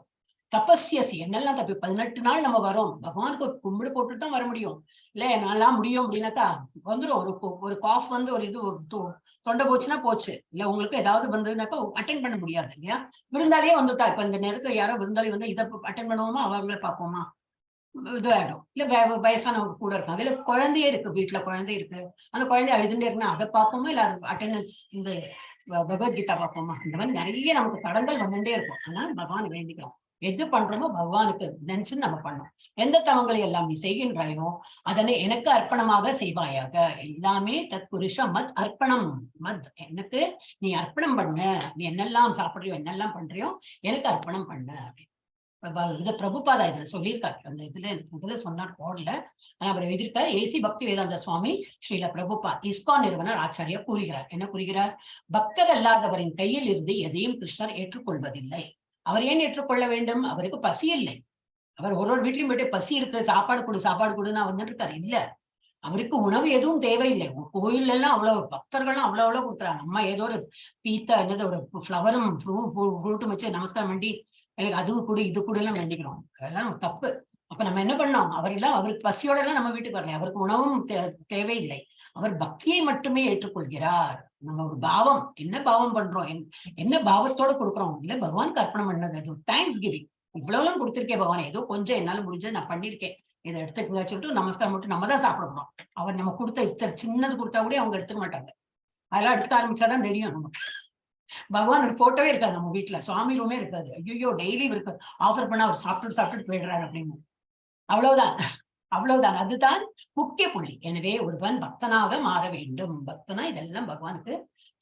தபஸ்யசி, என்னெல்லாம் தப்பு. 18 நாள் நம்ம வரோம், பகவானுக்கு ஒரு கும்பிடு போட்டுட்டு தான் வர முடியும். இல்ல என்னாலாம் முடியும் அப்படின்னாக்கா வந்துடும். ஒரு காஃப் வந்து ஒரு இது ஒரு தொண்டை போச்சுன்னா போச்சு. இல்ல உங்களுக்கு ஏதாவது வந்ததுனாக்கா அட்டன் பண்ண முடியாது இல்லையா? விருந்தாளியே வந்துட்டா, இப்ப இந்த நேரத்துல யாரோ விருந்தாளி வந்து இதை அட்டன் பண்ணுவோமா, அவங்கள பார்ப்போமா, இதுவாயிடும். இல்ல வயசானவங்க கூட இருக்காங்க, இல்ல குழந்தையே இருக்கு, வீட்டுல குழந்தை இருக்கு, அந்த குழந்தை அழுதுட்டே இருக்குன்னா அதை பார்ப்போமா, இல்ல அது அட்டெண்டன்ஸ் இந்த பகவத்கீதா பார்ப்போமா? இந்த மாதிரி நிறைய நமக்கு தடங்கள் வந்துட்டே இருக்கும். ஆனா பகவான் வேண்டிக்கிறோம், எது பண்றோமோ பகவானுக்கு நினைச்சு நம்ம பண்ணோம். எந்த தவங்களை எல்லாம் நீ செய்கின்றாயோ அதனை எனக்கு அர்ப்பணமாக செய்வாயாக. எல்லாமே தத் புருஷ மத் அர்ப்பணம், மத் எனக்கு நீ அர்ப்பணம் பண்ணு, நீ என்னெல்லாம் சாப்பிடுறியோ என்னெல்லாம் பண்றியோ எனக்கு அர்ப்பணம் பண்ணு அப்படின்னு. இது பிரபுபாதா இதுல சொல்லியிருக்காரு. அந்த இதுல இதுல சொன்னார் போடல, ஆனா அவர் எழுதியிருக்காரு. ஏசி பக்தி வேதாந்த சுவாமி ஸ்ரீல பிரபுபாத் இஸ்கான் நிறுவனர் ஆச்சாரியா கூறுகிறார். என்ன கூறுகிறார்? பக்தர் அல்லாதவரின் கையில் இருந்து எதையும் கிருஷ்ணர் ஏற்றுக்கொள்வதில்லை. அவர் ஏன் ஏற்றுக்கொள்ள வேண்டும்? அவருக்கு பசி இல்லை. அவர் ஒரு ஒரு வீட்லயும் போயிட்டு பசி இருக்கு, சாப்பாடு கொடு சாப்பாடு கொடுன்னு வந்துட்டு இருக்காரு. இல்ல, அவருக்கு உணவு எதுவும் தேவையில்லை. கோயில்ல எல்லாம் அவ்வளவு பக்தர்கள்லாம் அவ்வளவு அவ்வளவு கொடுக்குறாங்க. நம்ம ஏதோ ஒரு பீத்தா என்னது ஒரு ஃப்ளவரும் ஃப்ரூட்டும் வச்சு நமஸ்காரம் பண்ணி எனக்கு அது கொடு இது கொடு எல்லாம் வேண்டிக்கிறோம். அதெல்லாம் தப்பு. அப்ப நம்ம என்ன பண்ணோம்? அவரெல்லாம் அவருக்கு பசியோட எல்லாம் நம்ம வீட்டுக்கு வரல, அவருக்கு உணவும் தேவையில்லை. அவர் பக்தியை மட்டுமே ஏற்றுக்கொள்கிறார். நம்ம ஒரு பாவம், என்ன பாவம் பண்றோம், என்ன பாவத்தோட கொடுக்குறோம், இல்ல பகவானுக்கு அர்ப்பணம் பண்ணது, அது thanks giving. இவ்வளவு கொடுத்திருக்கேன் பகவான், ஏதோ கொஞ்சம் என்னால முடிஞ்சது நான் பண்ணிருக்கேன், இதை எடுத்துக்கங்க சொல்லிட்டு நமஸ்காரம் மட்டும் நம்ம தான் சாப்பிட போறோம். அவர் நம்ம கொடுத்த இத்தனை சின்னது கொடுத்தா கூட அவங்க எடுத்துக்க மாட்டாங்க. அதெல்லாம் எடுத்துக்க ஆரம்பிச்சாதான் தெரியும் நமக்கு. பகவானோட போட்டோவே இருக்காது நம்ம வீட்டுல, சுவாமி ரூமே இருக்காது. ஐயோ டெய்லி இவருக்கு ஆஃபர் பண்ணா அவர் சாப்பிட்டு சாப்பிட்டுட்டு போயிடுறாரு அப்படின்னு. அவ்வளவுதான், அவ்வளவுதான். அதுதான் முக்கிய புள்ளி. எனவே ஒருவன் பக்தனாக மாற வேண்டும். பக்தனா இதெல்லாம் பகவானுக்கு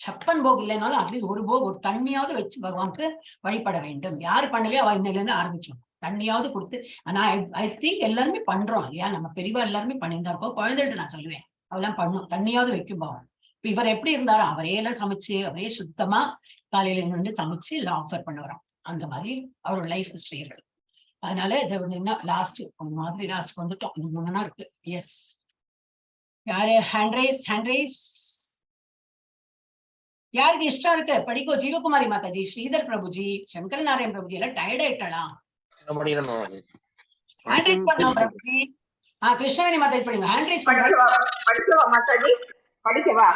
56 போக் இல்லைனாலும் அட்லீஸ்ட் ஒரு போக், ஒரு தண்ணியாவது வச்சு பகவானுக்கு வழிபட வேண்டும். யாரு பண்ணலையோ அவ இன்னையில இருந்து ஆரம்பிச்சோம், தண்ணியாவது கொடுத்து. ஆனா I think எல்லாருமே பண்றோம் இல்லையா? நம்ம பெரியவா எல்லாருமே பண்ணியிருந்தா இருப்போம். குழந்தைகிட்ட நான் சொல்லுவேன், அவெல்லாம் பண்ணும், தண்ணியாவது வைக்கும் பகவான். இப்ப இவர் எப்படி இருந்தாரோ அவரே எல்லாம் சமைச்சு, அவரே சுத்தமா காலையில நின்று சமைச்சு எல்லாம் ஆஃபர் பண்ண வரோம். அந்த மாதிரி அவரோட லைஃப் ஹிஸ்டரி இருக்கு. அதனால இது என்ன லாஸ்ட் ஒரு மாதிரி லாஸ்ட் வந்துட்டோம். இன்னும் இருக்கு. எஸ், யாரு ஹேண்ட் ரைஸ்? ஹேண்ட் ரைஸ் யாருக்கு இஷ்டம் இருக்கு படிக்கோ? ஜீவகுமாரி மாதாஜி, ஸ்ரீதர் பிரபுஜி, சங்கர நாராயண் பிரபுஜி எல்லாம் டயர்ட் ஆயிட்டாளா? ஹேண்ட் ரைஸ் பண்ணோம் பிரபுஜி. கிருஷ்ணவேணி மாதாஜி படிங்க. ஹேண்ட் ரைஸ் படிக்கவா? படிக்கவா மாதாஜி? படிக்கவா?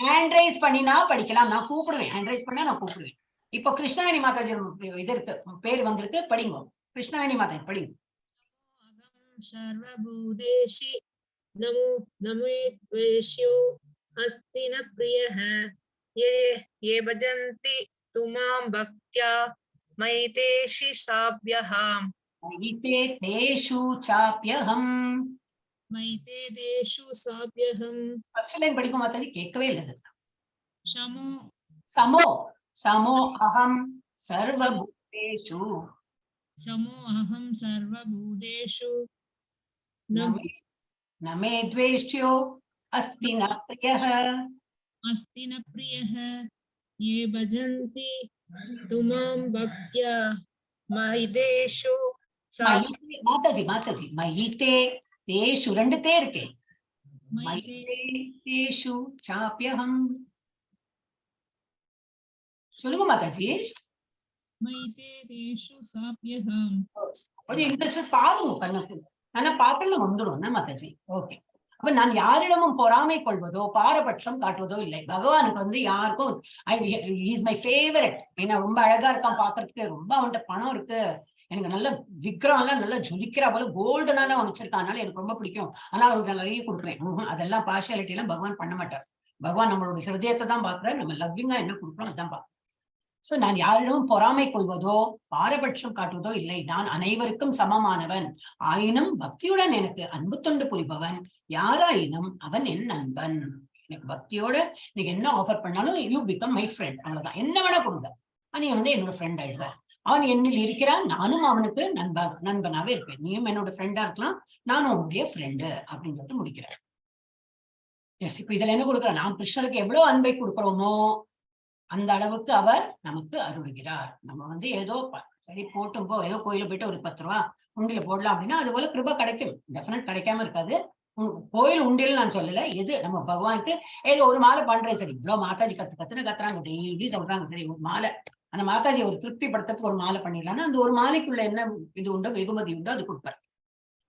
ஹேண்ட் ரைஸ் பண்ணினா படிக்கலாம். நான் கூப்பிடுவேன். ஹேண்ட் ரைஸ் பண்ணா நான் கூப்பிடுவேன். இப்போ கிருஷ்ணவேணி மாதாஜி இது இருக்கு, பேர் வந்திருக்கு, படிங்க. கிருஷ்ணவேணி மாதாஜி படிங்க. சர்வபூதேஷி நமோ நமே த்வேஷ்யோ அஸ்தி ந பிரியः ये ये भजन्ति तु मां भक्त्या मयि तेषु साभ्यहम् मयि ते तेषु चाप्यहम् मयि ते तेषु साभ्यहम्. ஃபர்ஸ்ட் லைன் படிக்கும் மாதாஜி, கேட்கவே இல்லை. शमो சமோ சமோ அகம் சர்வபூதேஷு समो अहं सर्वभूतेषु நமே த்வேஷ்யோ அஸ்தி ந பிரியः अस्ति न प्रियः ये भजन्ति तु मां भक्त्या मयि तेषु மாதாஜி மாதாஜி மயி தே தேஷு ரெண்டு தே இருக்கே. மயி தே தேஷு சாப்யஹம் சொல்லுங்க மாதாஜி. மயி தே தேஷு சாப்யஹம். கொஞ்சம் இன்ட்ரெஸ்ட் பாருங்க கண்ணுக்கு, ஆனா பாக்கல வந்துடும் என்ன மாதாஜி. ஓகே, அப்ப நான் யாரிடமும் பொறாமை கொள்வதோ பாரபட்சம் காட்டுவதோ இல்லை. பகவானுக்கு வந்து யாருக்கும் is my favourite, ஏன்னா ரொம்ப அழகா இருக்கான் பாக்குறதுக்கு, ரொம்ப அவன்கிட்ட பணம் இருக்கு, எனக்கு நல்ல விக்கிரம் எல்லாம் நல்லா ஜொலிக்கிறா போல கோல்டனால அவன் வச்சிருக்கான், அதனால எனக்கு ரொம்ப பிடிக்கும், ஆனா அவனுக்கு நான் நிறைய கொடுக்குறேன். அதெல்லாம் பார்ஷியாலிட்டி எல்லாம் பகவான் பண்ண மாட்டார். பகவான் நம்மளோட ஹிருதயத்தை தான் பாக்குறாரு, நம்ம லவ்விங்கா என்ன கொடுக்குறோம் அதான் பாக்குறோம். சோ நான் யாரிடமும் பொறாமை கொள்வதோ பாரபட்சம் காட்டுவதோ இல்லை. நான் அனைவருக்கும் சமமானவன். ஆயினும் பக்தியுடன் எனக்கு அன்பு தொண்டு புரிபவன் யாராயினும் அவன் என் நண்பன். எனக்கு பக்தியோட நீங்க என்ன ஆஃபர் பண்ணாலும் you become my friend, அவ்வளவுதான். என்ன வேணா கொடுங்க, நீ வந்து என்னோட ஃப்ரெண்ட் ஆயிடுவ. அவன் என்னில் இருக்கிறான், நானும் அவனுக்கு நண்பனாவே இருப்பேன். நீயும் என்னோட ஃப்ரெண்டா இருக்கலாம், நானும் உன்னுடைய ஃப்ரெண்டு அப்படின்னு சொல்லிட்டு முடிக்கிறேன். எஸ், இப்ப இதுல என்ன கொடுக்குறேன்? நாம் கிருஷ்ணருக்கு எவ்வளவு அன்பை கொடுக்குறோமோ அந்த அளவுக்கு அவர் நமக்கு அருளுகிறார். நம்ம வந்து ஏதோ சரி போட்டும் போ, ஏதோ கோயில போயிட்டு ஒரு 10 ரூபா உண்டியில போடலாம் அப்படின்னா அது போல கிருபை கிடைக்கும், டெஃபினட் கிடைக்காம இருக்காது. கோயில் உண்டியல் நான் சொல்லல, எது நம்ம பகவானுக்கு ஏதோ ஒரு மாலை பண்றேன், சரி இவ்வளவு மாதாஜி கத்து கத்துன்னு கத்துறாங்க, டெய்லி சொல்றாங்க, சரி ஒரு மாலை அந்த மாதாஜி ஒரு திருப்தி படுத்துறதுக்கு ஒரு மாலை பண்ணிடலாம்னா அந்த ஒரு மாலைக்குள்ள என்ன இது உண்டோ வெகுமதி உண்டோ அது கொடுப்பார்.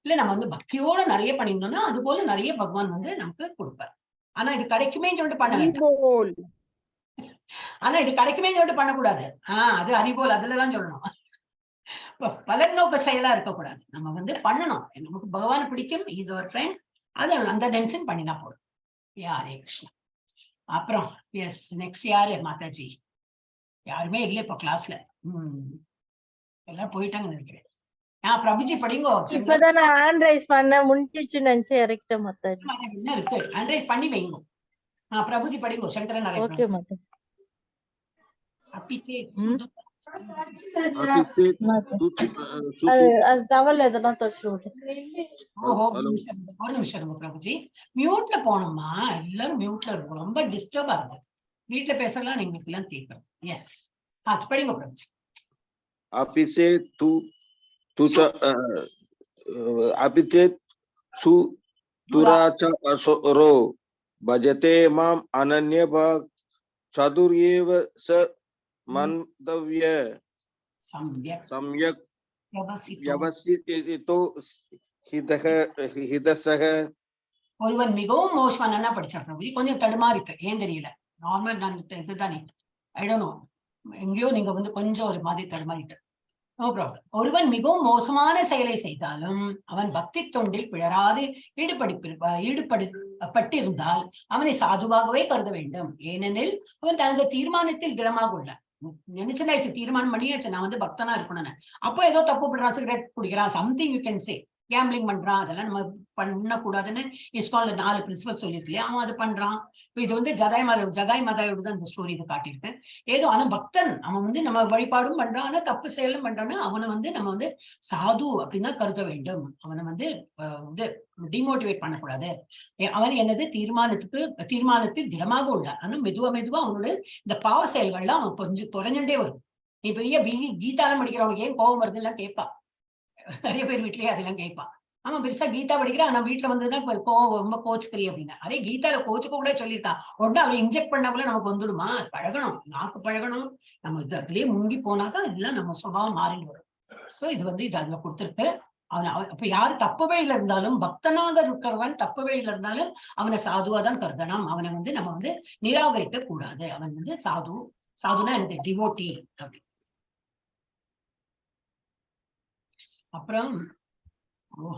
இல்ல நம்ம வந்து பக்தியோட நிறைய பண்ணியிருந்தோம்னா அது போல நிறைய பகவான் வந்து நமக்கு கொடுப்பார். ஆனா இது கிடைக்குமே சொல்லிட்டு பண்ண வேண்டாம். ஆனா இது கிடைக்குமே சொல்லிட்டு பண்ணக்கூடாது. அது அறிபோல் அதுலதான் சொல்லணும். பலன் நோக்க செயலா இருக்கக்கூடாது. நம்ம வந்து பண்ணணும், நமக்கு பகவான் பிடிக்கும், is our friend, அது அந்த டென்ஷன் பண்ணினா போதும். ஹரே கிருஷ்ணா. அப்புறம் எஸ் நெக்ஸ்ட் யாரு மாதாஜி? யாருமே இல்லை இப்ப கிளாஸ்ல, எல்லாம் போயிட்டாங்கன்னு நினைக்கிறேன். பிரபுஜி படிங்கோ. இப்பதான் நான் ஹேண்ட் ரைஸ் பண்ண முடிஞ்சிச்சு நினைச்சு இறக்கிட்டேன் மாதாஜி. என்ன இருக்கு, ஹேண்ட் ரைஸ் பண்ணி வைங்கோ. பிரபுஜி படிங்கோ. சங்கரன் நாராயணன். ஓகே மாதாஜி. ஒரு நிமிஷம் பிரபுஜி, மியூட்ல போனோமா? எல்லாரும் மியூட்ல இருக்கும், ரொம்ப டிஸ்டர்ப் ஆகுது. வீட்டுல பேசலாம் நீங்களுக்கு எல்லாம் கேட்கணும். எஸ் படிங்க பிரபுஜி. துராச்ச பஜதே மாம் அனன்யபாக் சதுர்யேவ ச மந்தவ்ய சம்யக் வ்யவசிதோ ஹிதஹ ஹிதசக. ஒருவன் மிகவும் மோசமான படிச்சான் பிரபுஜி, கொஞ்சம் தடுமாறித்து, ஏன் தெரியல. நார்மல் நான் இதுதானே, I don't know, எங்கேயோ நீங்க வந்து கொஞ்சம் ஒரு மாதிரி தடுமாறிட்டு. No problem. ஒருவன் மிகவும் மோசமான செயலை செய்தாலும் அவன் பக்தி தொண்டில் பிழறாது ஈடுபடுத்தப்பட்டிருந்தால் அவனை சாதுவாகவே கருத வேண்டும். ஏனெனில் அவன் தனது தீர்மானத்தில் திடமாக உள்ளான். நினைச்சதாச்சு, தீர்மானம் பண்ணியாச்சு, நான் வந்து பக்தனா இருக்கணும்னு. அப்போ ஏதோ தப்பு பண்றான், சிகரெட் குடிக்கிறான், something you can say, gambling பண்றான், அதெல்லாம் நம்ம பண்ணக்கூடாதுன்னு இஸ்கான்ல 4 பிரின்சிபல் சொல்லியிருக்கு இல்லையா, அவன் அது பண்றான். இப்ப இது வந்து ஜகாய் மாதாயோட தான் இந்த ஸ்டோரி இது காட்டியிருக்கேன். ஏதோ ஆனா பக்தன் அவன் வந்து நம்ம வழிபாடும் பண்றான், ஆனா தப்பு செயலும் பண்றான்னா அவனை வந்து நம்ம வந்து சாது அப்படின்னு தான் கருத வேண்டும். அவனை வந்து வந்து டிமோட்டிவேட் பண்ணக்கூடாது. அவன் எனது தீர்மானத்தில் திடமாக உள்ளான். ஆனா மெதுவா மெதுவா அவனோட இந்த பாவ செயல்கள்லாம் அவன் கொஞ்சம் குறைஞ்சுட்டே வரும். நீ பெரிய கீதாலம் படிக்கிறவனுக்கு ஏன் கோபம் வருதுன்னு எல்லாம் கேட்பா, நிறைய பேர் வீட்லயே அதெல்லாம் கேட்பான். ஆமா பெருசா கீதா படிக்கிறேன், ஆனா வீட்டுல வந்ததுன்னா கோவம் ரொம்ப கோச்சுக்கிறீ அப்படின்னா. அரே கீதால கோச்சுக்க கூட சொல்லியிருக்கா, உடனே அவளை இன்ஜெக்ட் பண்ண கூட நமக்கு வந்துடுமா? பழகணும், நாக்கு பழகணும். நம்ம இது அதுலயே முங்கி போனாதான் இதெல்லாம் நம்ம சுபாவம் மாறிட்டு வரும். சோ இது வந்து இது அதுல கொடுத்துருக்கு. அவன் அப்ப யாரு தப்பு வழியில இருந்தாலும், பக்தனாக இருக்கிறவன் தப்பு வழியில இருந்தாலும் அவனை சாதுவாதான் கருதணும். அவனை வந்து நம்ம வந்து நிராகரிக்க கூடாது. அவன் வந்து சாது, சாதுனா எனக்கு டிவோட்டி அப்படி. அப்புறம்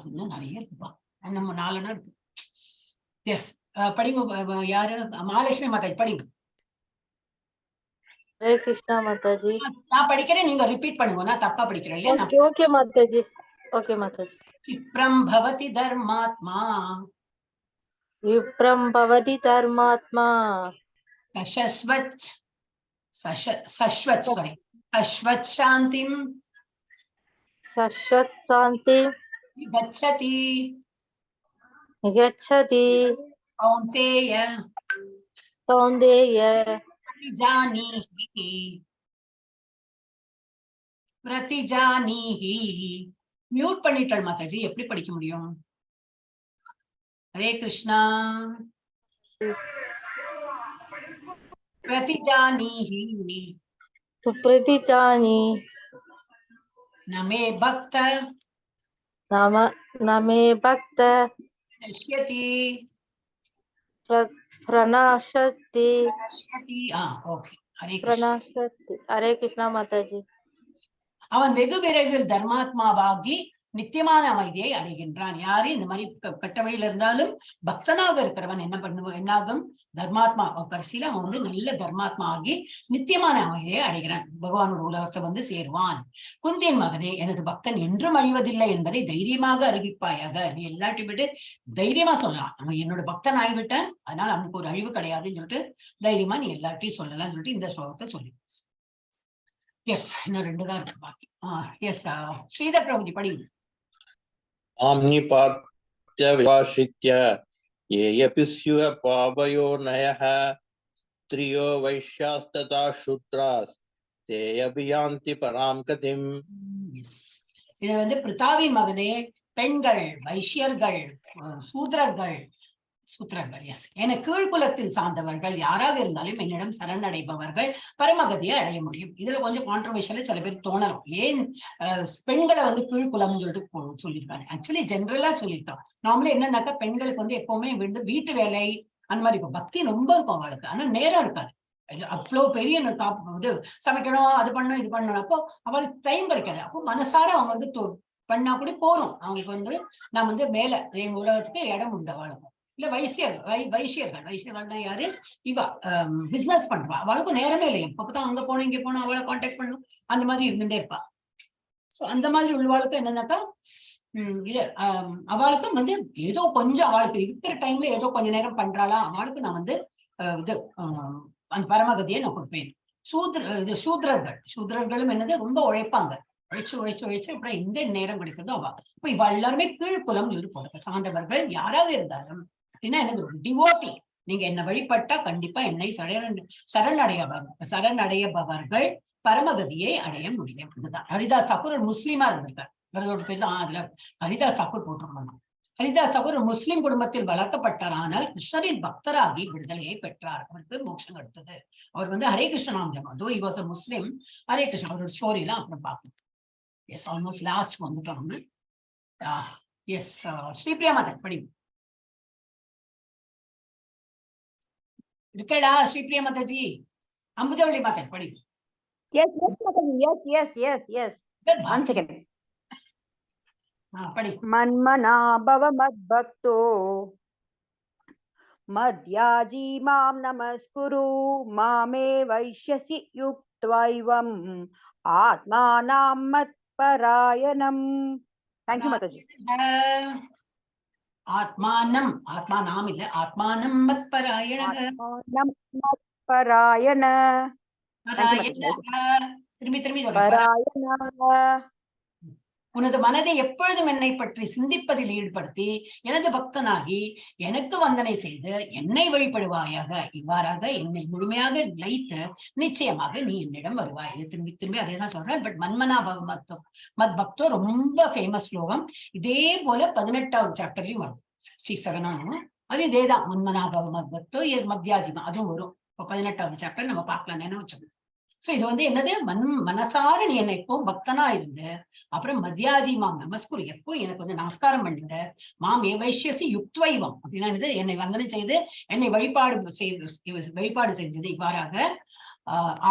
இன்னும் நிறைய இருக்குப்பா, நம்ம 4 இருக்கு. எஸ் படிங்க. யாரு? மகாலட்சுமி மாதாஜி படிங்க. ஹரே கிருஷ்ணா மாதாஜி. நான் படிக்கிறேன், நீங்க ரிப்பீட் பண்ணுங்க, நான் தப்பா படிக்கிறேன் இல்லையா? Okay okay Mataji. Okay Mataji. விப்ரம் பவதி தர்மாத்மா. விப்ரம் பவதி தர்மாத்மா. சஸ்வத் சஸ்வத் சாரி சஸ்வத் சாந்திம் சஸ்வத் சாந்தி கச்சதி கச்சதி கௌந்தேய கௌந்தேய பிரதிஜானீஹி பிரதிஜானீஹி. மியூட் பண்ணிட்டாள் மாதாஜி, எப்படி படிக்க முடியும்? ஹரே கிருஷ்ணா. பிரதிஜானீஹி பிரதிஜானி நமே பக்த நமே பக்த பிரணஷ்யதி. பிரணாசதி. பிரணஷ்யதி. ஓகே, ஹரே கிருஷ்ணா. பிரணாசதி. ஹரே கிருஷ்ணா மாதாஜி. அவன் வெகு விரைவில் தர்மாத்மாவாகி நித்தியமான அமைதியை அடைகின்றான். யாரு இந்த மாதிரி கெட்ட வழியில இருந்தாலும் பக்தனாக இருக்கிறவன் என்ன பண்ணுவான், என்னாகும், தர்மாத்மா கடைசியில அவன் வந்து நல்ல தர்மாத்மா ஆகி நித்தியமான அமைதியை அடைகிறான், பகவானோட உலகத்தை வந்து சேருவான். குந்தியின் மகனே, எனது பக்தன் என்றும் அழிவதில்லை என்பதை தைரியமாக அறிவிப்பாயாக. நீ எல்லாட்டையும் விட்டு தைரியமா சொல்லலாம், அவன் என்னோட பக்தன் ஆகிவிட்டான், அதனால அவனுக்கு ஒரு அழிவு கிடையாதுன்னு சொல்லிட்டு தைரியமா நீ எல்லார்ட்டையும் சொல்லலாம்னு சொல்லிட்டு இந்த ஸ்லோகத்தை சொல்லி. எஸ், இன்னும் ரெண்டு தான் இருக்கு பாக்கி. எஸ், ஸ்ரீதர் பிரபுஜி படி. आम्निपात्य विभाषित्य ये अपि स्युः पापयोनयः स्त्रियो वैश्यास्तथा शूद्रास्ते अपि यान्ति परां गतिम्. எஸ், இது வந்து பிரித்தாவின் மகனே, பெண்கள், வைஷ்யர்கள், சூத்ரர்கள், சூத்ரர்கள் எஸ் என கீழ்குலத்தில் சார்ந்தவர்கள் யாராக இருந்தாலும் என்னிடம் சரணடைபவர்கள் பரமகதியை அடைய முடியும். இதுல கொஞ்சம் கான்ட்ரவர்ஷியலா சில பேர் தோணலாம், ஏன் பெண்களை வந்து கீழ்குலம்னு சொல்லிட்டு சொல்லியிருக்காங்க. ஆக்சுவலி ஜென்ரலா சொல்லியிருக்காங்க. நார்மலா என்னன்னாக்கா பெண்களுக்கு வந்து எப்பவுமே வந்து வீட்டு வேலை அந்த மாதிரி இருக்கும், பக்தி ரொம்ப இருக்கும் அவளுக்கு, ஆனா நேரம் இருக்காது. அவ்வளவு பெரிய இது சமைக்கணும், அது பண்ணணும், இது பண்ணணும், அப்போ அவளுக்கு டைம் கிடைக்காது. அப்போ மனசார அவங்க வந்து பண்ணா கூட போறோம், அவங்களுக்கு வந்து நான் வந்து மேல என் உலகத்துக்கு இடம் உண்டு அவளுக்கும். இல்ல வைசியர்கள், வைசியர்கள், வைசியர்கள்னா யாரு, இவ பிசினஸ் பண்றா, அவளுக்கும் நேரமே இல்லை, எப்ப பார்த்தா அங்க போகணும் இங்க போகணும், அவளை கான்டாக்ட் பண்ணணும், அந்த மாதிரி இருந்துட்டே இருப்பா. சோ அந்த மாதிரி உள்ளவாளுக்கும் என்னன்னாக்கா இது அவளுக்கும் வந்து ஏதோ கொஞ்சம் அவளுக்கு இருக்கிற டைம்ல ஏதோ கொஞ்ச நேரம் பண்றாளா, அவளுக்கு நான் வந்து இது அந்த பரமகதியை நான் கொடுப்பேன். இது சூத்ரர்கள், சூத்ரர்களும் என்னது ரொம்ப உழைப்பாங்க, உழைச்சு உழைச்சு உழைச்சு அப்புறம் எங்க நேரம் கிடைக்கிறதோ அவ. இப்ப இவ எல்லாருமே கீழ்குலம் இருப்போம் சார்ந்தவர்கள் யாராக இருந்தாலும் அப்படின்னா என்னது ஒரு டிவோட்டி, நீங்க என்னை வழிபட்டா கண்டிப்பா என்னை சரணடையபவர்கள் பரமகதியை அடைய முடியும். இதுதான் ஹரிதாஸ் தாக்கூர் ஒரு முஸ்லீமா இருந்திருக்கார். இவர்களோட பேர் தான் அதுல ஹரிதாஸ் தாக்கூர் போட்டிருக்கணும். ஹரிதாஸ் தாக்கூர் ஒரு முஸ்லிம் குடும்பத்தில் வளர்க்கப்பட்டார், ஆனால் கிருஷ்ணரின் பக்தராகி விடுதலையை பெற்றார். அவருக்கு மோட்சம் கிடைத்தது. அவர் வந்து ஹரே கிருஷ்ண நாம ஜபம், though he was a Muslim, Hare Krishna அவரோட ஸ்டோரி எல்லாம் அப்புறம் பார்ப்போம். எஸ், ஆல்மோஸ்ட் லாஸ்ட் வந்துட்டோம் நம்ம. எஸ், ஸ்ரீபிரியா மாதா படி இருக்கலா? ஸ்ரீபிரியா மாதாஜி, அம்புஜவல்லி மாதா படி. Yes, yes, Mataji. Yes, yes, yes, yes. One second. படி. மன்மனா பவ மத்பக்தோ மத்யாஜி மாம் நமஸ்குரு மாமே வைஷ்யசி யுக்த்வைவம் ஆத்மானாம் மத்பராயணம். Thank you, Mataji. ஆத்மானம், ஆத்மா நாம் இல்ல, ஆத்மானம் மத்பராயண. ஆத்மானம் மத்பராயண. திரும்பி திரும்பி சொல்றேன். பராயண. உனது மனதை எப்பொழுதும் என்னை பற்றி சிந்திப்பதில் ஈடுபடுத்தி எனது பக்தனாகி எனக்கு வந்தனை செய்து என்னை வழிபடுவாயாக. இவ்வாறாக என்னை முழுமையாக லயித்து நிச்சயமாக நீ என்னிடம் வருவாய். இது திரும்பி திரும்பி அதே தான் சொல்றேன். பட் மன்மனா மத் பக்தோ ரொம்ப ஃபேமஸ் ஸ்லோகம். இதே போல 18வது சாப்டர்லயும் வரும், 67 அது இதேதான் மன்மனா பவ மத் பக்தோ மத்யாஜிமா அதுவும் வரும். இப்போ 18வது சாப்டர் நம்ம பார்க்கலாம், நினைவு வச்சுக்கணும். சோ இது வந்து என்னது, மனசார நீ என்னை எப்போ பக்தனா இருந்து அப்புறம் மத்யாஜி மாம் நமஸ்குரு, எப்போ எனக்கு வந்து நமஸ்காரம் பண்ணுங்க, மாம் ஏ வைஷ்யசி யுக்த்வைவம் அப்படின்னா என்னது, என்னை வந்தனை செய்து என்னை வழிபாடு செஞ்சது. இவ்வாறாக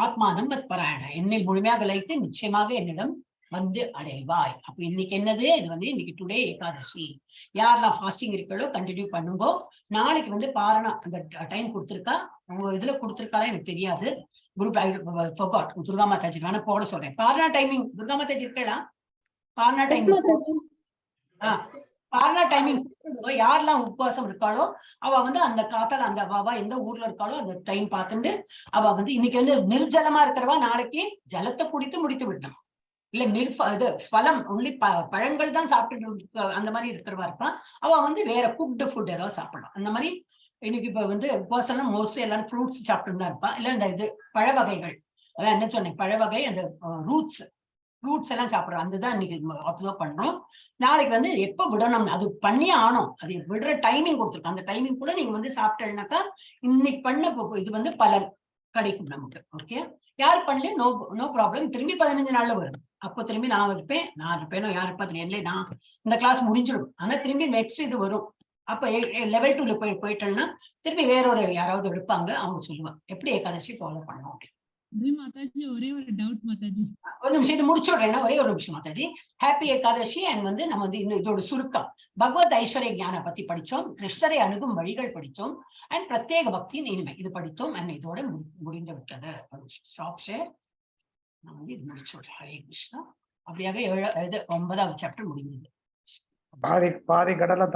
ஆத்மானம் மத்பராயண, என்னை முழுமையாக லயித்து நிச்சயமாக என்னிடம் வந்து அடைவாய். அப்ப இன்னைக்கு என்னது, இது வந்து இன்னைக்கு டுடே ஏகாதசி. யாரெல்லாம் ஃபாஸ்டிங் இருக்கோ கண்டினியூ பண்ணுங்கோ. நாளைக்கு வந்து பாரணா அந்த டைம் கொடுத்துருக்கா, உங்க இதுல கொடுத்துருக்காளா எனக்கு தெரியாது, group I forgot. Durga Mataji வேணா போட சொல்றேன். பாரணா டைமிங் துர்கா மாதாஜி இருக்கலாம், பாரணா டைமிங் பாரணா டைமிங் யாரெல்லாம் உபவாசம் இருக்காளோ அவ வந்து அந்த காத்தால அந்த அவ எந்த ஊர்ல இருக்காளோ அந்த டைம் பார்த்துட்டு அவ வந்து இன்னைக்கு வந்து நிர்ஜலமா இருக்கிறவா நாளைக்கு ஜலத்தை குடித்து முடித்து விடணும். இல்ல இது பழம் ஒன்லி பழங்கள் தான் சாப்பிட்டு அந்த மாதிரி இருக்கிறவா இருப்பான், அவ வந்து வேற குக்டு ஃபுட் ஏதாவது சாப்பிடலாம். அந்த மாதிரி இன்னைக்கு இப்ப வந்து உபவாசம்னா மோஸ்ட்லி எல்லாரும் ஃப்ரூட்ஸ் சாப்பிட்டு தான் இருப்பா. இல்ல இந்த இது பழ வகைகள், அதான் என்ன சொன்னேன், பழ வகை அந்த ரூட்ஸ் எல்லாம் சாப்பிடுறோம், அந்த தான் இன்னைக்கு அப்சர்வ் பண்றோம். நாளைக்கு வந்து எப்ப விடணும், அது பண்ணியே ஆனோம், அது விடுற டைமிங் கொடுத்துருக்கோம். அந்த டைமிங் கூட நீங்க வந்து சாப்பிட்டேன்னாக்கா இன்னைக்கு பண்ண இது வந்து பலன் கிடைக்கும் நமக்கு. ஓகே, யார் பண்ணல நோ நோ ப்ராப்ளம், திரும்பி 15 நாள்ல வரும். அப்போ திரும்பி நான் இருப்பேன், நான் இருப்பேனோ யார் இருப்பா தெரியல, நான் இந்த கிளாஸ் முடிஞ்சிடும். ஆனா திரும்பி நெக்ஸ்ட் இது வரும், அப்ப லெவல் 2ல போய் போயிட்டோம்னா திருப்பி வேற ஒரு யாராவது இருப்பாங்க, அவங்க சொல்லுவாங்க எப்படி ஏகாதசி ஃபாலோ பண்ணணும் அப்படின்னு. மாதாஜி, ஒரே ஒரு டவுட் மாதாஜி. ஒரு நிமிஷம், இது முடிச்சுடுறேன்னா ஒரே ஒரு நிமிஷம் மாதாஜி. ஹாப்பி ஏகாதசி. அண்ட் வந்து நம்ம வந்து இன்னும் இதோட சுருக்கம் பகவத் ஐஸ்வர்ய ஞான பத்தி படிச்சோம், கிருஷ்ணரை அணுகும் வழிகள் படித்தோம், அண்ட் பிரத்யேக பக்தியின் இனிமை இது படித்தோம். அண்ட் இதோட முடிந்து விட்டது. Stop share. நான் வந்து இது முடிச்சுடுறேன். ஹரே கிருஷ்ணா. அப்படியாக ஏழு இது 9வது சாப்டர் முடிந்தது. பாதி பாதி கடலை.